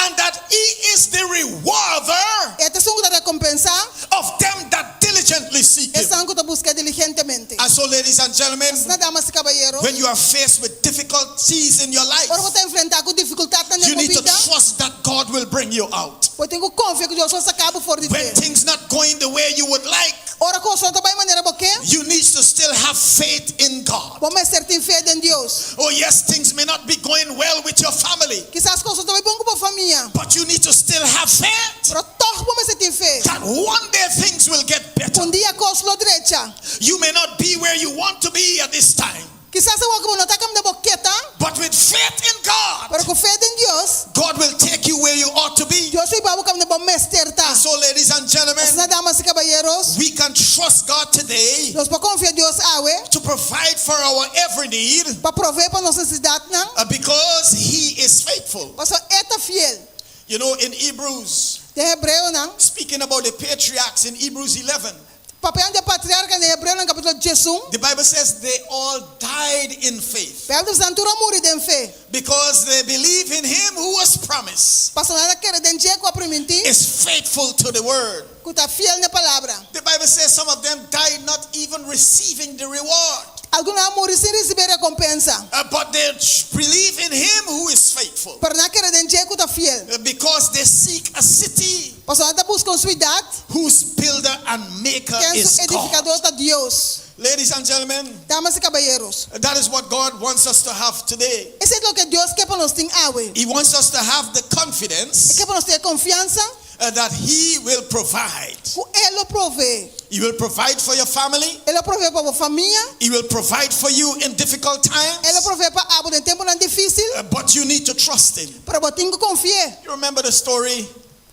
and that he is the rewarder E ta esun ku ta rekompensá of them that diligently seek him. esnan ku ta busk'é diligentemente. And so, ladies and gentlemen, Asina, damas i kabayero, when you are faced with difficulties in your life, ora bo ta enfrentá ku difikultatnan den you bo need to bida, trust that God will bring you out. bo tin ku konfia ku Dios lo saka bo for di When dje. things not going the way you would like, Ora kos no ta bai manera bo ke, you need to still have faith in God. bo mester tin fe den Dios. Oh, yes, things may not be going well with your family, Kisas kos no ta bai bon ku bo famia, but you need to still have faith pero tòg bo mester tin fe. that one day things will get better. Un dia kos lo drecha. You may not be where you want to be at this time, Kisas awor ku bo no ta kaminda bo ke ta, but with faith in God, pero ku fe den Dios, God will take you where you ought to be. Dios lo hiba bo kaminda bo mester ta. So, ladies and gentlemen, Asina, damas i kabayeros, we can trust God today nos por konfia Dios awe to provide for our every need pa proveé pa nos nesesidatnan, because He is faithful. pasobra E ta fiel. You know, in Hebrews, Den Hebreonan, speaking about the patriarchs in Hebrews 11, papiando di e patriarkanan den Hebreonan kapítulo 11, the Bible says they all died in faith Beibel ta bisa nan tur a muri den fe, because they believe in Him who was promised pasobra nan a kere den dje ku a primintí, is faithful to the word. ku ta fiel n'e palabra. The Bible says some of them died not even receiving the reward, Algun nan a muri sin risibí e rekompensa, but they believe in Him who is faithful pero nan a kere den dje ku ta fiel, because they seek a city pasobra nan ta buska un suidat whose builder and maker ken su is God. edifikadó ta Dios. Ladies and gentlemen, Damas i kabayeros, that is what God wants us to have today. esei ta loke Dios ke pa nos tin awe. He wants us to have the E confidence ke pa nos tin e konfiansa that He will provide. ku E lo proveé. He will provide for your family. E lo proveé pa bo famia. He will provide for you in difficult times. E lo proveé pa abo den tempunan difísil. But you need to trust Him. Pero bo tin ku konfi'é. You remember the story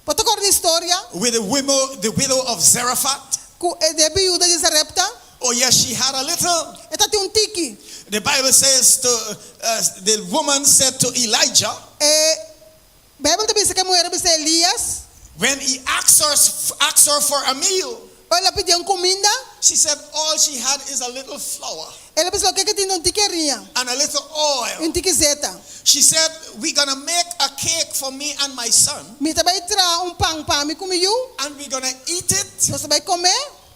Bo ta kòrda e historia with the widow, the widow of Zarephath? ku e de biuda di Sarepta? Oh, yes, she had a little. E tabatin un tiki. The Bible says to uh, the woman said to Elijah, E Beibel ta bisa ku e muhé a bisa Elias. When he asked her, asked her for a meal, Ora el a pidié un kuminda. She said all she had is a little flour. El a bisa loke ku e tin ta un tiki hariña. And a little oil. I un tiki zeta. She said, we gonna make a cake for me and my son. Mi ta bai traha un pan pa mi ku mi yu. And we gonna eat it. Nos ta bai kome.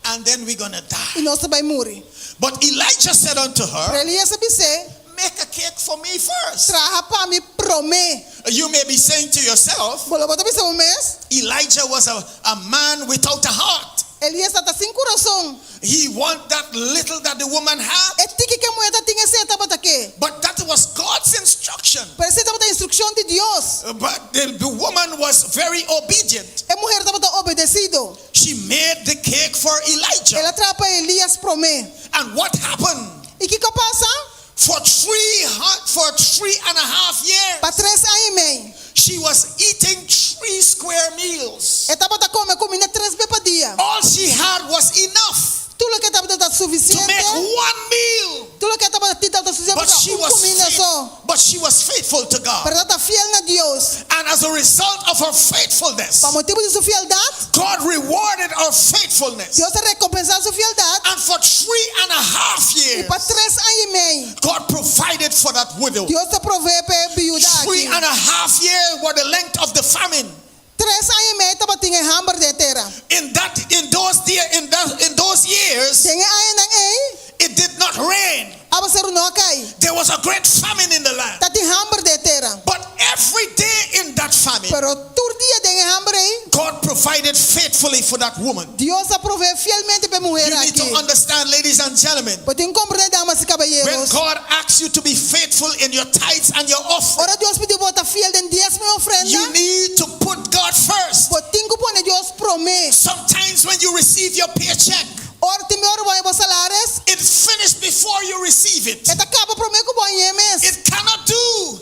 And then we gonna die. I nos ta bai muri. But Elijah said unto her. Pero Elias a bis'é. Make a cake for me first. Traha pa mi promé. You may be saying to yourself. Bo lo por ta bisa bo mes. Elijah was a a man without a heart. Elias tabata sin kurason. He want that little that the woman had. E tiki ku e muhé tatin esei e tabata ke. But that was God's instruction. Pero esei tabata instrukshon di Dios. But the the woman was very obedient. E muher tabata obedesido. She made the cake for Elijah. El a traha pa Elias promé. And what happened? I kiko a pasa? For tree for tree and a half years. Pa tres aña i mei. She was eating tree square meals. E tabata kome kuminda tres be pa dia. All she had was enough. Tur loke e tabata ta sufisiente. To make one meal. Tur loke e tabata tin tabata sufisiente pa traha un kuminda so. But she was faithful to God. Pero e tabata fiel na Dios. And as a result of her faithfulness. Pa motibu di su fieldat. God rewarded her faithfulness. Dios a rekompensá su fieldat. And for tree and a half years. I pa tres aña i mei. God provided for that widow. Dios a proveé pa e biuda aki. Tree and a half years were the length of the famine. Tres aña i mei tabatin e hamber den e tera. In that in those in that in those years. Den e añanan ei. It did not rain. Awaseru no a kai. There was a great famine in the land. Tatin hamber den e tera. But every day in that famine. Pero tur dia den e hamber ei. God provided faithfully for that woman. Dios a proveé fielmente pa e muher You need aki. to understand, ladies and gentlemen. Bo tin komprendé, damas i When kabayeros. God asks you to be faithful in your tithes and your offering. Ora Dios pidi bo ta fiel den diesmo i ofrenda. You need to put God first. Bo tin ku pone Dios promé. Sometimes when you receive your paycheck. Ora tin ora bo haña bo salaris. It's finished before you receive it. E ta kaba promé ku bo hañ'é mes. It cannot do.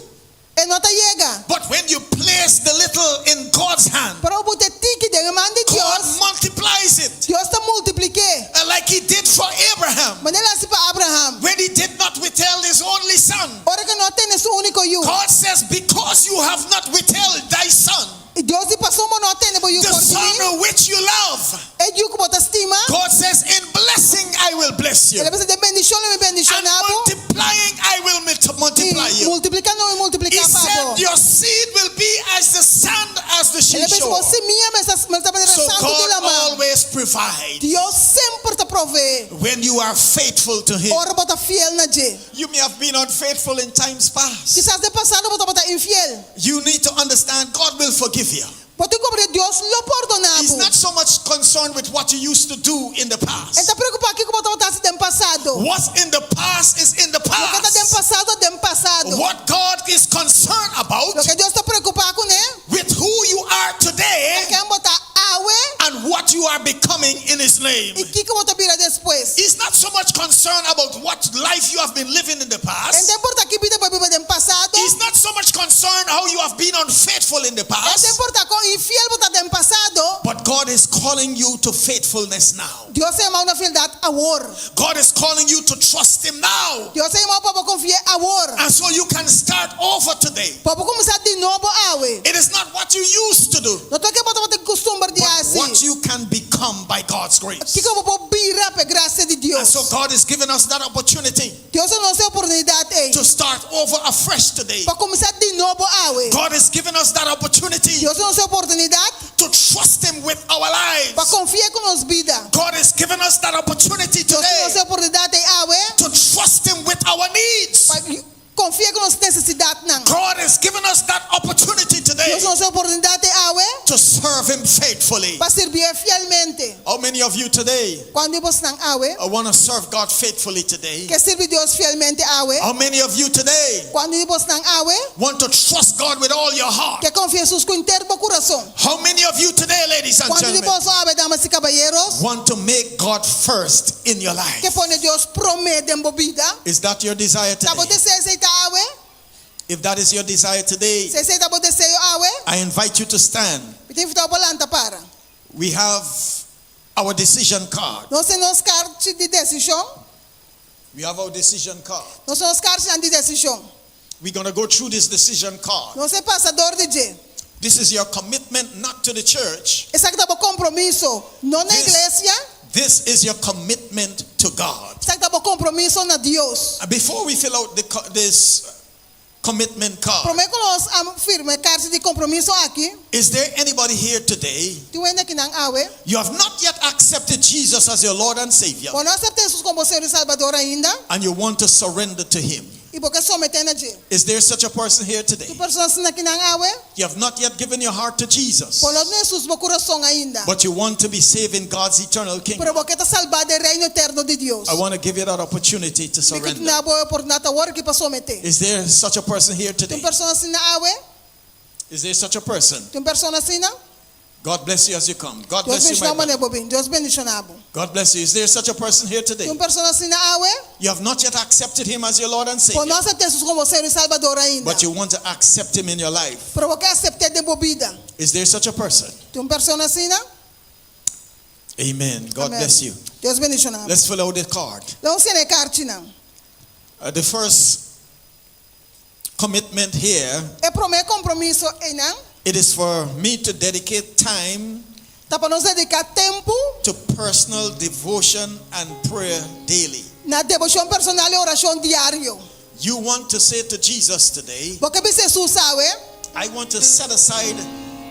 E no ta yega. But when you place the little in God's hand. Pero bo buta e tiki den e man di Dios. God multiplies it. Dios ta multiplik'é. And like he did for Abraham. Manera el a hasi pa Abraham. When he did not withheld his only son. Ora ku e no a tene su úniko yu. God says because you have not withheld thy son. I Dios di, Pasobra bo no a tene bo yu The for di mi. son which you love. E yu ku bo ta stima. God says, In blessing I will bless you. El a bisa, Den bendishon lo mi bendishoná And bo. multiplying I will multiply I you. multiplikando lo mi He multipliká pa said, bo. Your seed will be as the sand as the El a bisa, Bo seashore. simia mester ta manera So santu di God laman. always provides Dios semper ta proveé when you are faithful to Him. ora bo ta fiel na dje. You may have been unfaithful in times past. Kisas den pasado bo tabata infiel. You need to understand God will forgive you. Bo tin komprendé Dios lo pordoná He's bo. not so much concerned with what you used to do in the E past. ta preokupá kiko bo tabata hasi den pasado. What's in the past is in the Loke ta den past. pasado den pasado. What God is concerned about Loke Dios ta preokupá kuné with who you are ta today ken bo ta awe and what you are becoming in His name. i kiko bo ta bira despues. He's not so much concerned about what life you have been living in the E past. no ta importá ki bida bo a biba den pasado. He's not so much concerned how you have been unfaithful in the E no ta past. importá kon infiel bo ta den pasado. But God is calling you to faithfulness now. Dios ta yama bo na fieldat awor. God is calling you to trust Him now. Dios ta yama bo pa bo konfi'é awor. And so you can start over today. Pa bo kuminsá di nobo awe. It is not what you used to do, No ta loke bo tabata kustumber di hasi. what you can become by God's grace. Kiko bo por bira pa e grasia di And Dios. so God is giving us that opportunity Dios a duna nos e oportunidat ei. to start over afresh today. Pa kuminsá di nobo awe. God is giving us that opportunity Dios a duna nos e oportunidat to trust Him with our lives. pa konfi'é ku nos bida. God is giving us that opportunity Dios a duna nos today e oportunidat ei awe to trust Him with our needs. pa konfi'é ku nos nesesidatnan. God is giving us that opportunity today Dios a duna nos e oportunidat ei awe to serve Him faithfully. pa sirbié fielmente. How many of you today Kuantu di bosnan awe want to serve God faithfully today? ke sirbi Dios fielmente awe? How many of you today Kuantu di bosnan awe want to trust God with all your heart? ke konfia Hesus ku henter bo kurason? How many of you today, ladies and Kuantu di gentlemen, boso awe, damas i kabayeros, want to make God first in your life? ke pone Dios promé den bo bida? Is that your desire Ta bo today? deseo esei ta awe? If that is your desire today, Si esei ta bo deseo awe, I invite you to stand. mi ta invitá bo lanta para. We have our decision card. Nos tin nos karchi di desishon. We have our decision card. Nos tin nos karchinan di desishon. We're going to go through this decision card. Nos ta pasa dor di dje. This is your commitment not to the church. Esaki ta bo kompromiso, no na iglesia. This is your commitment to God. Esaki ta bo kompromiso na Dios. And before we fill out the, this commitment card, Promé ku nos a firma e karchi di kompromiso aki, is there anybody here today? tin un hende akinan awe. You have not yet accepted Jesus as your Lord and Savior, Bo no a aseptá Hesus komo bo Señor i Salbador ainda and you want to surrender to Him. i bo ke someté na dje. Is there such a person here today? Tin persona asina akinan awe? You have not yet given your heart to Jesus, Bo no duna Hesus bo kurason ainda, but you want to be saved in God's eternal kingdom. pero bo ke ta salbá den Reino eterno di Dios. I want to give you that opportunity to Mi ke surrender. duna bo e oportunidat awor aki pa someté. Is there such a person here Tin today? un persona asina awe? Is there such a person? Tin un persona asina? God bless you as you come. God Dios bless you, my bendishoná bo brother. manera bo bin. Dios bendishoná bo. God bless you. Is there such a person here today? Tin un persona asina awe? You have not yet accepted him as your Lord and Bo Savior, no a aseptá Hesus komo Señor i Salbador ainda, but you want to accept him in your life. pero bo ke asept'é den bo bida. Is there such a person? Tin un persona asina? Amen. God Amen. bless you. Dios bendishoná bo. Let's fill out the card. Laga nos yena e karchinan. Uh, the first commitment here, E promé kompromiso einan it is for me to dedicate time ta pa nos dediká tempu to personal devotion and prayer daily. na deboshon personal i orashon diario. You want to say to Jesus today, Bo ke bisa Hesus awe, I want to set aside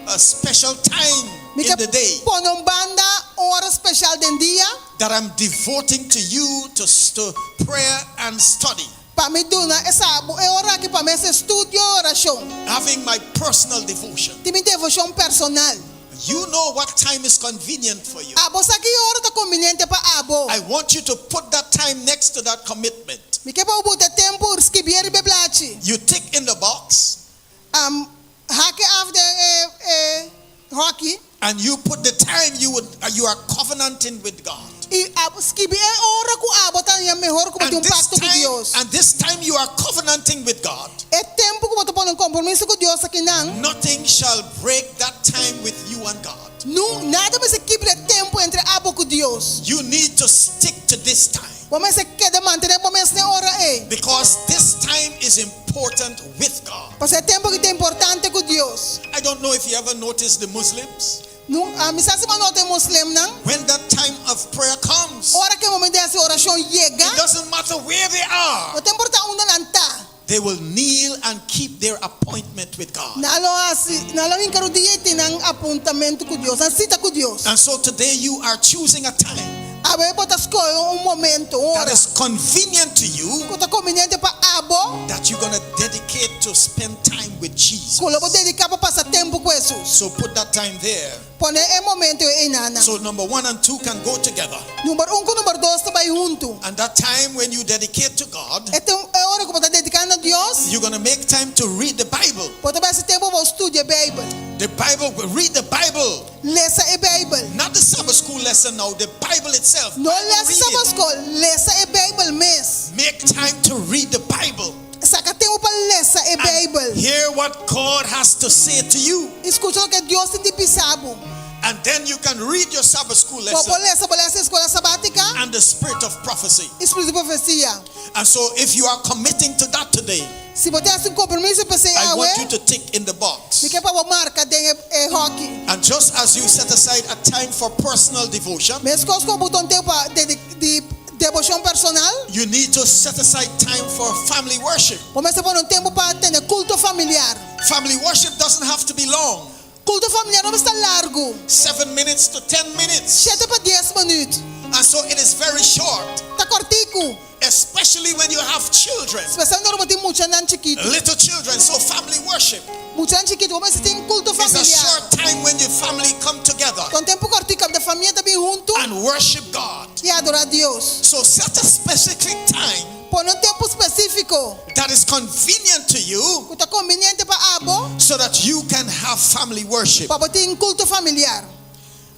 a special time Mi in ke the day pone un banda un ora speshal den dia that I'm devoting to you to, to prayer and study, pa mi duna esa e ora aki pa mi hasi estudio i orashon. having my personal devotion. Tin mi devoshon personal. You know what time is convenient for you. Abo sa ki ora ta konviniente pa abo. I want you to put that time next to that commitment. Mi ke pa bo buta e tempu skibié riba e blachi. You tick in the box Am hak e af den e e hòki. and you put the time you would uh, you are covenanting with God. I abo skibi e ora ku abo ta haña mehor ku bo tin And un this pakto ku time, Dios. and this time you are covenanting with God. E tempu ku bo ta pone un kompromiso ku Dios akinan. Nothing shall break that time with you and God. Nu, nada mester kibra e tempu entre abo ku Dios. You need to stick to this time Bo mester keda mantené bo mes n'e ora ei. because this time is important with God. Pasobra e tempu aki ta importante ku Dios. I don't know if you ever noticed the Muslims. Nu, mi sa si bo a nota e moslimnan. When that time of prayer comes, Ora ku e momento di hasi orashon yega, it doesn't matter where they are, no ta importá unda nan ta. they will kneel and keep their appointment with God. Nan lo hasi, nan lo hinka rudia i tin nan apuntamentu ku Dios, nan sita ku Dios. And so today you are choosing a time Awe bo ta skohe un momento, un that ora is convenient to you ku ta konviniente pa abo, that you're going to dedicate to spend time with Jesus. ku lo bo dediká pa pasa tempu ku Hesus. So put that time there. Pone e momento ei einan. So number one and two can go together. Number un ku number dos ta bai huntu. And that time when you dedicate to God, E tem e ora ku bo ta dediká na Dios, you're going to make time to read the Bible. bo ta bai hasi tempu pa bo studia Beibel. The Bible, read the Bible. Lesa e Beibel. Not the Sabbath school lesson now, the Bible itself. No Bible lesa reading. Sabbath school, lesa e Beibel mes. Make time to read the Bible. Saka tempu pa lesa e Beibel. Hear what God has to say to you. I skucha loke Dios tin di bisa bo. And then you can read your Sabbath school Bo por lesson lesa bo lès eskola sabátika and the spirit of prophecy. i spiritu di profesia. And so if you are committing to that today, Si bo ta hasi un kompromiso pa esei I awe, want you to tick in the box. mi ke pa bo marka den e e hòki. And just as you set aside a time for personal devotion, Meskos ku bo buta un tempu pa dedi di deboshon personal, you need to set aside time for family worship. bo mester pone un tempu pa tene kulto familiar. Family worship doesn't have to be long. Kulto familiar no mester ta largu, 7 minutes to 10 minutes. shete pa dies minüt. And so it is very short, Ta kòrtiku, especially when you have children, spesialmente ora bo tin muchanan chikitu. little children. So family worship Muchanan chikitu, bo mester tin kulto is a familiar. short time when your family come together Ta un tempu kòrtiku kaminda famia ta bin huntu and worship God. i adorá Dios. So set a specific time Pone un tempu spesífiko that is convenient to you ku ta konviniente pa abo so that you can have family worship. pa bo tin kulto familiar.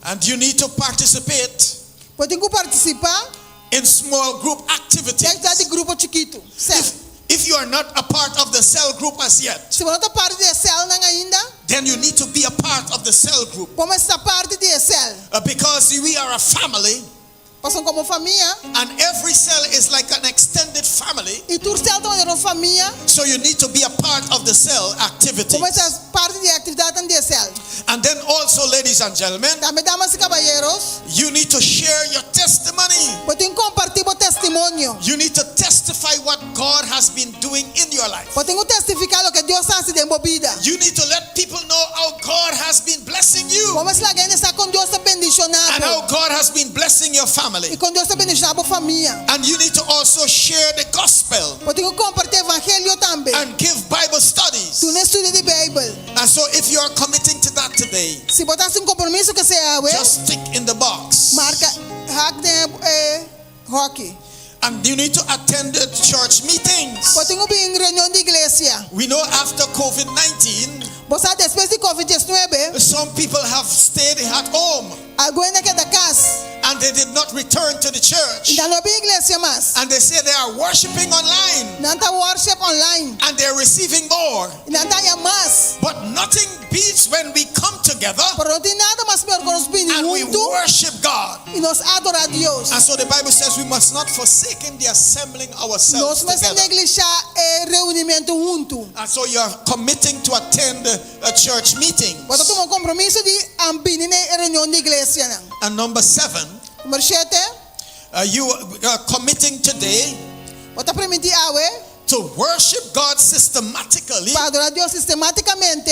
And you need to participate Bo tin ku partisipá in small group den activities. aktividat di grupo chikitu, sèl. If, if you are not a part of the cell group as yet, Si bo no ta parti di e sèlnan ainda, Then you need to be a part of the cell group. Bo mester ta parti di e cell. Uh, because we are a family. Pasobra komo famia. And every cell is like an extended family. I tur cell ta manera un famia. So you need to be a part of the cell activities. Bo mester ta parti di e aktividatnan di e cell. And then also, ladies and gentlemen, Tambe damas i kabayeros. you need to share your testimony. Bo tin ku kompartí bo testimonio. You need to testify what God has been doing in your life. Bo tin ku testifiká loke Dios a hasi den bo bida. You need to let people know how God has been blessing you. Bo mester laga hende sa kon Dios ta bendishoná And bo. how God has been blessing your family. I kon Dios ta bendishoná bo famia. And you need to also share the gospel Bo tin ku kompartí evangelio tambe. and give Bible studies. Duna estudio di Beibel. And so if you are committing to that today, Si bo ta hasi un kompromiso ku esei awe, just stick in the box. marka hak den e hòki. And you need to attend the church meetings. Bo tin ku bin reunion di iglesia. We know after COVID 19, Bo sa despues di Covid diesnuebe, some people have stayed at home algun hende a keda kas and they did not return to the i church. nan no a bin iglesia mas. And they say they are worshiping online Nan ta worship online and they're receiving more. i nan ta haña mas. But nothing beats when we come together Pero no tin nada mas mehor ku nos bini and we huntu worship God. i nos adorá Dios. And so the Bible says we must not forsaken the assembling ourselves Nos mester together. neglishá e reunimentu huntu. And so you are committing to attend a church meeting. Bo ta tuma un kompromiso di bini na e reunion di iglesianan. And number seven, Number shete, uh, you are committing today bo ta primintí awe to worship God systematically pa adorá Dios sistemátikamente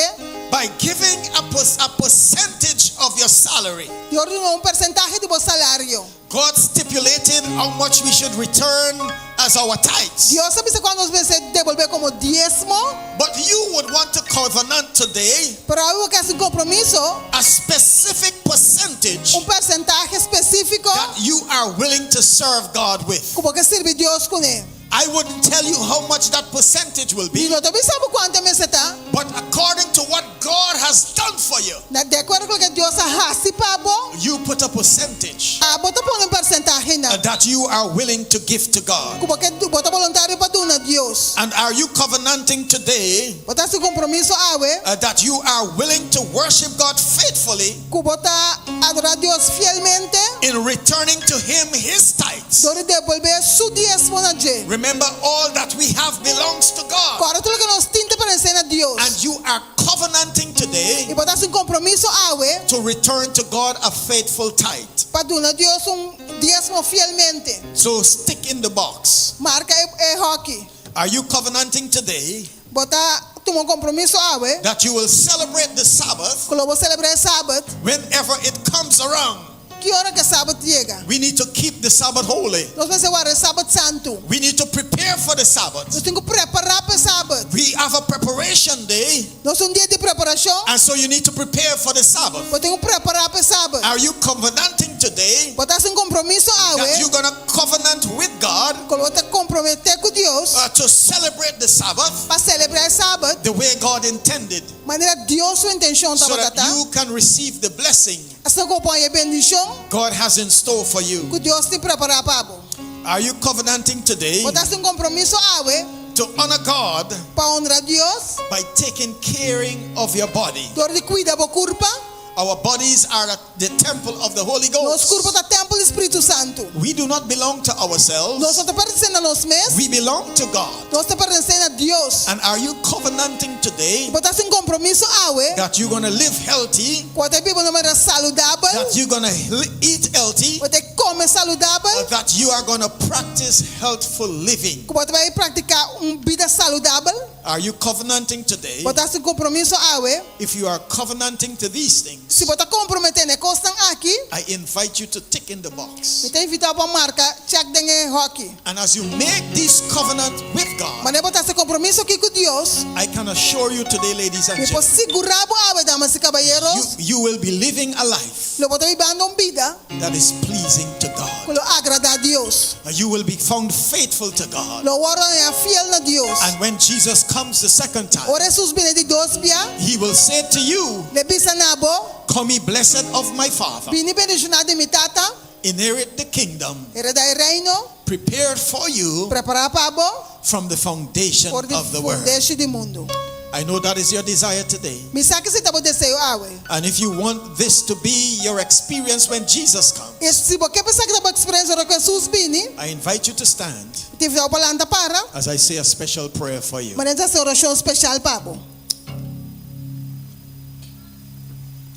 by giving a, a percentage of your salary. dor di duna un persentahe di bo salario. God stipulated how much we should return as our tithes. Dios a bisa kuantu nos mester debolbé komo diesmo. But you would want to covenant today Pero awe bo ke hasi un kompromiso, a specific percentage un persentahe spesífiko that you are willing to serve God with. ku bo ke sirbi Dios kuné. I wouldn't tell you how much that percentage will Mi be, no ta bisa bo kuantu e mester ta, but according to what God has done for you, na di akuerdo ku loke Dios a hasi pa bo, you put a percentage abo ta pone un persentahe nan that you are willing to give to God. ku bo ke bo ta boluntario pa duna Dios. And are you covenanting today Bo ta hasi kompromiso awe uh, that you are willing to worship God faithfully ku bo ta adorá Dios fielmente in returning to Him His tithes? dor di debolbé su diesmo na dje. Remember, all that we have belongs to God. Kòrda tur loke nos tin ta pertensé na Dios. And you are covenanting today I bo ta hasi un kompromiso awe to return to God a faithful tithe. pa duna Dios un diesmo fielmente. So stick in the box. Marka e e hòki. Are you covenanting today Bo ta tuma un kompromiso awe that you will celebrate the Sabbath ku lo bo selebrá e Sabat whenever it comes around? Ki ora ku e Sabat yega? We need to keep the Sabbath holy. Nos mester warda e Sabat santu. We need to prepare for the Sabbath. Nos tin ku prepará pa e Sabat. We have a preparation day. Nos tin un dia di preparashon. And so you need to prepare for the Sabbath. Bo tin ku prepará pa e Sabat. Are you covenanting today Bo ta hasi un kompromiso awe that you're going to covenant with God ku lo bo ta komprometé ku Dios uh, to celebrate the Sabbath pa selebrá e Sabat the way God intended manera Dios su intenshon so tabata that ta? you can receive the blessing Asina ku bo por haña e bendishon God has in store for you? ku Dios tin prepará pa bo. Are you covenanting today Bo ta hasi un kompromiso awe to honor God pa honra Dios by taking caring of your body? dor di kuida bo kurpa? Our bodies are the temple of the Holy Nos Ghost. kurpa ta tèmpel di Spiritu Santu. We do not belong to ourselves. Nos no ta pertensé na nos mes. We belong to God. Nos ta pertensé na Dios. And are you covenanting today Bo ta hasi un kompromiso awe that you're going to live healthy, ku bo ta biba un manera saludabel, that you're going to eat healthy, bo ta kome saludabel, that you are going to practice healthful living? ku bo ta bai praktiká un bida saludabel? Are you covenanting today? Bo ta hasi un kompromiso awe? If you are covenanting to these things, Si bo ta komprometé na e kosnan aki, I invite you to tick in the box. mi ta invitá bo pa marka chèk den e hòki. And as you make this covenant with God, Manera bo ta hasi e kompromiso aki ku Dios, I can assure you today, ladies and mi por gentlemen, sigurá bo awe, damas i kabayeros, you will be living a life lo bo ta bibando un bida that is pleasing to God. ku lo agradá Dios. You will be found faithful to God. Lo wòrdu hañá fiel na Dios. And when Jesus comes the second time, Ora Hesus bini di dos bia, he will say to you, L'e bisa na bo, Come ye blessed of my Father, Bini bendishoná di mi Tata, inherit the kingdom heredá e reino prepared for you prepará pa bo from the foundation for di of the world. fundeshi di mundu. I know that is your desire today. Mi sa ku esei ta bo deseo awe. And if you want this to be your experience when Jesus comes, I si bo ke pa esaki ta bo eksperensia ora ku Hesus bini, I invite you to stand mi ta invitá bo pa lanta para, as I say a special prayer for you. manera mi ta hasi orashon speshal pa bo.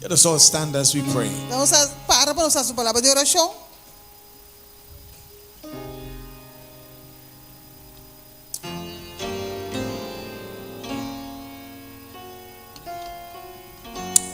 Let us all stand as we pray. Nos a para pa nos hasi un palabra di orashon.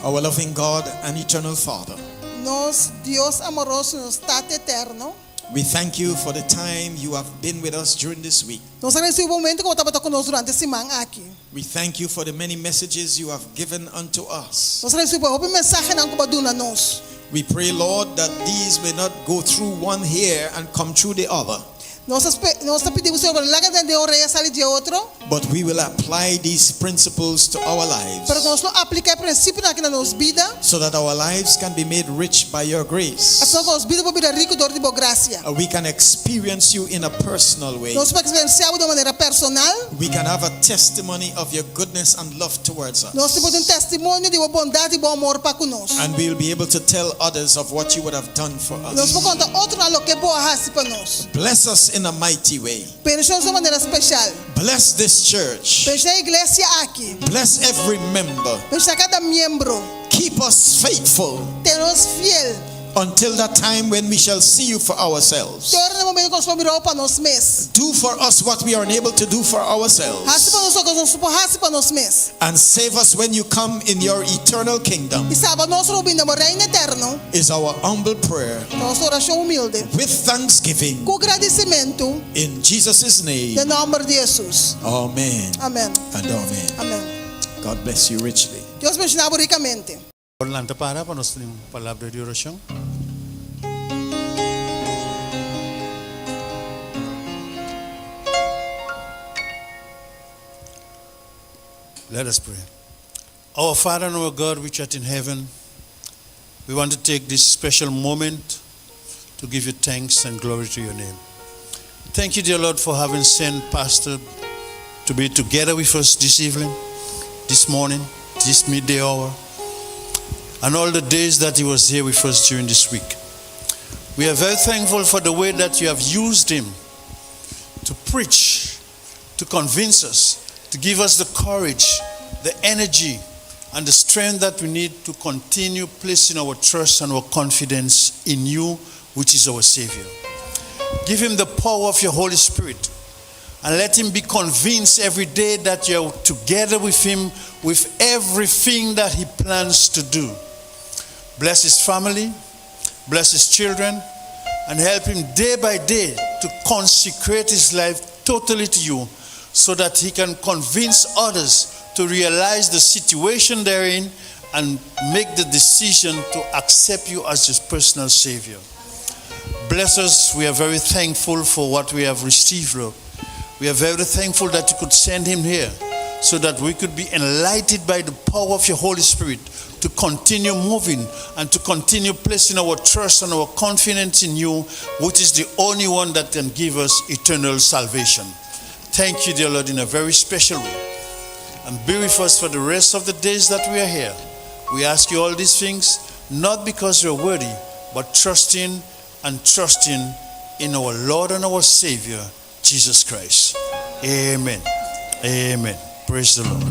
Our loving God and eternal Father. Nos Dios amoroso, nos Tata eterno. We thank you for the time you have been with us during this week. Nos ta gradisí bo momento ku bo tabata ku nos durante e siman aki. We thank you for the many messages you have given unto us. Nos ta gradisí pa e hopi mensahenan ku bo a duna nos. We pray, Lord, that these may not go through one ear and come through the other. Nos ta spe, nos ta pidi bo, Señor, pa no laga den den un orea sali dje otro. But we will apply these principles to our lives. Pero ku nos lo apliká e prinsipionan aki na nos bida. So that our lives can be made rich by your grace. Asina ku nos bida por bira riku dor di bo grasia. We can experience you in a personal way. Nos por eksperensiá bo di un manera personal. We can have a testimony of your goodness and love towards us. Nos por tin un testimonio di bo bondat i bo amor pa ku nos. And we will be able to tell others of what you would have done for us. Nos por konta otronan loke bo a hasi pa nos. Bless us in a mighty way. Bendiciona nos di un manera special. Bless this church. Bendiciona e iglesia aki. Bless every member. Bendiciona cada miembro. Keep us faithful. Tene nos fiel. Until that time when we shall see you for ourselves. Te ora na e momento cu nos por mira bo pa nos mes. Do for us what we are unable to do for ourselves. Haci pa nos loke nos no por haci pa nos mes. And save us when you come in your eternal kingdom. I salba nos ora bo bini den bo reino eterno. Is our humble prayer. Ta nos oracion humilde. With thanksgiving. Cu gradicimentu. In Jesus' name. Den nomber di Jesus. Amen. Amen. And amen. Amen. God bless you richly. Dios bendiciona bo ricamente. Por lanta para pa nos tin un palabra di oracion. Let us pray. Our Father and our God which art in heaven, we want to take this special moment to give you thanks and glory to your name. Thank you, dear Lord, for having sent Pastor to be together with us this evening, this morning, this midday hour, and all the days that he was here with us during this week. We are very thankful for the way that you have used him to preach, to convince us, to give us the courage, the energy, and the strength that we need to continue placing our trust and our confidence in you, which is our Savior. Give him the power of your Holy Spirit and let him be convinced every day that you're together with him with everything that he plans to do. Bless his family, bless his children, and help him day by day to consecrate his life totally to you so that he can convince others to realize the situation they're in and make the decision to accept you as his personal savior. Bless us. We are very thankful for what we have received, Lord. We are very thankful that you could send him here so that we could be enlightened by the power of your Holy Spirit to continue moving and to continue placing our trust and our confidence in you, which is the only one that can give us eternal salvation. Thank you, dear Lord, in a very special way. And be with us for the rest of the days that we are here. We ask you all these things, not because we are worthy, but trusting and trusting in our Lord and our Savior, Jesus Christ. Amen. Amen. Praise the Lord.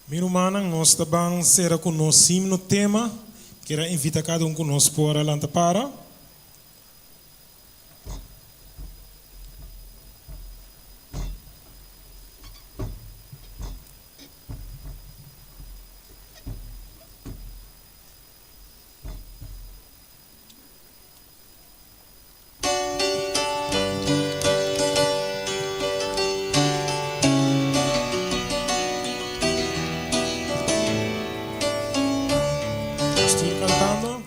Mi rumannan, nos ta ban sera ku nos himno tema. Kier a invita kada un ku nos por a lanta para. Nos tur cantando.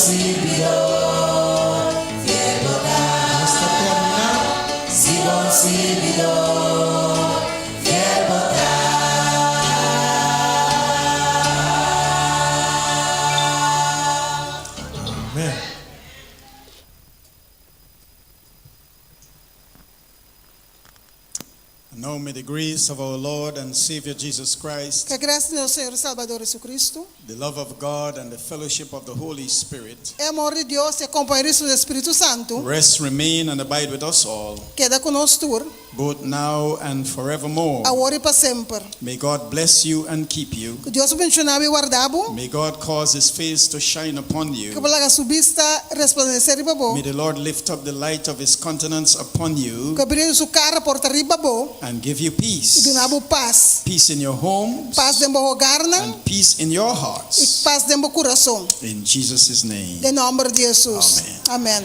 sirbidó, fiel bo ta. Nos ta terminá. Si bon sirbidó, fiel bo ta. Amen. And now may the grace of our Lord and Savior Jesus Christ, Ku e grasia di nos Señor i Salbador Jesucristo, the love of God, and the fellowship of the Holy Spirit e amor di Dios i e kompañerismo di Spiritu Santu rest, remain, and abide with us all, keda ku nos tur, both now and forevermore. awor i pa semper. May God bless you and keep you. Ku Dios bendishoná bo i warda bo. May God cause his face to shine upon you. Ku E laga su bista resplandesé riba bo. May the Lord lift up the light of his countenance upon you Ku e bria di su kara por ta riba bo and give you i peace. duna bo pas. Peace in your homes Pas den bo hogarnan and peace in your i hearts. pas den bo kurason. In Jesus' name. Den nòmber di Jesus. Amèn.